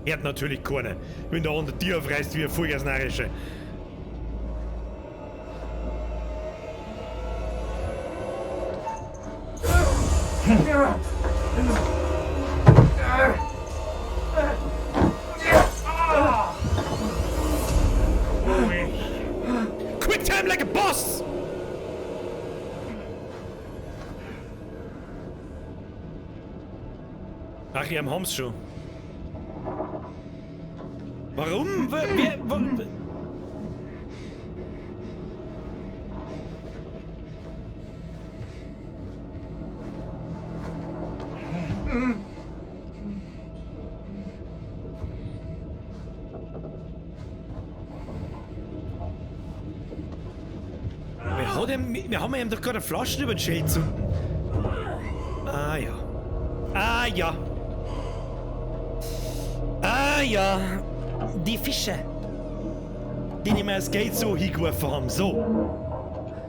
Hört natürlich keiner, wenn der andere Tier aufreißt wie ein Vollgasnarische. Quick time like a boss! Ach, ihr haben's schon. Warum? Wer, Wer hat ihm, wir haben ihm doch gerade eine Flasche über den Schild zu. Ah ja. Ah ja. Ah ja. Die Fische. Die nicht mehr das Geld so hingeworfen haben. So.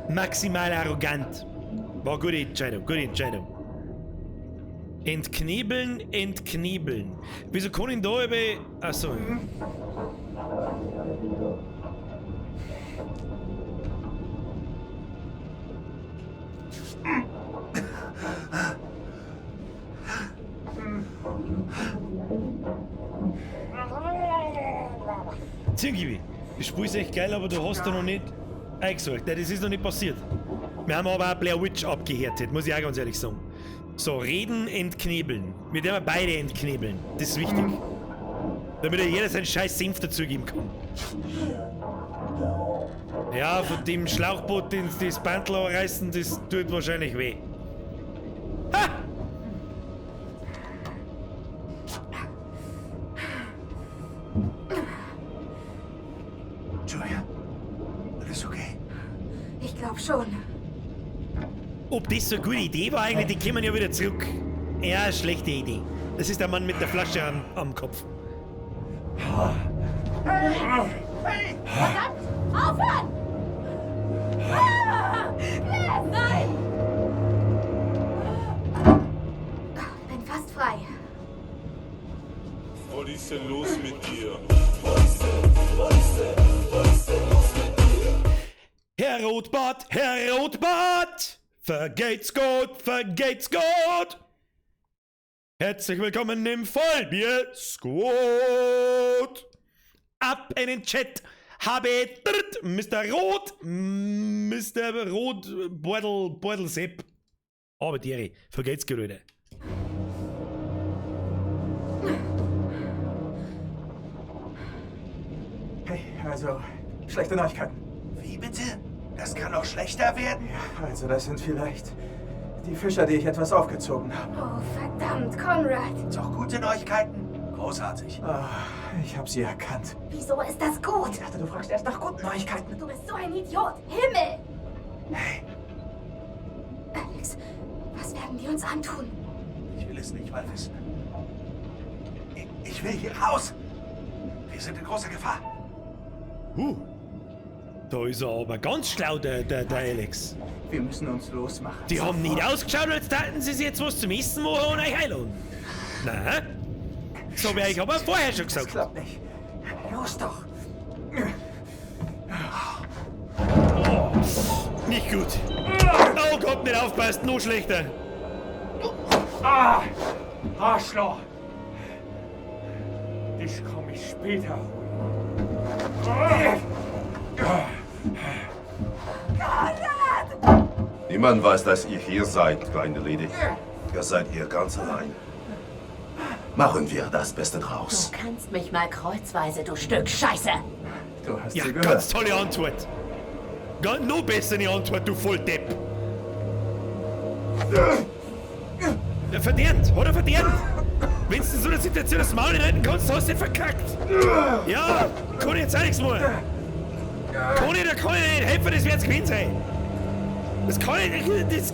Maximal arrogant. War eine gute Entscheidung, gute Entscheidung. Entknebeln, entknebeln. Wieso kann ich da eben. Achso. Zingibi, das Spiel ist echt geil, aber du hast da noch nicht eingesorgt. Nein, das ist noch nicht passiert. Wir haben aber auch Blair Witch abgehärtet, muss ich auch ganz ehrlich sagen. So, reden, entknebeln. Wir dürfen beide entknebeln. Das ist wichtig. Damit ja jeder seinen scheiß Senf dazugeben kann. Ja, von dem Schlauchboot, den das Bandel reißen, das tut wahrscheinlich weh. Ha! Julia, alles okay? Ich glaube schon. Ob das so eine gute Idee war eigentlich, die kommen ja wieder zurück. Ja, schlechte Idee. Das ist der Mann mit der Flasche am Kopf. Hey! Hey! Verdammt! Aufhören! Ah! Blair, nein! Bin fast frei. Was ist denn los mit dir? Was ist denn los mit dir? Herr Rotbart, Herr Rotbart! Vergeht's Gott, vergeht's Gott! Herzlich willkommen im Vollbier Squad! Ab in den Chat! Habe dritt, Mr. Rot, Mr. Rot, Beutel, Beutel Sepp. Aber Tiere, vergeht's Gott, Alter. Hey, also, schlechte Neuigkeiten. Wie bitte? Das kann noch schlechter werden? Ja, also das sind vielleicht die Fischer, die ich etwas aufgezogen habe. Oh, verdammt, Conrad. Doch gute Neuigkeiten? Großartig. Ah, ich habe sie erkannt. Wieso ist das gut? Ich dachte, du fragst erst nach guten Neuigkeiten. Du bist so ein Idiot. Himmel! Hey. Alex, was werden die uns antun? Ich will es nicht mal wissen. Ich will hier raus. Wir sind in großer Gefahr. Da ist er aber ganz schlau, der Alex. Wir müssen uns losmachen. Die haben nicht ausgeschaut, als taten sie sich jetzt was zum Essen machen und euch einladen. Nein. Das habe ich euch aber vorher schon gesagt. Das klappt nicht. Los doch. Oh, nicht gut. Oh Gott, nicht aufpasst, noch schlechter. Ah, Arschloch. Dich komme ich später holen. Konrad! Niemand weiß, dass ihr hier seid, kleine Lady. Ihr seid hier ganz allein. Machen wir das Beste draus. Du kannst mich mal kreuzweise, du Stück Scheiße! Du hast ja, sie gehört. Ganz tolle Antwort. Ganz noch bessere Antwort, du Volldepp. Ja, verdient, hat er verdient. Wenn du in so einer Situation das Maul nicht retten kannst, hast du ihn verkackt. Ja, kann ich jetzt auch nichts mehr. Kann ich, da kann ich nicht helfen, das wird's gewesen sein. Das kann ich nicht, das...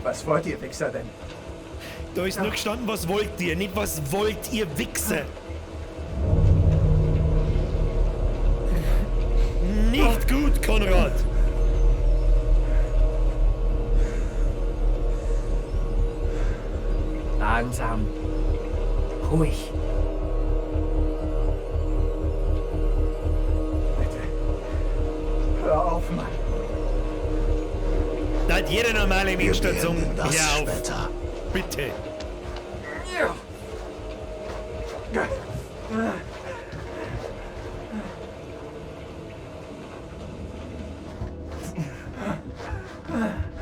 Was wollt ihr, Wichser, denn? Da ist nur gestanden, was wollt ihr, nicht was wollt ihr, Wichser. Nicht gut, Konrad. Langsam. Ruhig. Bitte. Hör auf, Mann. Da hat jeder normale Mensch dazu. Das Hör auf. später. Bitte.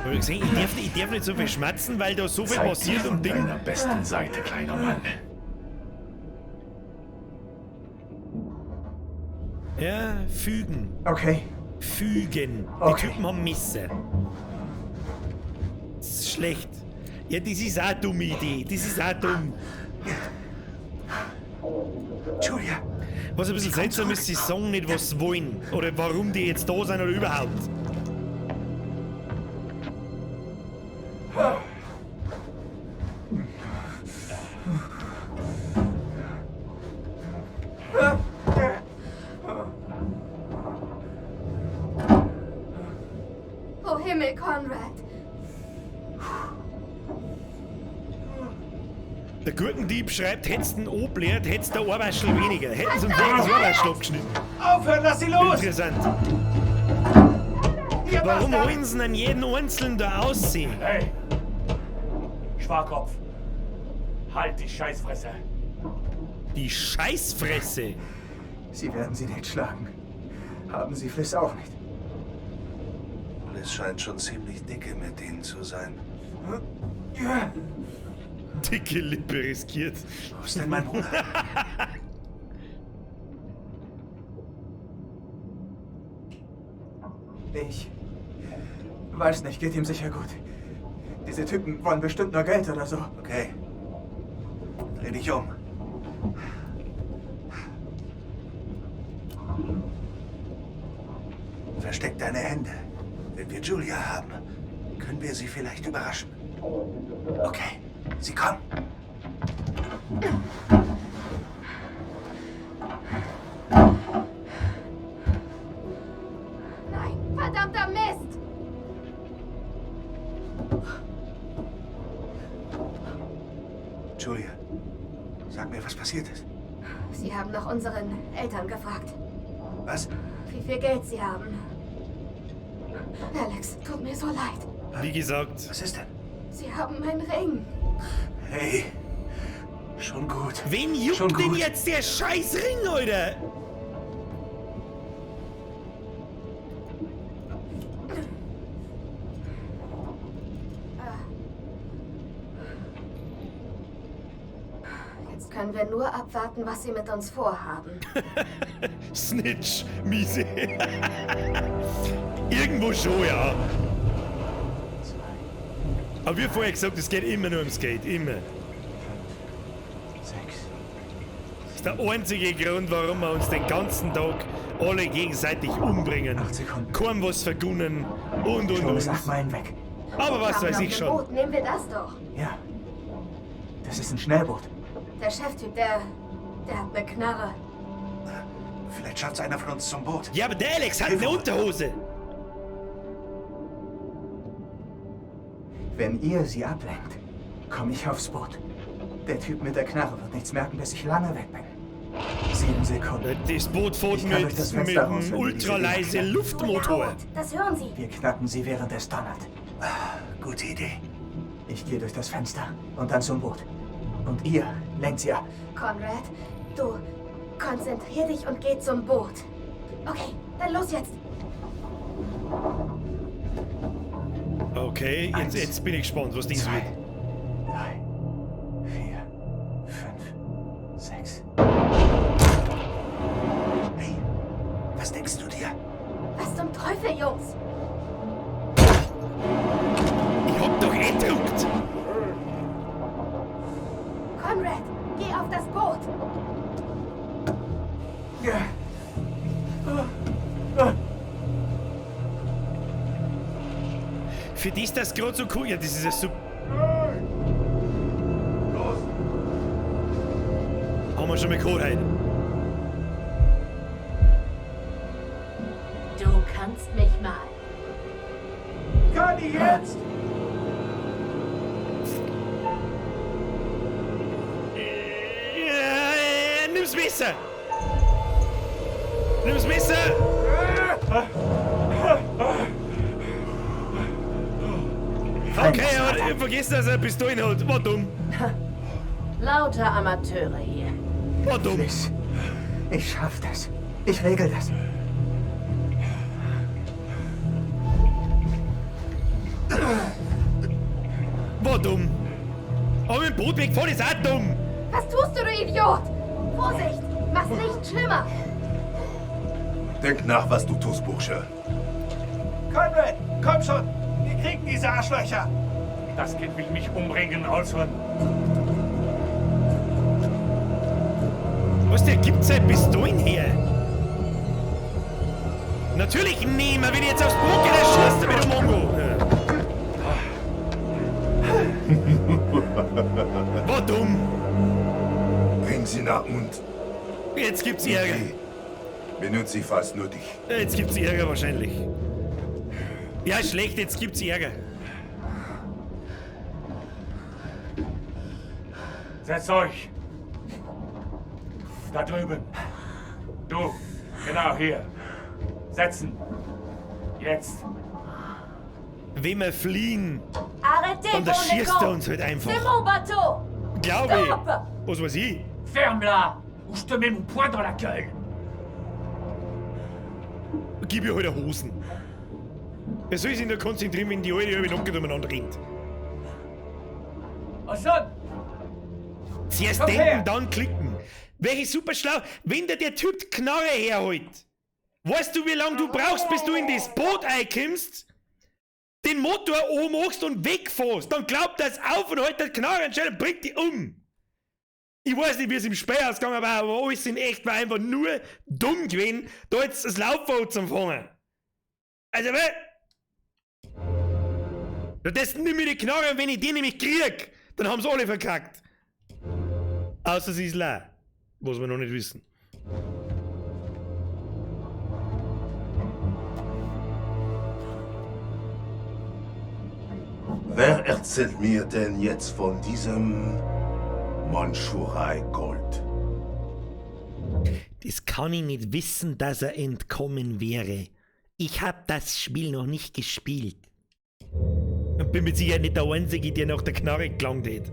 Hab ich gesehen, ich darf nicht so viel schmatzen, weil da so viel Zeig passiert dich von und Ding. deiner besten Seite, kleiner Mann. Ja, fügen. Okay. Fügen. Die Okay. Typen haben Misse. Das ist schlecht. Ja, das ist auch eine dumme Idee. Das ist auch dumm. Julia. Was ein bisschen seltsam ist, sie sagen nicht, was sie wollen. Oder warum die jetzt da sind oder überhaupt. Der Gurkendieb schreibt, hättest den obleert, hättest der Ohrwaschel weniger. Hätten sie ihm vorher das Ohrwaschel abgeschnitten. Aufhören, lass sie los! Interessant. Warum wollen sie denn jeden Einzelnen da aussehen? Hey! Schwarkopf! Halt die Scheißfresse! Die Scheißfresse? Sie werden sie nicht schlagen. Haben Sie Fliss auch nicht. Liz scheint schon ziemlich dicke mit denen zu sein. Dicke Lippe riskiert. Wo ist denn mein Bruder? Ich weiß nicht, geht ihm sicher gut. Diese Typen wollen bestimmt nur Geld oder so. Okay. Dreh dich um. Versteck deine Hände. Wenn wir Julia haben, können wir sie vielleicht überraschen. Okay, sie kommen. Nein, verdammter Mist! Julia, sag mir, was passiert ist. Sie haben nach unseren Eltern gefragt, Was? wie viel Geld sie haben. Alex, tut mir so leid. Wie gesagt. Was ist denn? Sie haben meinen Ring. Hey, schon gut. Wen juckt Schon denn gut. jetzt der scheiß Ring, Alter? Jetzt können wir nur abwarten, was sie mit uns vorhaben. Snitch, miese. Irgendwo schon, ja. Aber wie vorher gesagt, es geht immer nur ums Geld, immer. 6. Das ist der einzige Grund, warum wir uns den ganzen Tag alle gegenseitig umbringen. Kaum was vergunnen und Strom ist und. 8 Meilen weg. Aber was Wir haben weiß noch ich ein schon. Boot. Nehmen wir das doch. Ja. Das ist ein Schnellboot. Der Cheftyp, der hat eine Knarre. Vielleicht schafft's einer von uns zum Boot. Ja, aber der Alex hat eine Unterhose. Wenn ihr sie ablenkt, komme ich aufs Boot. Der Typ mit der Knarre wird nichts merken, bis ich lange weg bin. 7 Sekunden. Das Boot fährt Ich kann mit, durch das mit Fenster raus, einem wenn wir diese ultraleise Dinger knacken. Luftmotor. Das hören Sie. Wir knacken sie, während es donnert. Gute Idee. Ich gehe durch das Fenster und dann zum Boot. Und ihr lenkt sie ab. Conrad, du konzentrier dich und geh zum Boot. Okay, dann los jetzt. Okay, jetzt bin ich gespannt, was Ding wird. 3, 4, 5, 6. Hey, was denkst du dir? Was zum Teufel, Jungs? Ich hab doch eh gedruckt. Conrad, geh auf das Boot. Für dich ist das gerade so cool. Ja, das ist ja super. Haben wir schon mal gehabt heute. Du kannst mich mal. Kann ich jetzt? Nimm's Messer! Nimm's Messer! Okay, er hat vergessen, dass er Pistolen hat. War dumm. Lauter Amateure hier. War dumm. Fliss, ich schaff das. Ich regel das. War dumm. Aber mit dem Boot wegfahren ist auch dumm. Was tust du, du Idiot? Vorsicht, mach's nicht schlimmer. Denk nach, was du tust, Bursche. Conrad, komm schon! Wir kriegen diese Arschlöcher! Das Kind will mich umbringen, Olson. Was, der gibt seine Pistolen her? Natürlich nehmen wir, wenn ich jetzt aufs Boot gehe, der schießt er mit dem Mongo. War dumm. Bring sie nach und Jetzt gibt's Ärger. Benutze sie, falls nötig. Jetzt gibt's Ärger wahrscheinlich. Ja, schlecht, jetzt gibt's Ärger. Setzt euch. Da drüben. Du, genau hier. Setzen. Jetzt. Wenn wir fliehen, Arrêtez, dann bande de erschießt er cons. uns halt einfach. C'est mon bateau. Glaube ich. Stop. Was weiß ich? Ferme-la, ou je te mets mon poing dans la gueule. Gib ihr halt eine Hosen. Wer soll sich da konzentrieren, wenn die alte halbe Nocke umeinander rennt? Hassan! Zuerst Komm denken, her! dann klicken. Welche super schlau, wenn dir der Typ die Knarre herholt. Weißt du, wie lange du brauchst, bis du in das Boot einkommst? Den Motor anmachst und wegfährst. Dann glaubt das auf und holt die Knarre und und bringt die um. Ich weiß nicht, wie es im Spiel ausgegangen war, aber alles in echt war einfach nur dumm gewesen, da jetzt das Laufboot zu fangen. Also, wer? Stattdessen nimm ich die Knarre und wenn ich die nämlich krieg, dann haben sie alle verkackt. Außer sie ist leer. Was wir noch nicht wissen. Wer erzählt mir denn jetzt von diesem Mandschurei-Gold? Das kann ich nicht wissen, dass er entkommen wäre. Ich hab das Spiel noch nicht gespielt. Und bin mit Sicherheit nicht der Einzige, der nach der Knarre gelangt hat.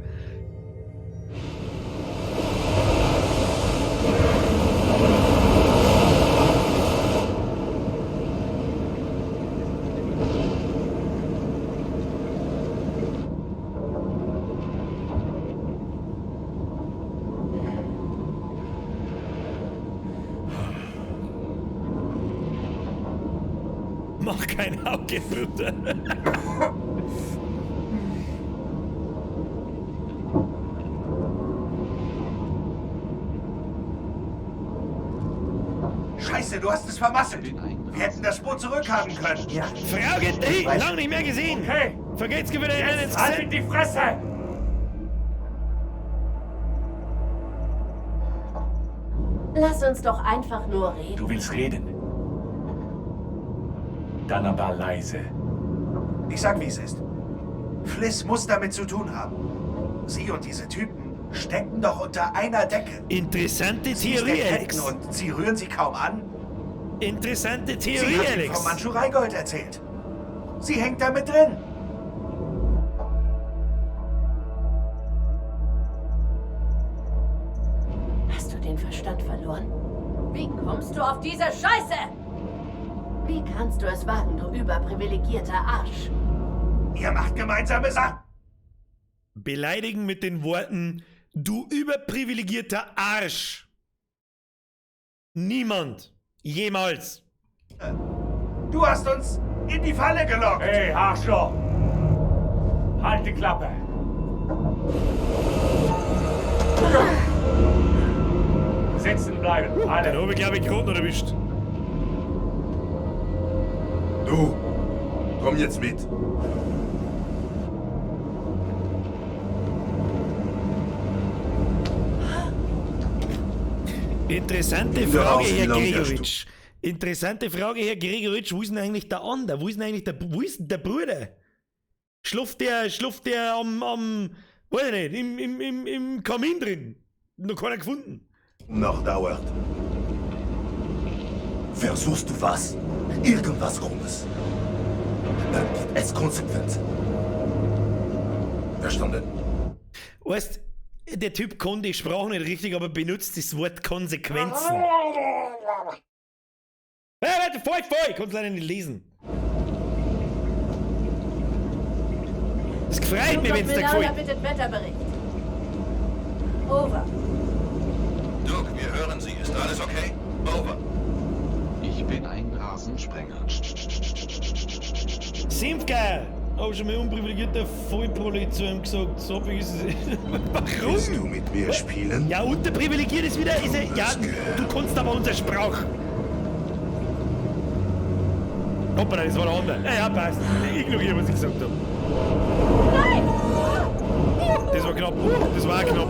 Mach kein Auge, Bruder. Scheiße, du hast es vermasselt. Wir hätten das Boot zurückhaben können. Ja. Frau geht, hey, lang nicht mehr gesehen. Okay. Vergeht's wieder einen ins Halt die Fresse! Lass uns doch einfach nur reden. Du willst reden? Dann aber leise. Ich sag, wie es ist. Fliss muss damit zu tun haben. Sie und diese Typen stecken doch unter einer Decke. Interessante Sie ist Theorie, der Alex. Captain und sie rühren sie kaum an. Interessante Sie Theorie, hat ihm Alex. vom Mandschurei-Gold erzählt. Sie hängt da mit drin. Hast du den Verstand verloren? Wie kommst du auf diese Scheiße? Wie kannst du es wagen, du überprivilegierter Arsch? Ihr macht gemeinsame Sache. Beleidigen mit den Worten, du überprivilegierter Arsch. Niemand. Jemals. Du hast uns in die Falle gelockt. Hey, Arschloch! Halt die Klappe! Sitzen bleiben, alle! Den habe ich, glaube ich, gerade noch erwischt. Du, komm jetzt mit. Interessante Finde Frage, raus, wie Herr lang der Gregoritsch. Interessante Frage, Herr Gregoritsch. Wo ist denn eigentlich der andere? Wo ist denn eigentlich der, wo ist denn der Bruder? Schläft der am, weiß ich nicht, im Kamin drin? Noch keiner gefunden. Noch dauert. Versuchst du was? Irgendwas Krummes. Dann gibt es Konsequenzen. Verstanden? Weißt, der Typ konnte die Sprache nicht richtig, aber benutzt das Wort Konsequenzen. Hey, warte, voll, voll! Kannst leider nicht lesen. Es gefreut mich, wenn's dir Milana gefällt. bittet Wetterbericht. Over. Duke, wir hören Sie. Ist alles okay? Over. Ich bin ein Rasensprenger. Senfgeil! Hab schon mal unprivilegierter Vollprolet zu ihm gesagt. So hab ich es. Warum? Willst du mit mir spielen? Ja, unterprivilegiert ist wieder. Ist er, ja, du kannst aber unsere Sprache. Hoppala, das war der andere. Ja, ja, passt. Ich ignoriere, was ich gesagt habe. Nein! Das war knapp. Das war knapp.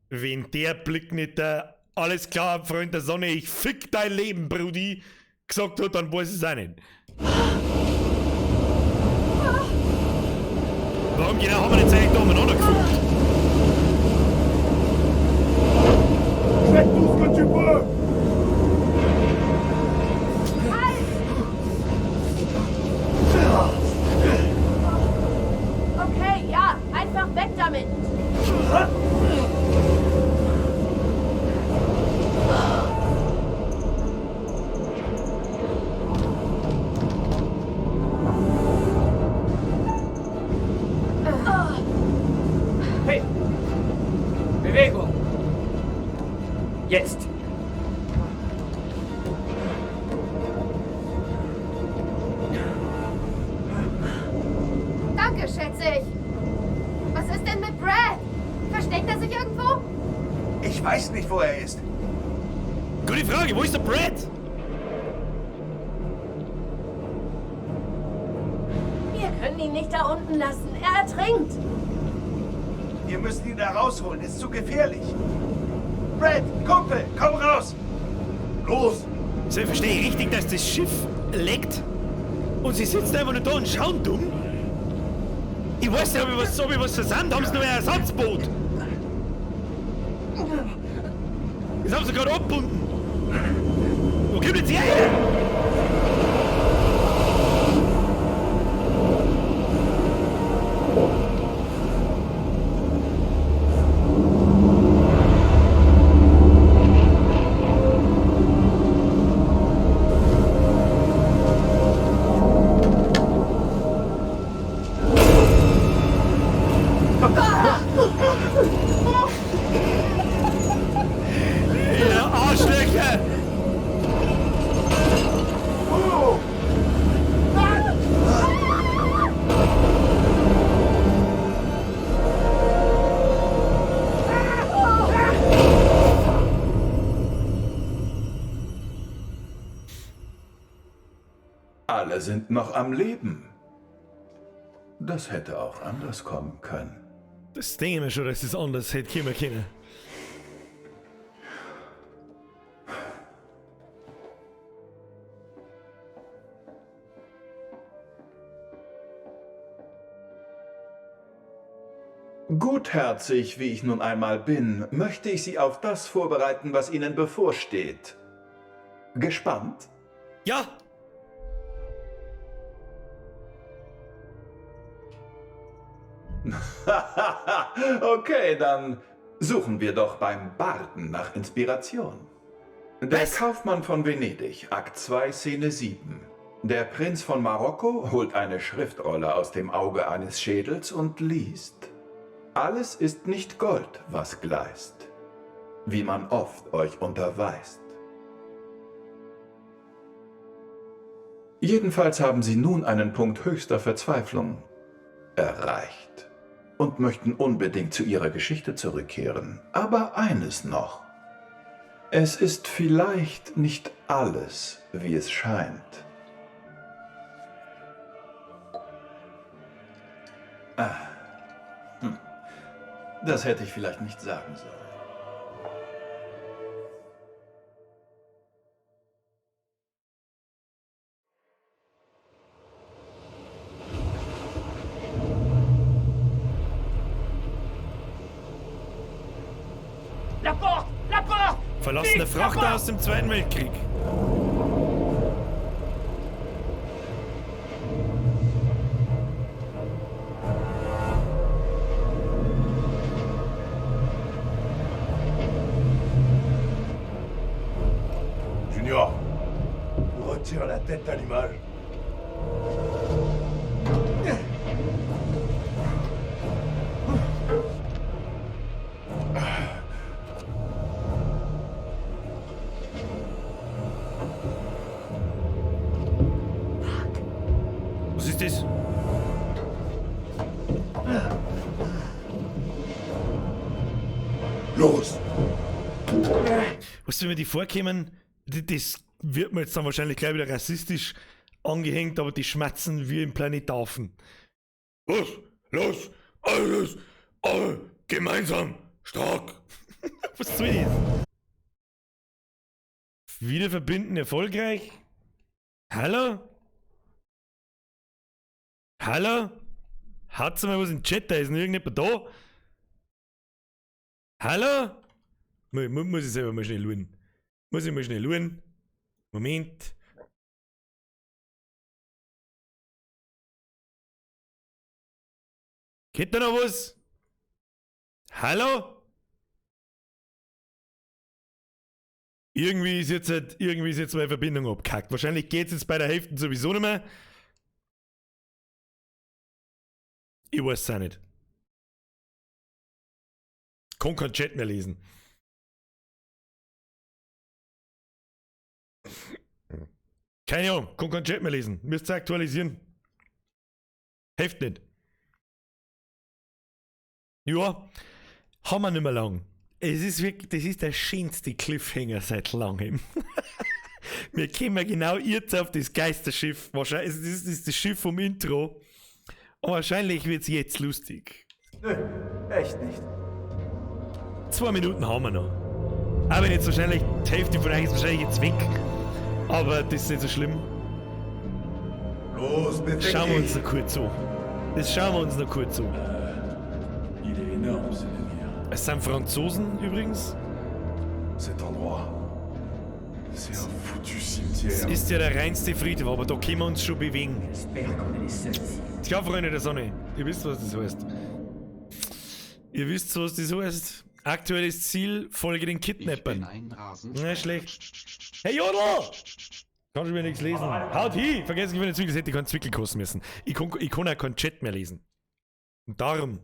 Wenn der Blick nicht der alles klar, Freund der Sonne, ich fick dein Leben, Brudi, gesagt hat, dann weiß ich es auch nicht. Warum genau haben wir jetzt eigentlich da umeinander gefunkt? Jette tout ce que tu peux! Okay, ja, einfach weg damit. Hey! Bewegung! Jetzt! Danke, schätze ich. Was ist denn mit Brad? Versteckt er sich irgendwo? Ich weiß nicht, wo er ist. Gute Frage, wo ist der Brad? Wir können ihn nicht da unten lassen. Er ertrinkt. Wir müssen ihn da rausholen. Ist zu gefährlich. Brad, Kumpel, komm raus! Los! So, ich verstehe richtig, dass das Schiff leckt und sie sitzt einfach nur da und schauen dumm? Ich weiß nicht, ob ich was versandt, haben sie noch ein Ersatzboot? Das haben sie gerade abgebunden. Wo kommt jetzt her? Ihr Arschlöcher! Alle sind noch am Leben. Das hätte auch anders kommen können. Das denke ich mir schon, dass es anders hätte kommen können. Gutherzig, wie ich nun einmal bin, möchte ich Sie auf das vorbereiten, was Ihnen bevorsteht. Gespannt? Ja! Okay, dann suchen wir doch beim Barden nach Inspiration. Der Kaufmann von Venedig, Akt 2, Szene 7. Der Prinz von Marokko holt eine Schriftrolle aus dem Auge eines Schädels und liest: Alles ist nicht Gold, was gleist, wie man oft euch unterweist. Jedenfalls haben sie nun einen Punkt höchster Verzweiflung erreicht und möchten unbedingt zu ihrer Geschichte zurückkehren. Aber eines noch. Es ist vielleicht nicht alles, wie es scheint. Ah. Hm. Das hätte ich vielleicht nicht sagen sollen. La porte! La porte! Verlassener Vite, la Frachter porte! aus dem Zweiten Weltkrieg. Junior, retire la tête à l'image. Was ist das? Los! Weißt du, wenn mir die vorkommen, das wird mir jetzt dann wahrscheinlich gleich wieder rassistisch angehängt, aber die schmatzen wie im Planetafen. Los, los, alles, alle, gemeinsam, stark. Was soll das? Wieder verbinden erfolgreich? Hallo? Hallo? Haut's mal was in den Chat, da ist noch irgendjemand da? Hallo? Muss ich selber mal schnell schauen. Muss ich mal schnell schauen. Moment. Geht da noch was? Hallo? Irgendwie ist jetzt, halt, irgendwie ist jetzt meine Verbindung abgekackt. Wahrscheinlich geht's jetzt bei der Hälfte sowieso nicht mehr. Ich weiß es auch nicht. Kann keinen Chat mehr lesen. Keine Ahnung, kann keinen Chat mehr lesen. Müsst ihr aktualisieren. Hilft nicht. Ja, haben wir nicht mehr lang. Es ist wirklich, das ist der schönste Cliffhanger seit langem. Wir kommen genau jetzt auf das Geisterschiff. Wahrscheinlich, das ist das Schiff vom Intro. Und wahrscheinlich wird's jetzt lustig. Nö, echt nicht. 2 Minuten haben wir noch. Auch wenn jetzt wahrscheinlich die Hälfte von euch ist wahrscheinlich jetzt weg. Aber das ist nicht so schlimm. Los, beweg Schauen wir uns dich. noch kurz an. Das schauen wir uns noch kurz an. Il est énorme, ce navire. Es sind Franzosen übrigens. Cet endroit, c'est un foutu cimetière. Das ist ja der reinste Friedhof, aber da können wir uns schon bewegen. Tja, Freunde der Sonne, ihr wisst, was das heißt. Ihr wisst, was das heißt. Aktuelles Ziel, folge den Kidnappern. Nicht schlecht. Hey Jodl! Kann schon wieder nichts lesen. Haut hin! Vergessen, ich will den Zwickel, das hätte ich keinen Zwickel kosten müssen. Ich kann auch keinen Chat mehr lesen. Und darum.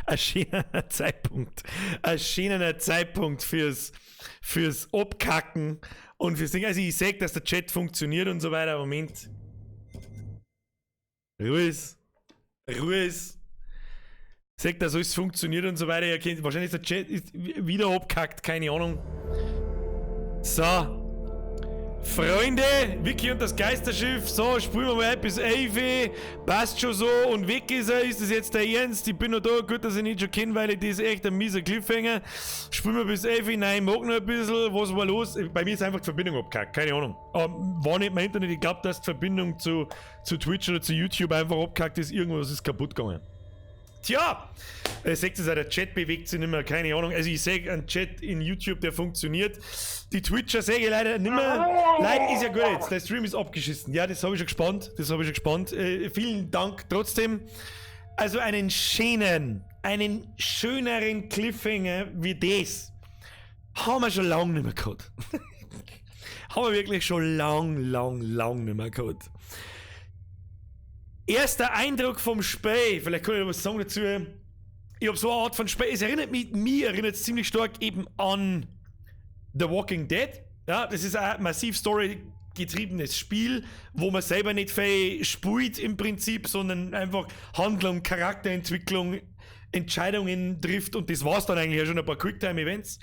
Ein schöner Zeitpunkt. Ein schöner Zeitpunkt fürs Abkacken und fürs Ding. Also ich seh, dass der Chat funktioniert und so weiter. Moment. Ruhe ist. Ruhe ist. Seht, dass alles funktioniert und so weiter. Ihr kennt, wahrscheinlich ist der Chat ist wieder abkackt, keine Ahnung. So. Freunde, Vicky und das Geisterschiff. So, spielen wir mal ein bis 11. Passt schon so. Und weg ist er. Ist das jetzt der Ernst? Ich bin noch da. Gut, dass ich nicht schon kenne, weil ich das ist echt ein mieser Cliffhanger. Spielen wir bis 11. Nein, ich mag noch ein bisschen. Was war los? Bei mir ist einfach die Verbindung abgekackt. Keine Ahnung. War nicht mein Internet. Ich glaub, dass die Verbindung zu Twitch oder zu YouTube einfach abgekackt ist. Irgendwas ist kaputt gegangen. Tja, ihr seht es auch, der Chat bewegt sich nicht mehr, keine Ahnung. Also ich sehe einen Chat in YouTube, der funktioniert. Die Twitcher sehe ich leider nicht mehr. Leider ist ja gut jetzt, der Stream ist abgeschissen. Ja, das habe ich schon gespannt, das habe ich schon gespannt. Vielen Dank trotzdem. Also einen schönen, einen schöneren Cliffhanger wie das haben wir schon lange nicht mehr gehabt. Haben wir wirklich schon lang, lang, lang nicht mehr gehabt. Erster Eindruck vom Spiel, vielleicht kann ich noch was sagen dazu. Ich hab so eine Art von Spiel, es erinnert mich, mir erinnert es ziemlich stark eben an The Walking Dead. Ja, das ist ein massiv storygetriebenes Spiel, wo man selber nicht viel spielt im Prinzip, sondern einfach Handlung, Charakterentwicklung, Entscheidungen trifft und das war's dann eigentlich ja schon, ein paar Quicktime-Events.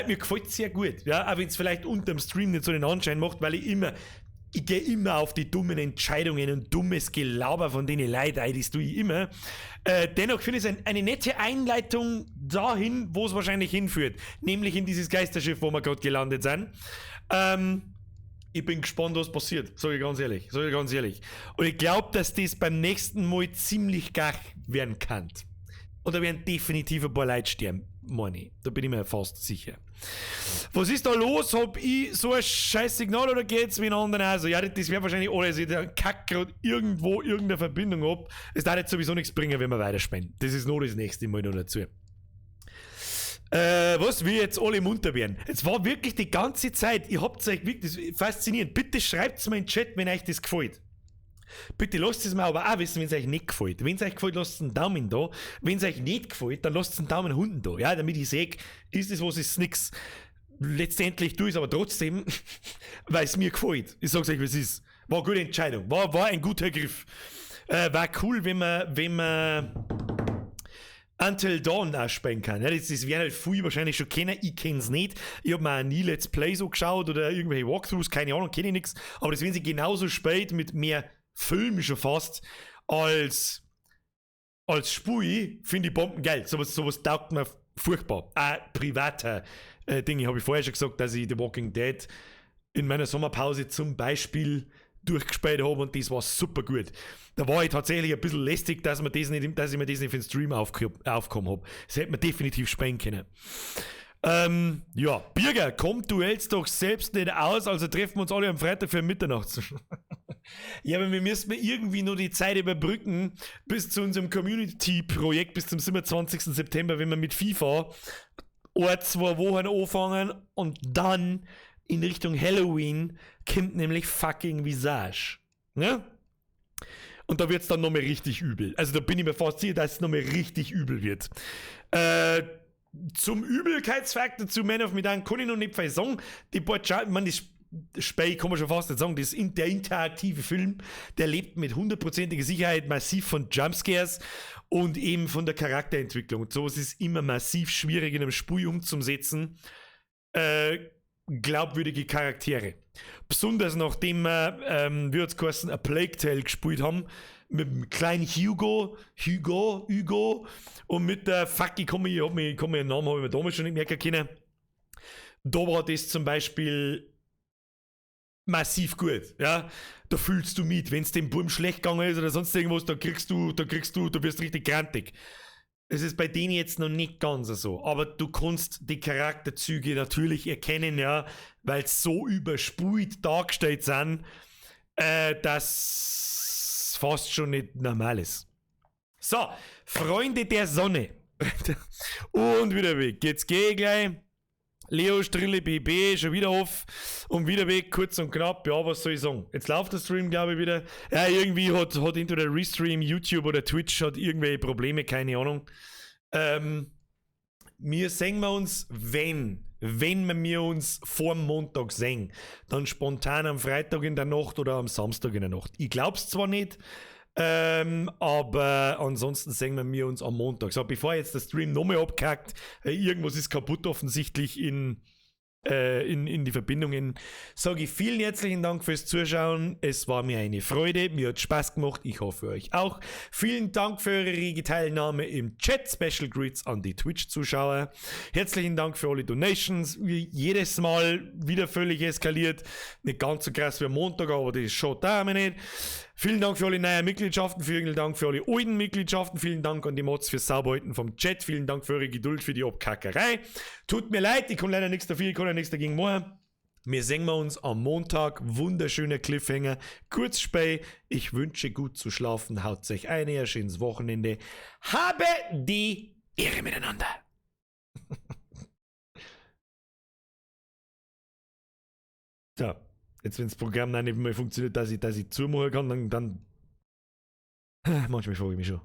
Mir gefällt's sehr gut, ja, auch wenn's vielleicht unterm Stream nicht so den Anschein macht, weil ich gehe immer auf die dummen Entscheidungen und dummes Gelaber von denen Leuten ein, das tue ich immer. Dennoch finde ich es eine nette Einleitung dahin, wo es wahrscheinlich hinführt. Nämlich in dieses Geisterschiff, wo wir gerade gelandet sind. Ich bin gespannt, was passiert, sag ich ganz ehrlich. Sag ich ganz ehrlich. Und ich glaub, dass das beim nächsten Mal ziemlich gach werden kann. Und da werden definitiv ein paar Leute sterben, meine ich. Da bin ich mir fast sicher. Was ist da los? Hab ich so ein scheiß Signal oder geht's wie in anderen auch so? Ja, das wäre wahrscheinlich alles. Ich kack grad irgendwo irgendeine Verbindung ab. Es darf jetzt sowieso nichts bringen, wenn wir weiterspielen. Das ist nur das nächste Mal noch dazu. Was wir jetzt alle munter werden. Es war wirklich die ganze Zeit, ihr habt euch wirklich, das ist faszinierend. Bitte schreibt's mir in den Chat, wenn euch das gefällt. Bitte lasst es mir aber auch wissen, wenn's euch nicht gefällt. Wenn's euch gefällt, lasst einen Daumen da. Wenn's euch nicht gefällt, dann lasst einen Daumen unten da. Ja, damit ich seh, ist das was, ist nix. Letztendlich tue ich's aber trotzdem, weil's mir gefällt. Ich sag's euch, wie es ist. War eine gute Entscheidung. War ein guter Griff. War cool, wenn man Until Dawn auch spielen kann. Ja, das werden halt viele wahrscheinlich schon kennen. Ich kenn's nicht. Ich hab mir auch nie Let's Play so geschaut oder irgendwelche Walkthroughs, keine Ahnung, kenn ich nix. Aber das, wenn sie genauso spielt, mit mehr Film schon fast, als Spiel, finde ich bombengeil. Sowas taugt mir furchtbar. Auch privater Dinge. Habe ich vorher schon gesagt, dass ich The Walking Dead in meiner Sommerpause zum Beispiel durchgespielt habe und das war super gut. Da war ich tatsächlich ein bisschen lästig, dass, mir das nicht, dass ich mir das nicht für den Stream aufgekommen habe. Das hätte man definitiv spielen können. Ja, Birger, kommt, du hältst doch selbst nicht aus, also treffen wir uns alle am Freitag für Mitternacht. Ja, aber wir müssen irgendwie nur die Zeit überbrücken bis zu unserem Community-Projekt, bis zum 27. September, wenn wir mit FIFA ein, 2 Wochen anfangen und dann in Richtung Halloween kommt nämlich fucking Visage. Ne? Und da wird es dann nochmal richtig übel. Also da bin ich mir fast sicher, dass es nochmal richtig übel wird. Zum Übelkeitsfaktor zu Man of Medan kann ich noch nicht viel sagen. Die paar, ich meine, das Spiel kann man schon fast nicht sagen, das, der interaktive Film, der lebt mit hundertprozentiger Sicherheit massiv von Jumpscares und eben von der Charakterentwicklung. Und sowas ist immer massiv schwierig in einem Spiel umzusetzen. Glaubwürdige Charaktere. Besonders nachdem wir, wie hat's geheißen, A Plague Tale gespielt haben, mit dem kleinen Hugo, Hugo, Hugo und mit der, fuck, ich kann mir den Namen, habe ich mir damals schon nicht merken können. Da war das zum Beispiel massiv gut, ja. Da fühlst du mit, wenn es dem Burm schlecht gegangen ist oder sonst irgendwas, da wirst du richtig grantig. Es ist bei denen jetzt noch nicht ganz so, aber du kannst die Charakterzüge natürlich erkennen, ja, weil es so überspult dargestellt sind, dass fast schon nicht normal ist. So, Freunde der Sonne. Und wieder weg. Jetzt gehe ich gleich. Leo Strille BB schon wieder off und wieder weg, kurz und knapp. Ja, was soll ich sagen? Jetzt läuft der Stream, glaube ich, wieder. Ja, irgendwie hat entweder Restream, YouTube oder Twitch hat irgendwelche Probleme, keine Ahnung. Wir sehen wir uns, wenn wir uns vor dem Montag sehen, dann spontan am Freitag in der Nacht oder am Samstag in der Nacht. Ich glaub's zwar nicht, aber ansonsten sehen wir uns am Montag. So, bevor jetzt der Stream nochmal abkackt, irgendwas ist kaputt offensichtlich in die Verbindungen, sage ich vielen herzlichen Dank fürs Zuschauen. Es war mir eine Freude, mir hat Spaß gemacht, ich hoffe euch auch. Vielen Dank für eure rege Teilnahme im Chat. Special Greets an die Twitch-Zuschauer. Herzlichen Dank für alle Donations. Wie jedes Mal wieder völlig eskaliert. Nicht ganz so krass wie am Montag, aber das schadet auch nicht. Vielen Dank für alle neuen Mitgliedschaften, vielen Dank für alle alten Mitgliedschaften, vielen Dank an die Mods fürs Sauberhalten vom Chat, vielen Dank für eure Geduld für die Abkackerei. Tut mir leid, ich kann leider nichts dafür, ich kann ja nichts dagegen machen. Wir sehen wir uns am Montag. Wunderschöner Cliffhanger. Kurzspey. Ich wünsche gut zu schlafen. Haut euch ein, ein schönes Wochenende. Habe die Ehre miteinander. So, jetzt wenn das Programm noch nicht mehr funktioniert, dass ich zumachen kann, dann manchmal frage ich mich schon.